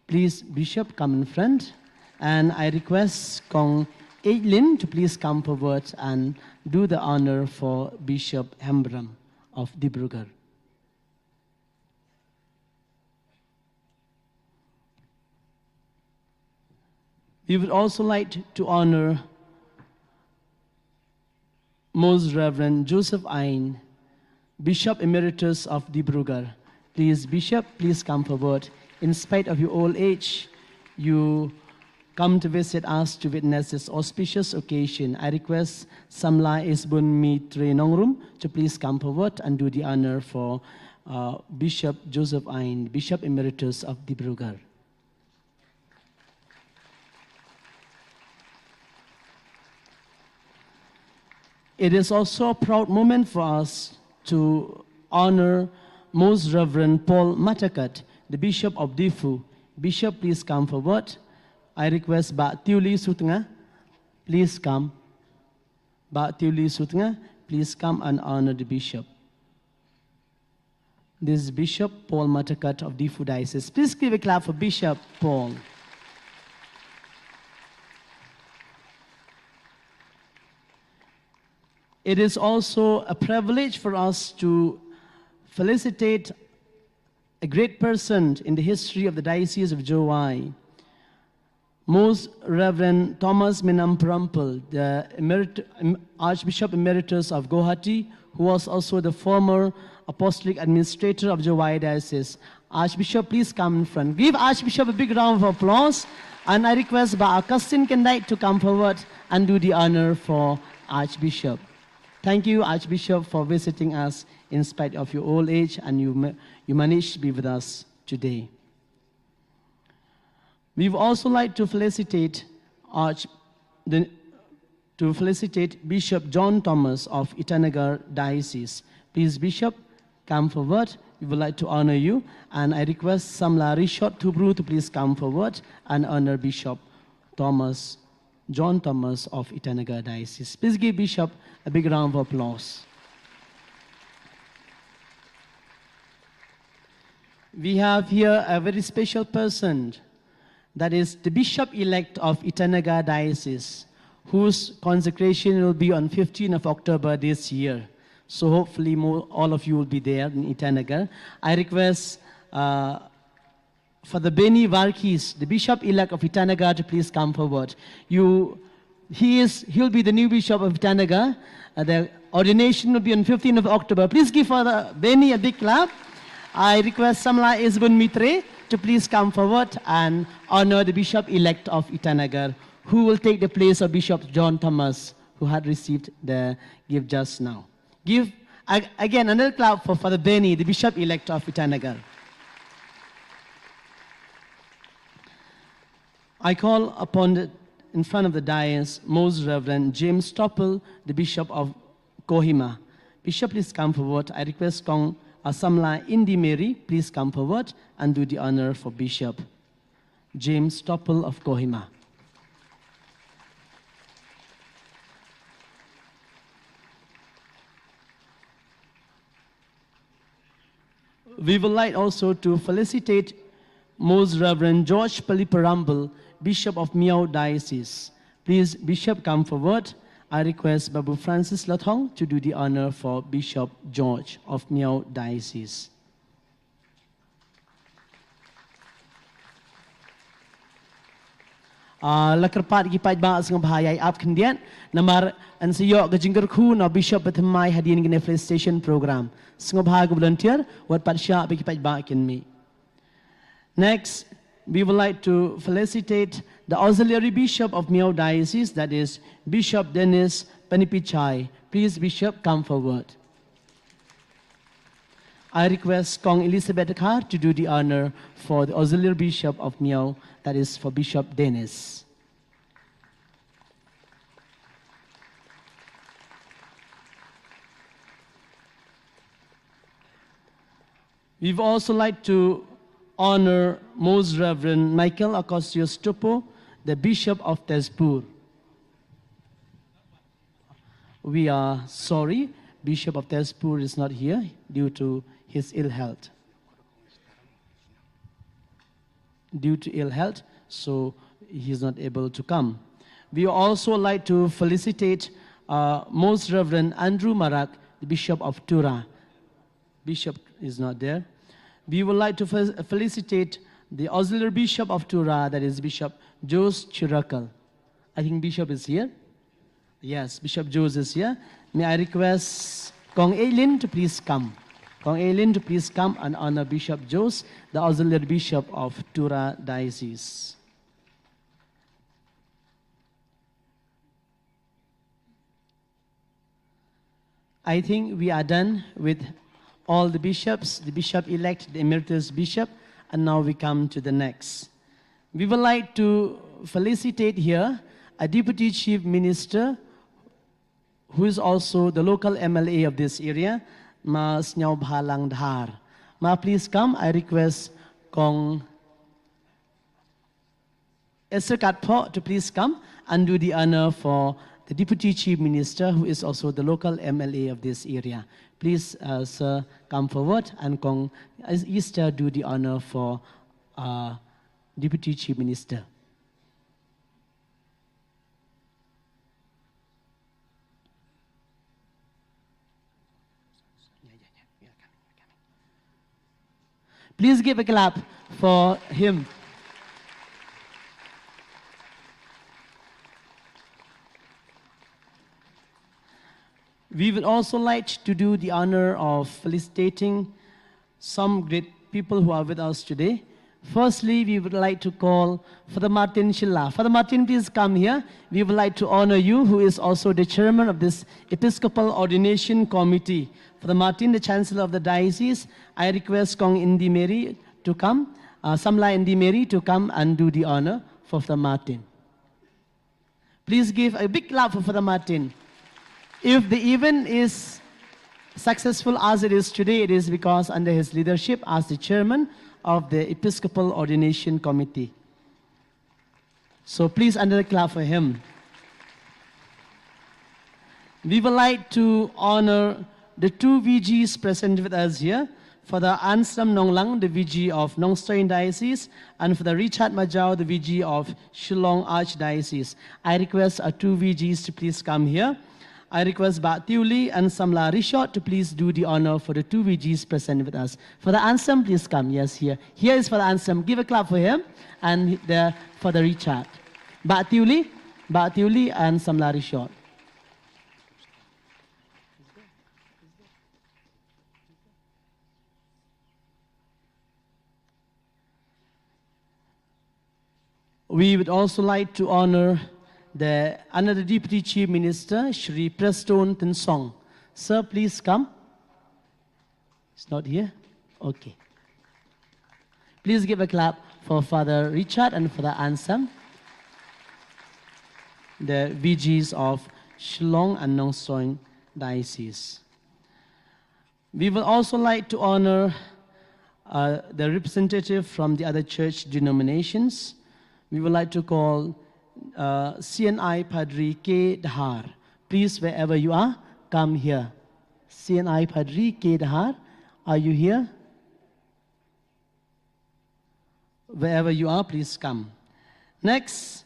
Please, Bishop, come in front. And I request Kong Eitlin to please come forward and do the honor for Bishop Hemrom of Dibrugarh. We would also like to honor Most Reverend Joseph Ain, Bishop Emeritus of Dibrugarh. Please, Bishop, please come forward. In spite of your old age, you come to visit us to witness this auspicious occasion. I request Samla Isbun Mi Tre Nongrum to please come forward and do the honor for, uh, Bishop Joseph Ain, Bishop Emeritus of Dibrugarh. It is also a proud moment for us to honor Most Reverend Paul Matakat, the Bishop of Diphu. Bishop, please come forward. I request Bah Tiuli Sutnga, please come. Bah Tiuli Sutnga, please come and honor the Bishop. This is Bishop Paul Matakat of Diphu Diocese. Please give a clap for Bishop Paul. It is also a privilege for us to felicitate a great person in the history of the Diocese of Jowai, Most Reverend Thomas Minam Perampal, the Emerit-, Em-, Archbishop Emeritus of Guwahati, who was also the former Apostolic Administrator of Jowai Diocese. Archbishop, please come in front. Give Archbishop a big round of applause, and I request Bah Augustine Kendait to come forward and do the honor for Archbishop. Thank you, Archbishop, for visiting us in spite of your old age, and you ma-, you managed to be with us today. We would also like to felicitate Arch-, the, to felicitate Bishop John Thomas of Itanagar Diocese. Please, Bishop, come forward. We would like to honor you, and I request Samla Rishot Thubru to please come forward and honor Bishop Thomas, John Thomas of Itanagar Diocese. Please give Bishop a big round of applause. We have here a very special person, that is the Bishop-elect of Itanagar Diocese, whose consecration will be on fifteenth of October this year. So hopefully more, all of you will be there in Itanagar. I request, uh, Father Benny Varghese, the Bishop-elect of Itanagar, to please come forward. You, he is, he'll be the new Bishop of Itanagar. Uh, the ordination will be on fifteenth of October. Please give Father Benny a big clap. I request Samla Isbun Mitre to please come forward and honor the Bishop-elect of Itanagar, who will take the place of Bishop John Thomas, who had received the gift just now. Give ag-, again another clap for Father Benny, the Bishop-elect of Itanagar. I call upon the, in front of the dais, Most Reverend James Topple, the Bishop of Kohima. Bishop, please come forward. I request Kong Asamla Indi Mary, please come forward and do the honor for Bishop James Topple of Kohima. We would like also to felicitate Most Reverend George Paliparambal, Bishop of Miao Diocese. Please, Bishop, come forward. I request Babu Francis Lathong to do the honor for Bishop George of Miao Diocese. Ah, la kyrpad ki paidbah sngewbha ïai ap khyndiat namar yn sa ïoh ka jingkyrkhu na u Bishop ba thymmai hadien kane felicitation program. Sngewbha ki volunteer, wat pat shah ba ki paidbah kin mih. Next, we would like to felicitate the Auxiliary Bishop of Miao Diocese, that is Bishop Dennis Panipichai. Please, Bishop, come forward. I request Kong Elizabeth Khar to do the honor for the Auxiliary Bishop of Miao, that is for Bishop Dennis. We would also like to honor Most Reverend Michael Akosios Tupo, the Bishop of Tezpur. We are sorry, Bishop of Tezpur is not here due to his ill health. Due to ill health, so he is not able to come. We also like to felicitate, uh, Most Reverend Andrew Marak, the Bishop of Tura. Bishop is not there. We would like to fel-, felicitate the Auxiliary Bishop of Tura, that is Bishop Jose Chirakal. I think Bishop is here. Yes, Bishop Jose is here. May I request Kong Eileen to please come. Kong Eileen to please come and honor Bishop Jose, the Auxiliary Bishop of Tura Diocese. I think we are done with all the bishops, the bishop-elect, the emeritus bishop, and now we come to the next. We would like to felicitate here a Deputy Chief Minister who is also the local M L A of this area, Ma Sniawbhalang Dhar. Ma, please come. I request Kong Esther Katphoh to please come and do the honor for the Deputy Chief Minister, who is also the local M L A of this area. Please, uh, sir, come forward and Kong Esther do the honor for, uh, Deputy Chief Minister. Please give a clap for him. We would also like to do the honor of felicitating some great people who are with us today. Firstly, we would like to call Father Martin Shylla. Father Martin, please come here. We would like to honor you, who is also the chairman of this Episcopal Ordination Committee. Father Martin, the Chancellor of the Diocese, I request Kong Indi Mary to come, uh, Samla Indi Mary to come and do the honor for Father Martin. Please give a big clap for Father Martin. If the event is successful as it is today, it is because under his leadership as the chairman of the Episcopal Ordination Committee. So please, another clap for him. We would like to honor the two V Gs present with us here, Father Anselm Nonglang, the V G of Nongstoin Diocese, and Father Richard Majau, the V G of Shillong Archdiocese. I request our two V Gs to please come here. I request Bah Tiuli and Samla Rishot to please do the honor for the two V Gs present with us. Father Anselm, please come. Yes, here. Here is Father Anselm. Give a clap for him. And the, Father Richard. Bah Tiuli, Bah Tiuli and Samla Rishot. We would also like to honor the another Deputy Chief Minister, Shri Prestone Tynsong. Sir, please come. He's not here? Okay. Please give a clap for Father Richard and Father Anselm, the V Gs of Shillong and Nongstoin Diocese. We would also like to honor, uh, the representative from the other church denominations. We would like to call, uh, C N I Padri K Dhar. Please, wherever you are, come here. C N I Padri K Dhar, are you here? Wherever you are, please come. Next,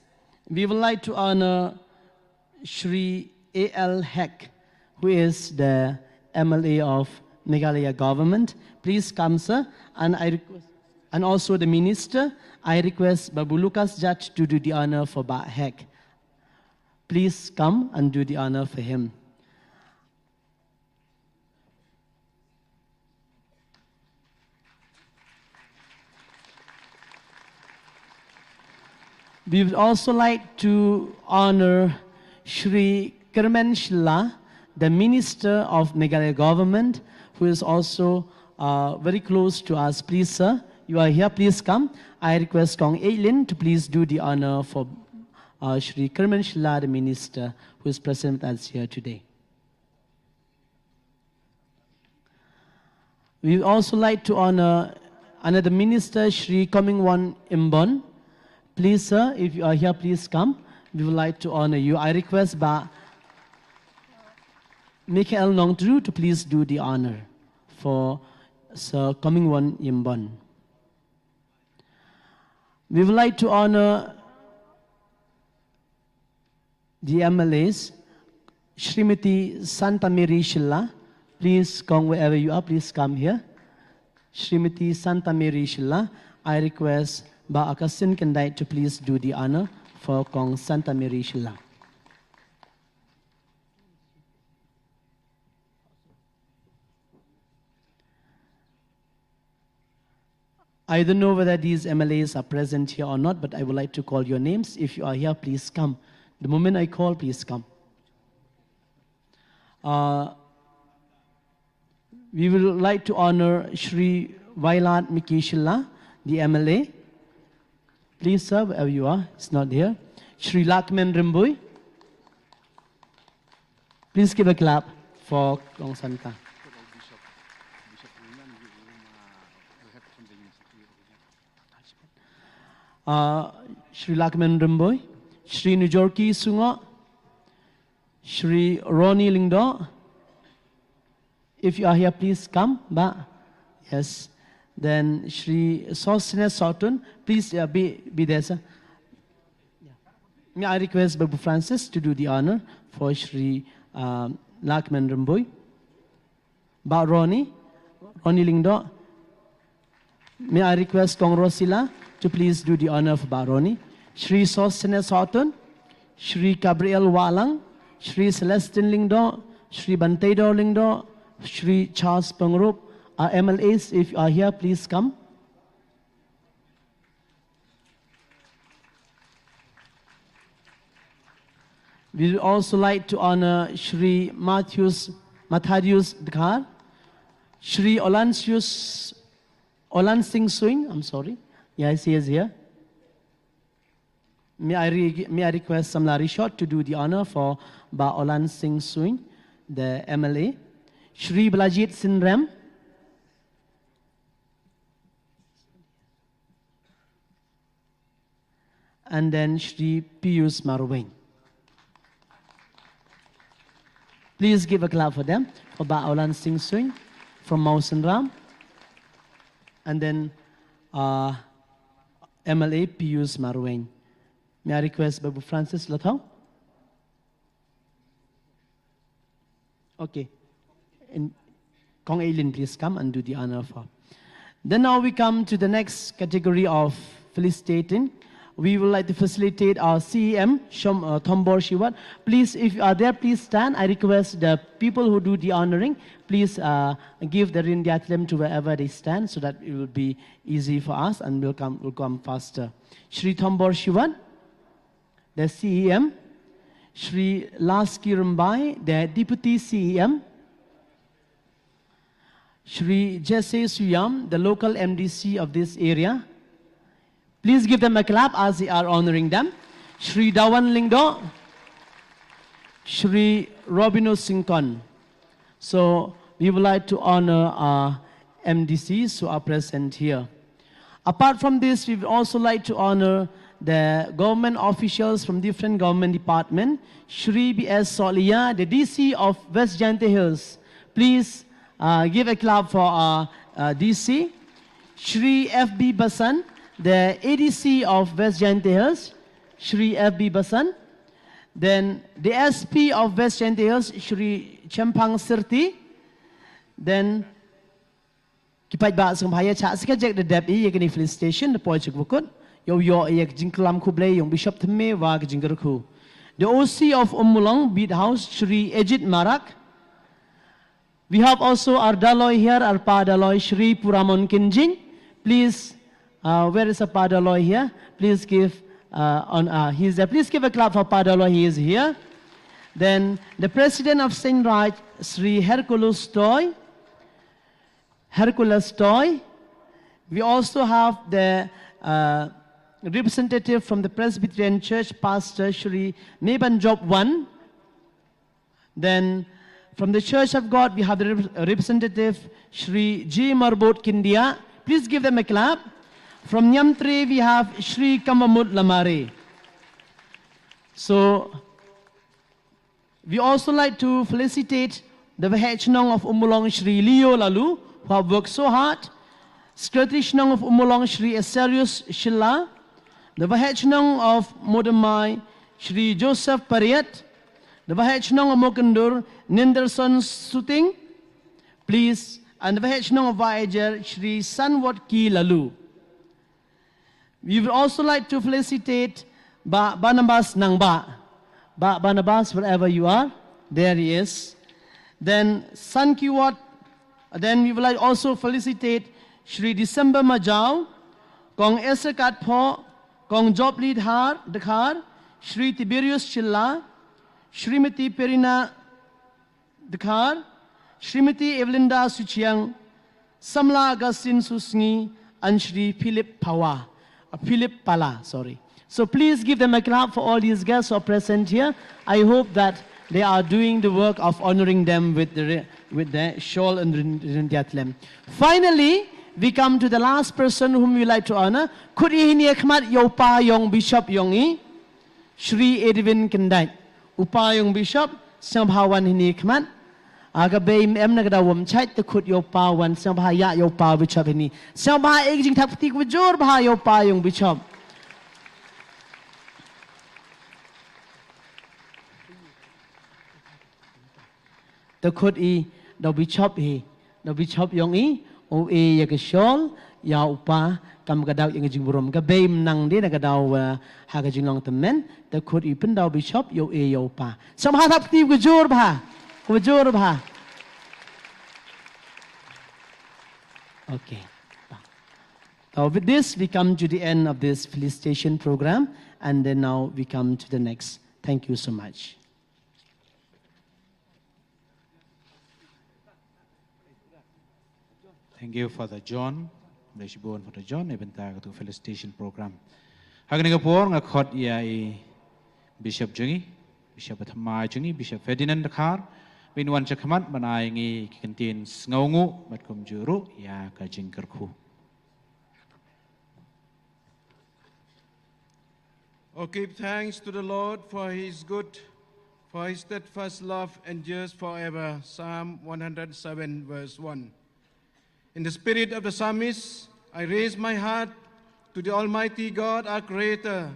we would like to honor Shri A L Hek, who is the M L A of Meghalaya government. Please come, sir. And I request, and also the minister, I request Babu Lucas Jat to do the honor for Bah Hek. Please come and do the honor for him. We would also like to honor Shri Kyrmen Shylla, the Minister of Meghalaya Government, who is also, uh, very close to us. Please, sir, you are here, please come. I request Kong Eileen to please do the honor for, uh, Shri Kyrmen Shylla, the Minister, who is present with us here today. We would also like to honor another minister, Shri Comingone Imbon. Please, sir, if you are here, please come. We would like to honor you. I request Bah Michael Nongtru to please do the honor for Sir Comingone Imbon. We would like to honor the M L As, Shrimati Santa Mary Shylla, please come wherever you are, please come here. Shrimati Santa Mary Shylla, I request Bah Augustine Khyndait to please do the honor for Kong Santa Mary Shylla. I don't know whether these M L As are present here or not, but I would like to call your names. If you are here, please come. The moment I call, please come. Uh, we would like to honor Shri Wailadmiki Shylla, the M L A. Please, sir, wherever you are. It's not here. Shri Lakmen Rymbui. Please give a clap for Kong Santa. Uh, Shri Lakmen Rimboi, Shri Nujorki Sungo, Shri Ronnie Lingdo. If you are here, please come. Ba, yes. Then Shri Sosthenes Sawtun, please uh, be be there, sir. May I request Babu Francis to do the honor for Shri uh, Lakmen Rimboi? Bah Ronnie, Ronnie Lingdo. May I request Kong Rosila to please do the honor of Bah Ronnie. Shri Sosthenes Sawtun, Shri Gabriel Walang, Shri Celestine Lingdo, Shri Banteidor Lingdo, Shri Charles Pangrup, our M L As, if you are here, please come. We would also like to honor Shri Matthews, Mathadius Dkhar, Shri Olansius, Olan Singh Swing, I'm sorry. Yes, he is here. May I, re- may I request Samla Rishot to do the honor for Bah Olan Singh Swing, the M L A. Shri Blajit Sinrem, and then Shri Pius Marweng. Please give a clap for them, for Bah Olan Singh Swing from Mawsynram, and then uh, M L A Pius Marweng. May I request Babu Francis Lathong? Okay. And Kong Aileen, please come and do the honor of her. Then now we come to the next category of felicitating. We would like to facilitate our C E M, Shom, uh, Thombor Shiwat. Please, if you are there, please stand. I request the people who do the honoring, please uh, give the Rindiatlem to wherever they stand so that it will be easy for us and will come, will come faster. Shri Thombor Shiwat, the C E M, Shri Laski Rumbai, the Deputy C E M, Shri Jesse Suyam, the local M D C of this area. Please give them a clap as they are honoring them. Shri Dawan Lingdo, Shri Robino Singkon. So we would like to honor our M D Cs who are present here. Apart from this, we would also like to honor the government officials from different government department. Shri B S Solia, the D C of West Jaintia Hills. Please uh, give a clap for our uh, D C. Shri F B Basan, the A D C of West Jaintia Hills. Shri F B Basan. Then the S P of West Jaintia Hills, Shri Chempang Sirti. Then ki paidbah sngewbha ïa chah skajek da dep ïa kane felicitation da poi sha ka bakut. Ïoh ïoh ïa ka jingklam khublei ïa u Bishop Thymme wa ka jingkyrkhu. The O C of Ummulong Beat House, Shri Ejit Marak. We have also our Daloi here, our Pa Daloi, Shri Puramon Kynjing. Please, uh, where is our Pa Daloi here? Please give uh, on uh, he's there. Please give a clap for Pa Daloi. He is here. Then the president of Saint Raj, Sri Hercules Toy. Hercules Toy. We also have the uh, representative from the Presbyterian Church, Pastor Shri Neban Job One. Then from the Church of God, we have the rep- representative Shri G Marbot Kindia. Please give them a clap. From Nyamtre, we have Shri Kamamut Lamare. So we also like to felicitate the Waheh Chnong of Ummulong Shri Leo Lalu, who have worked so hard. Secretary Chnong of Ummulong Shri Aserius Shilla. The Waheh Chnong of Modamai Shri Joseph Pariat. The Waheh Chnong of Mokendur Ninderson Suting. Please. And the Waheh Chnong of Wahiajer Shri Sanwat Ki Lalu. We would also like to felicitate Bah Barnabas Nangbah. Bah Barnabas, wherever you are, there he is. Then San Kiwat, then we would like also felicitate Shri December Majau, Kong Esther Katpho, Kong Job Lidhar Dkhar, Shri Tiberius Chilla, Shrimati Perina Dkhar, Shrimati Evelinda Suchiang, Samla Augustine Susngi, and Shri Philip Pawa, uh, Philip Pala, sorry. So please give them a clap for all these guests who are present here. I hope that they are doing the work of honoring them with the re- with the shawl and rin- rindiatlem. Finally, We come to the last person whom we like to honor. Khut i hini khmat ïa u pa ïong Bishop ïong i, Shri Edwin Kyndait. U pa ïong Bishop, sngewbha wan hini khmat. A ka bei em na ka daw wam chait te khut ïa u pa wan sngewbha ïa ïa u pa Bishop hini. Sngewbha ek jingthap kti kaba jur bha ïa u pa ïong Bishop. Te khut i da u Bishop hi, da u Bishop ïong i, u e ïa ka shawl, ïa u pa, kam ka daw ïa ka jingburom, ka bei mynang de na ka daw, eh, ha ka jinglong tymmen, te khut i pynda u Bishop, ïa u e ïa u pa. Sngewbha thap kti kaba jur bha, kaba jur bha. Okay. So with this, we come to the end of this felicitation program, and then now we come to the next. Thank you so much. Thank you, Father John. Khublei shibun, Father John, na ka bynta katu ka felicitation program. Ha kane ka por nga khot ïa i Bishop jong ngi, Bishop ba thymmai jong ngi, Bishop Ferdinand Dkhar, ba in wan sha khmat ban ai ngi ki kyntien sngewnguh bad kumjuh ruh ïa ka jingkyrkhu. Oh, give thanks to the Lord, for he is good, for his steadfast love endures forever. Psalm one hundred seven, verse one. In the spirit of the psalmist, I raise my heart to the Almighty God, our Creator,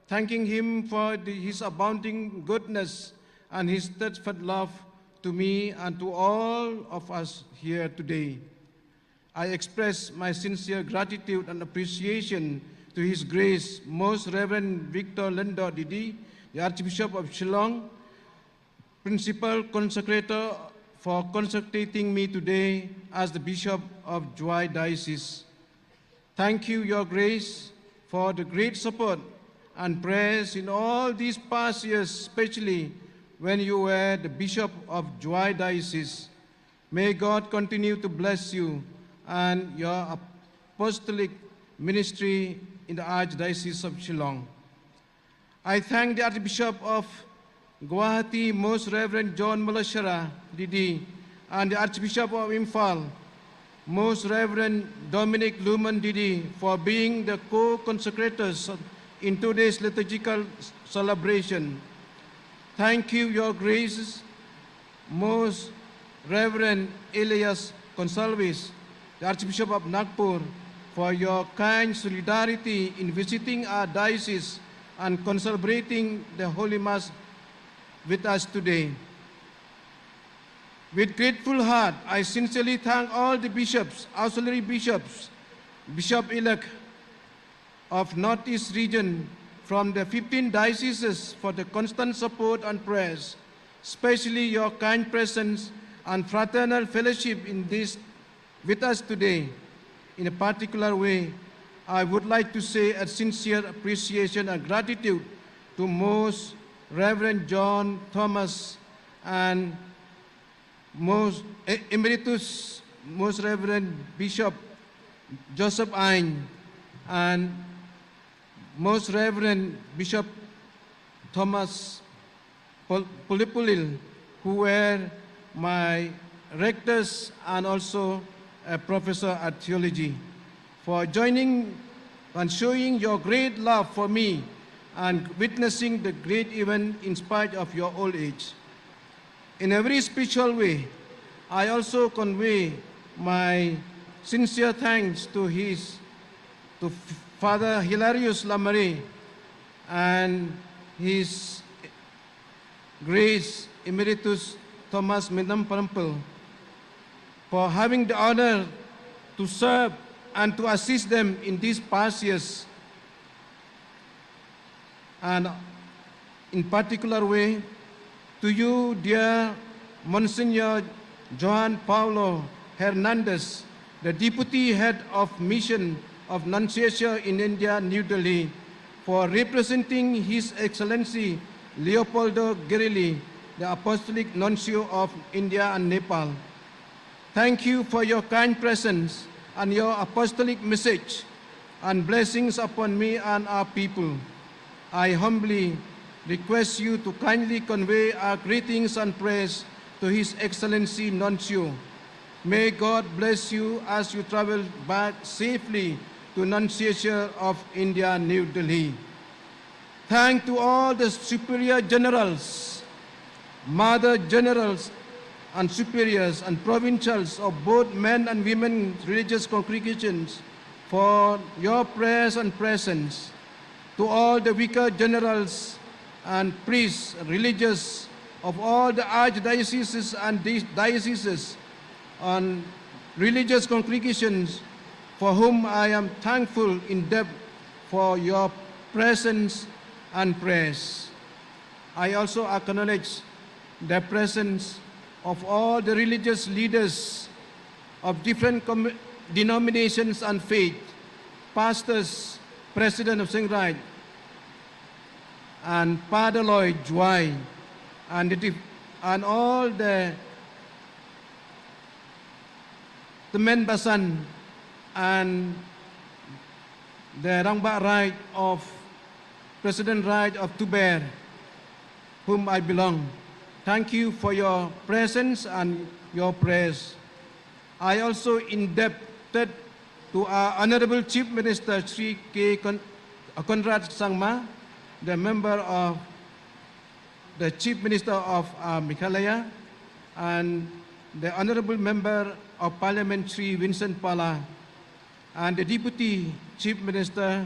thanking him for the, his abounding goodness and his steadfast love to me and to all of us here today. I express my sincere gratitude and appreciation to His Grace Most Reverend Victor Lyngdoh D D, the Archbishop of Shillong, Principal Consecrator, for consecrating me today as the Bishop of Jowai Diocese. Thank you, Your Grace, for the great support and prayers in all these past years, especially when you were the Bishop of Jowai Diocese. May God continue to bless you and your apostolic ministry in the Archdiocese of Shillong. I thank the Archbishop of Guwahati, Most Reverend John Molashara D D, and the Archbishop of Imphal, Most Reverend Dominic Luman D D, for being the co-consecrators in today's liturgical celebration. Thank you, Your Graces, Most Reverend Elias Gonsalves, the Archbishop of Nagpur, for your kind solidarity in visiting our diocese and celebrating the Holy Mass with us today. With grateful heart, I sincerely thank all the bishops, auxiliary bishops, bishop-elect of Northeast region from the fifteen dioceses for the constant support and prayers, especially your kind presence and fraternal fellowship in this with us today. In a particular way, I would like to say a sincere appreciation and gratitude to Most Reverend John Thomas and Most E-, Emeritus Most Reverend Bishop Joseph Ain and Most Reverend Bishop Thomas Pol-, Polipulil, who were my rectors and also a professor at theology, for joining and showing your great love for me and witnessing the great event in spite of your old age. In a very special way, I also convey my sincere thanks to his, to F-, Father Hilarius Lamare and His Grace Emeritus Thomas Minam Parampil for having the honor to serve and to assist them in these past years. And in particular way, to you, dear Monsignor Juan Paulo Hernandez, the Deputy Head of Mission of Nunciature in India, New Delhi, for representing His Excellency Leopoldo Girilli, the Apostolic Nuncio of India and Nepal. Thank you for your kind presence and your apostolic message and blessings upon me and our people. I humbly request you to kindly convey our greetings and prayers to His Excellency Nuncio. May God bless you as you travel back safely to Nunciature of India, New Delhi. Thank to all the superior generals, mother generals, and superiors and provincials of both men and women religious congregations for your prayers and presence. To all the vicar generals and priests, religious of all the archdioceses and di- dioceses, and religious congregations for whom I am thankful in depth for your presence and prayers. I also acknowledge the presence of all the religious leaders of different com- denominations and faith, pastors, president of Seng Raij, and Padaloi Jwai, and, the, and all the Tymmen Basan and the Rangbah Raij of President Raij of Tuber, whom I belong. Thank you for your presence and your prayers. I also indebted to our Honorable Chief Minister Shri K. Con- Conrad Sangma, the member of the Chief Minister of uh, Meghalaya, and the Honorable Member of Parliament Shri Vincent Pala, and the Deputy Chief Minister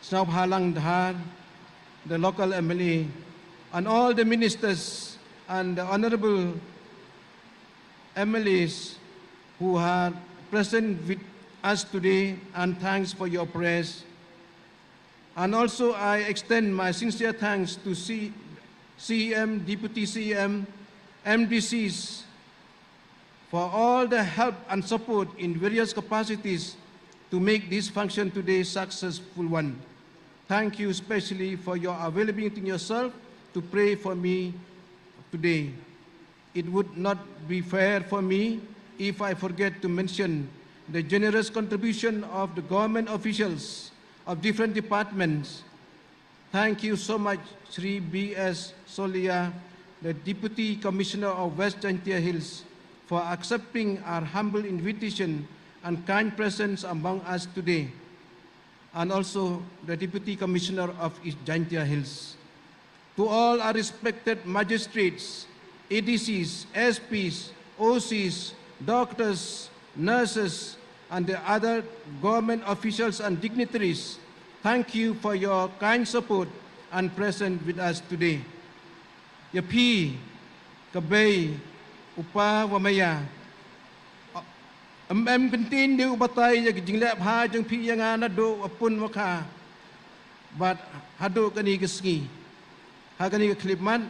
Sniawbhalang Dhar, the local M L A, and all the ministers and the honorable M L As who are present with us today, and thanks for your prayers. And also, I extend my sincere thanks to C- CEM, Deputy CEM, M D Cs, for all the help and support in various capacities to make this function today successful one. Thank you especially for your availability yourself to pray for me today. It would not be fair for me if I forget to mention the generous contribution of the government officials of different departments. Thank you so much, Shri B S Solia, the Deputy Commissioner of West Jaintia Hills, for accepting our humble invitation and kind presence among us today, and also the Deputy Commissioner of East Jaintia Hills. To all our respected magistrates, A D Cs, S Ps, O Cs, doctors, nurses, and the other government officials and dignitaries, thank you for your kind support and presence with us today. Ïa phi, ka bei, u pa wa maya, em em kyntien de u batai ïa ka jingleh bha jong phi ïa nga naduh wa pun wa kha bad haduh kane ka sngi. Ha kane ka khyllipmat,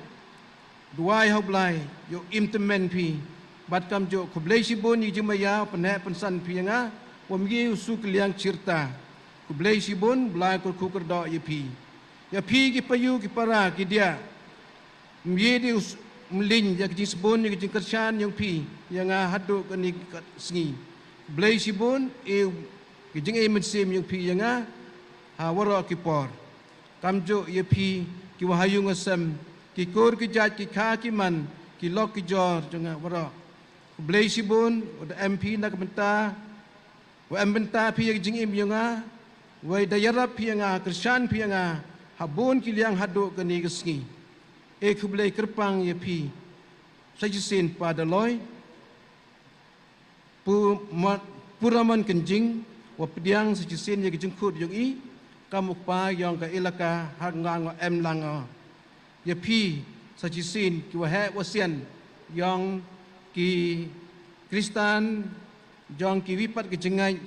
duwai ha u Blai ïa u im tymmen phi bad kamjooh khublei shibun ïa ka jingmaya pynheh pynsan phi ïa nga, wa ym ïoh u suk liang chirta. Khublei shibun, Blai kyrkhu kyrdoh ïa phi. Ïa phi ki payu ki para ki diah, ym ïoh de u s- ym lyngngoh ïa ka jingsbun ïa ka jingkyrshan jong phi ïa nga haduh kane ka sngi. Khublei shibun ïa ka jingim mynsiem jong phi ïa nga ha waroh ki por. Kamjooh ïa phi ki wa ha ïung ha sem, ki kur ki jait, ki kha ki man, ki lok ki jor jong nga waroh. Khublei shibun, wa da em phi na ka bynta, wa em bynta phi ïa ka jingim jong nga, wa da ïarap phi ïa nga, kyrshan phi ïa nga ha bun ki liang haduh kane ka sngi. E khublei kyrpang ïa phi sa shisien Padaloi, Pu- Mo- Puramon Kynjing, wa pdiang sa shisien ïa ka jingkhut jong i kam u kpa jong ka ilaka ha ngan wa em lang o. Ïa phi sa shisien ki waheh wasian jong ki Khristan jong kiwei pat ki jingngeit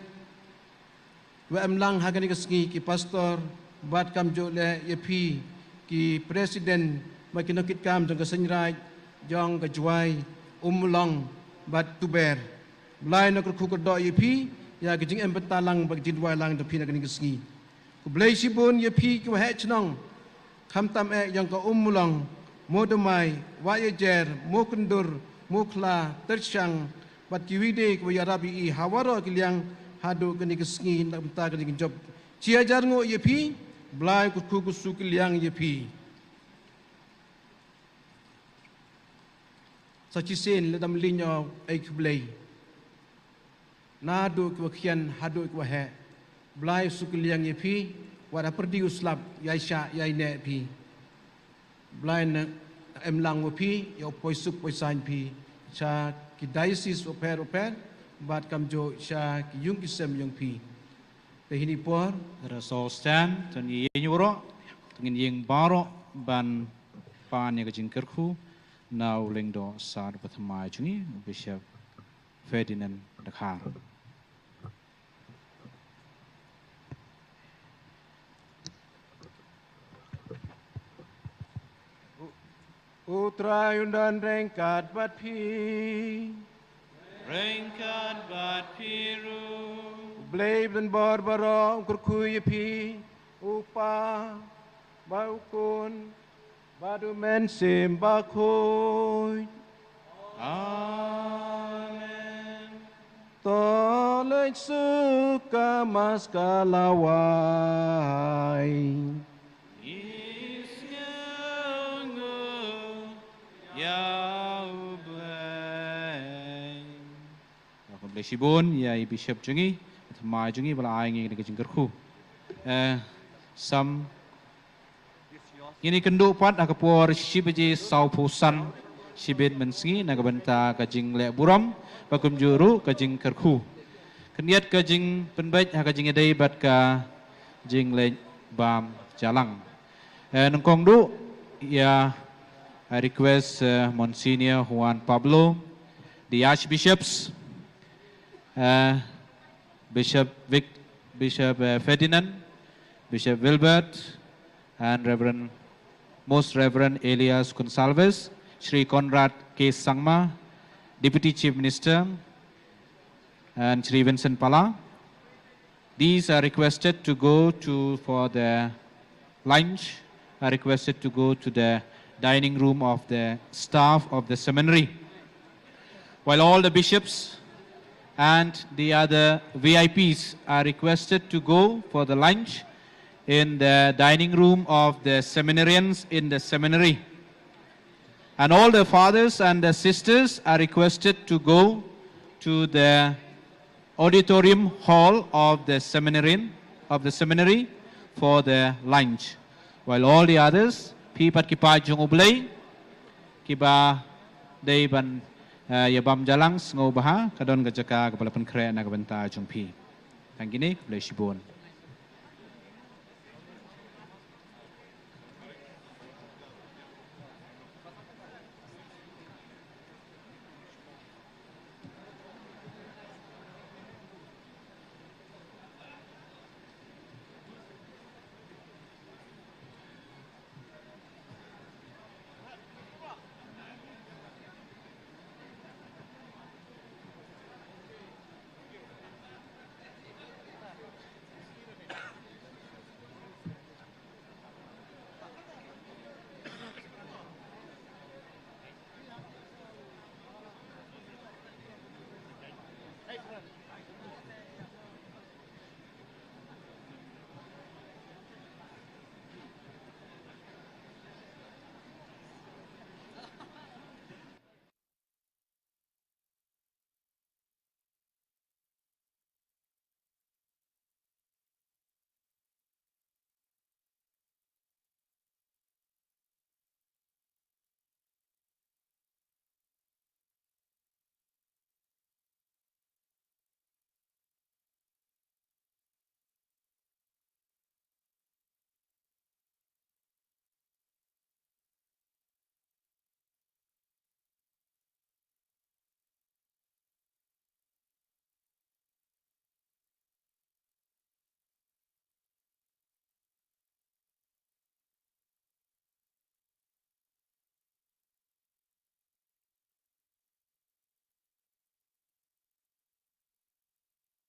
wa em lang ha kane ka sngi, ki pastor bad kamjooh leh ïa phi ki president bad ki nongkitkam jong ka Seng Raij jong ka Jwai, Ummulong bad Tuber. Blai un kyrkhu kyrdoh ïa phi ïa ka jingim bynta lang bad ka jingduwai lang jong phi na kane ka sngi. Khublei shibun ïa phi ki waheh chnong, khamtam eh jong ka Ummulong, Mowdymai, Wahiajer, Mowkyndur, Mowkhla, Tyrshang, bad kiwei de ki wa ïarap ïa i ha waroh ki liang haduh kane ka sngi na ka bynta kane ka jop. Shi hajar nguh ïa phi, Blai kyrkhu kyrsu kylliang ïa phi. Sa shisien lada ym lyngngoh, e khublei. Naduh kiwa khian haduh kiwa heh. Blei u suk kylliang ïa phi, wat ha pyrdi u slap, ïai shah, ïai neh phi. Blei un em lang wa phi, ïa u poi suk poi saiñ phi. Sha ki diocese wa pher wa pher, bad kamjooh sha ki yung ki sem yong phi. Te hini por. Let us all stand, to ngin ïeng waroh, to ngin ïeng baroh, ban pan ïa ka jingkyrkhu, na u lyngdoh Sar Pathmai jong ngi, u Bishop Ferdinand Dkhar. U Trai un don ryngkat bad phi. Ryngkat bad phi ruh. U Blei ba donbor baroh un kyrkhu ïa phi, u Kpa, bad u Khun, bad u Mynsiem Bakhuid. Amen. To leit suk ka Mass ka la wai. Ngi sngewnguh ïa u Blei. Khublei shibun ïa i Bishop jong ngi, thymmai jong ngi ba la ai ngi kane ka jingkyrkhu. Eh, sam Ngin ïakynduh pat ha ka por shi baje sawphew san shibit mynsngi na ka bynta ka jingleh burom, bad kumjuh ruh ka jingkyrkhu. Khyndiat ka jingpynbeit ha ka jingïadei bad ka jingleit bam jalang. Eh, nyngkong duh ïa, I request, eh, Monsignor Juan Pablo, the Archbishops, eh, Bishop Vic, Bishop, eh, Ferdinand, Bishop Wilbert, and Reverend, Most Reverend Elias Gonsalves, Shri Conrad K Sangma, Deputy Chief Minister, and Shri Vincent Pala. These are requested to go to, for the lunch, are requested to go to the dining room of the staff of the seminary. While all the bishops and the other V I Ps are requested to go for the lunch in the dining room of the seminarians in the seminary. And all the fathers and the sisters are requested to go to the auditorium hall of the seminarian, of the seminary for the lunch. While all the others, phi pat ki paid jong U Blei, kiba dei ban, eh, ïa bam jalang, sngewbha, ka don ka jaka kaba la pynkhreh na ka bynta jong phi. Tang kine, khublei shibun.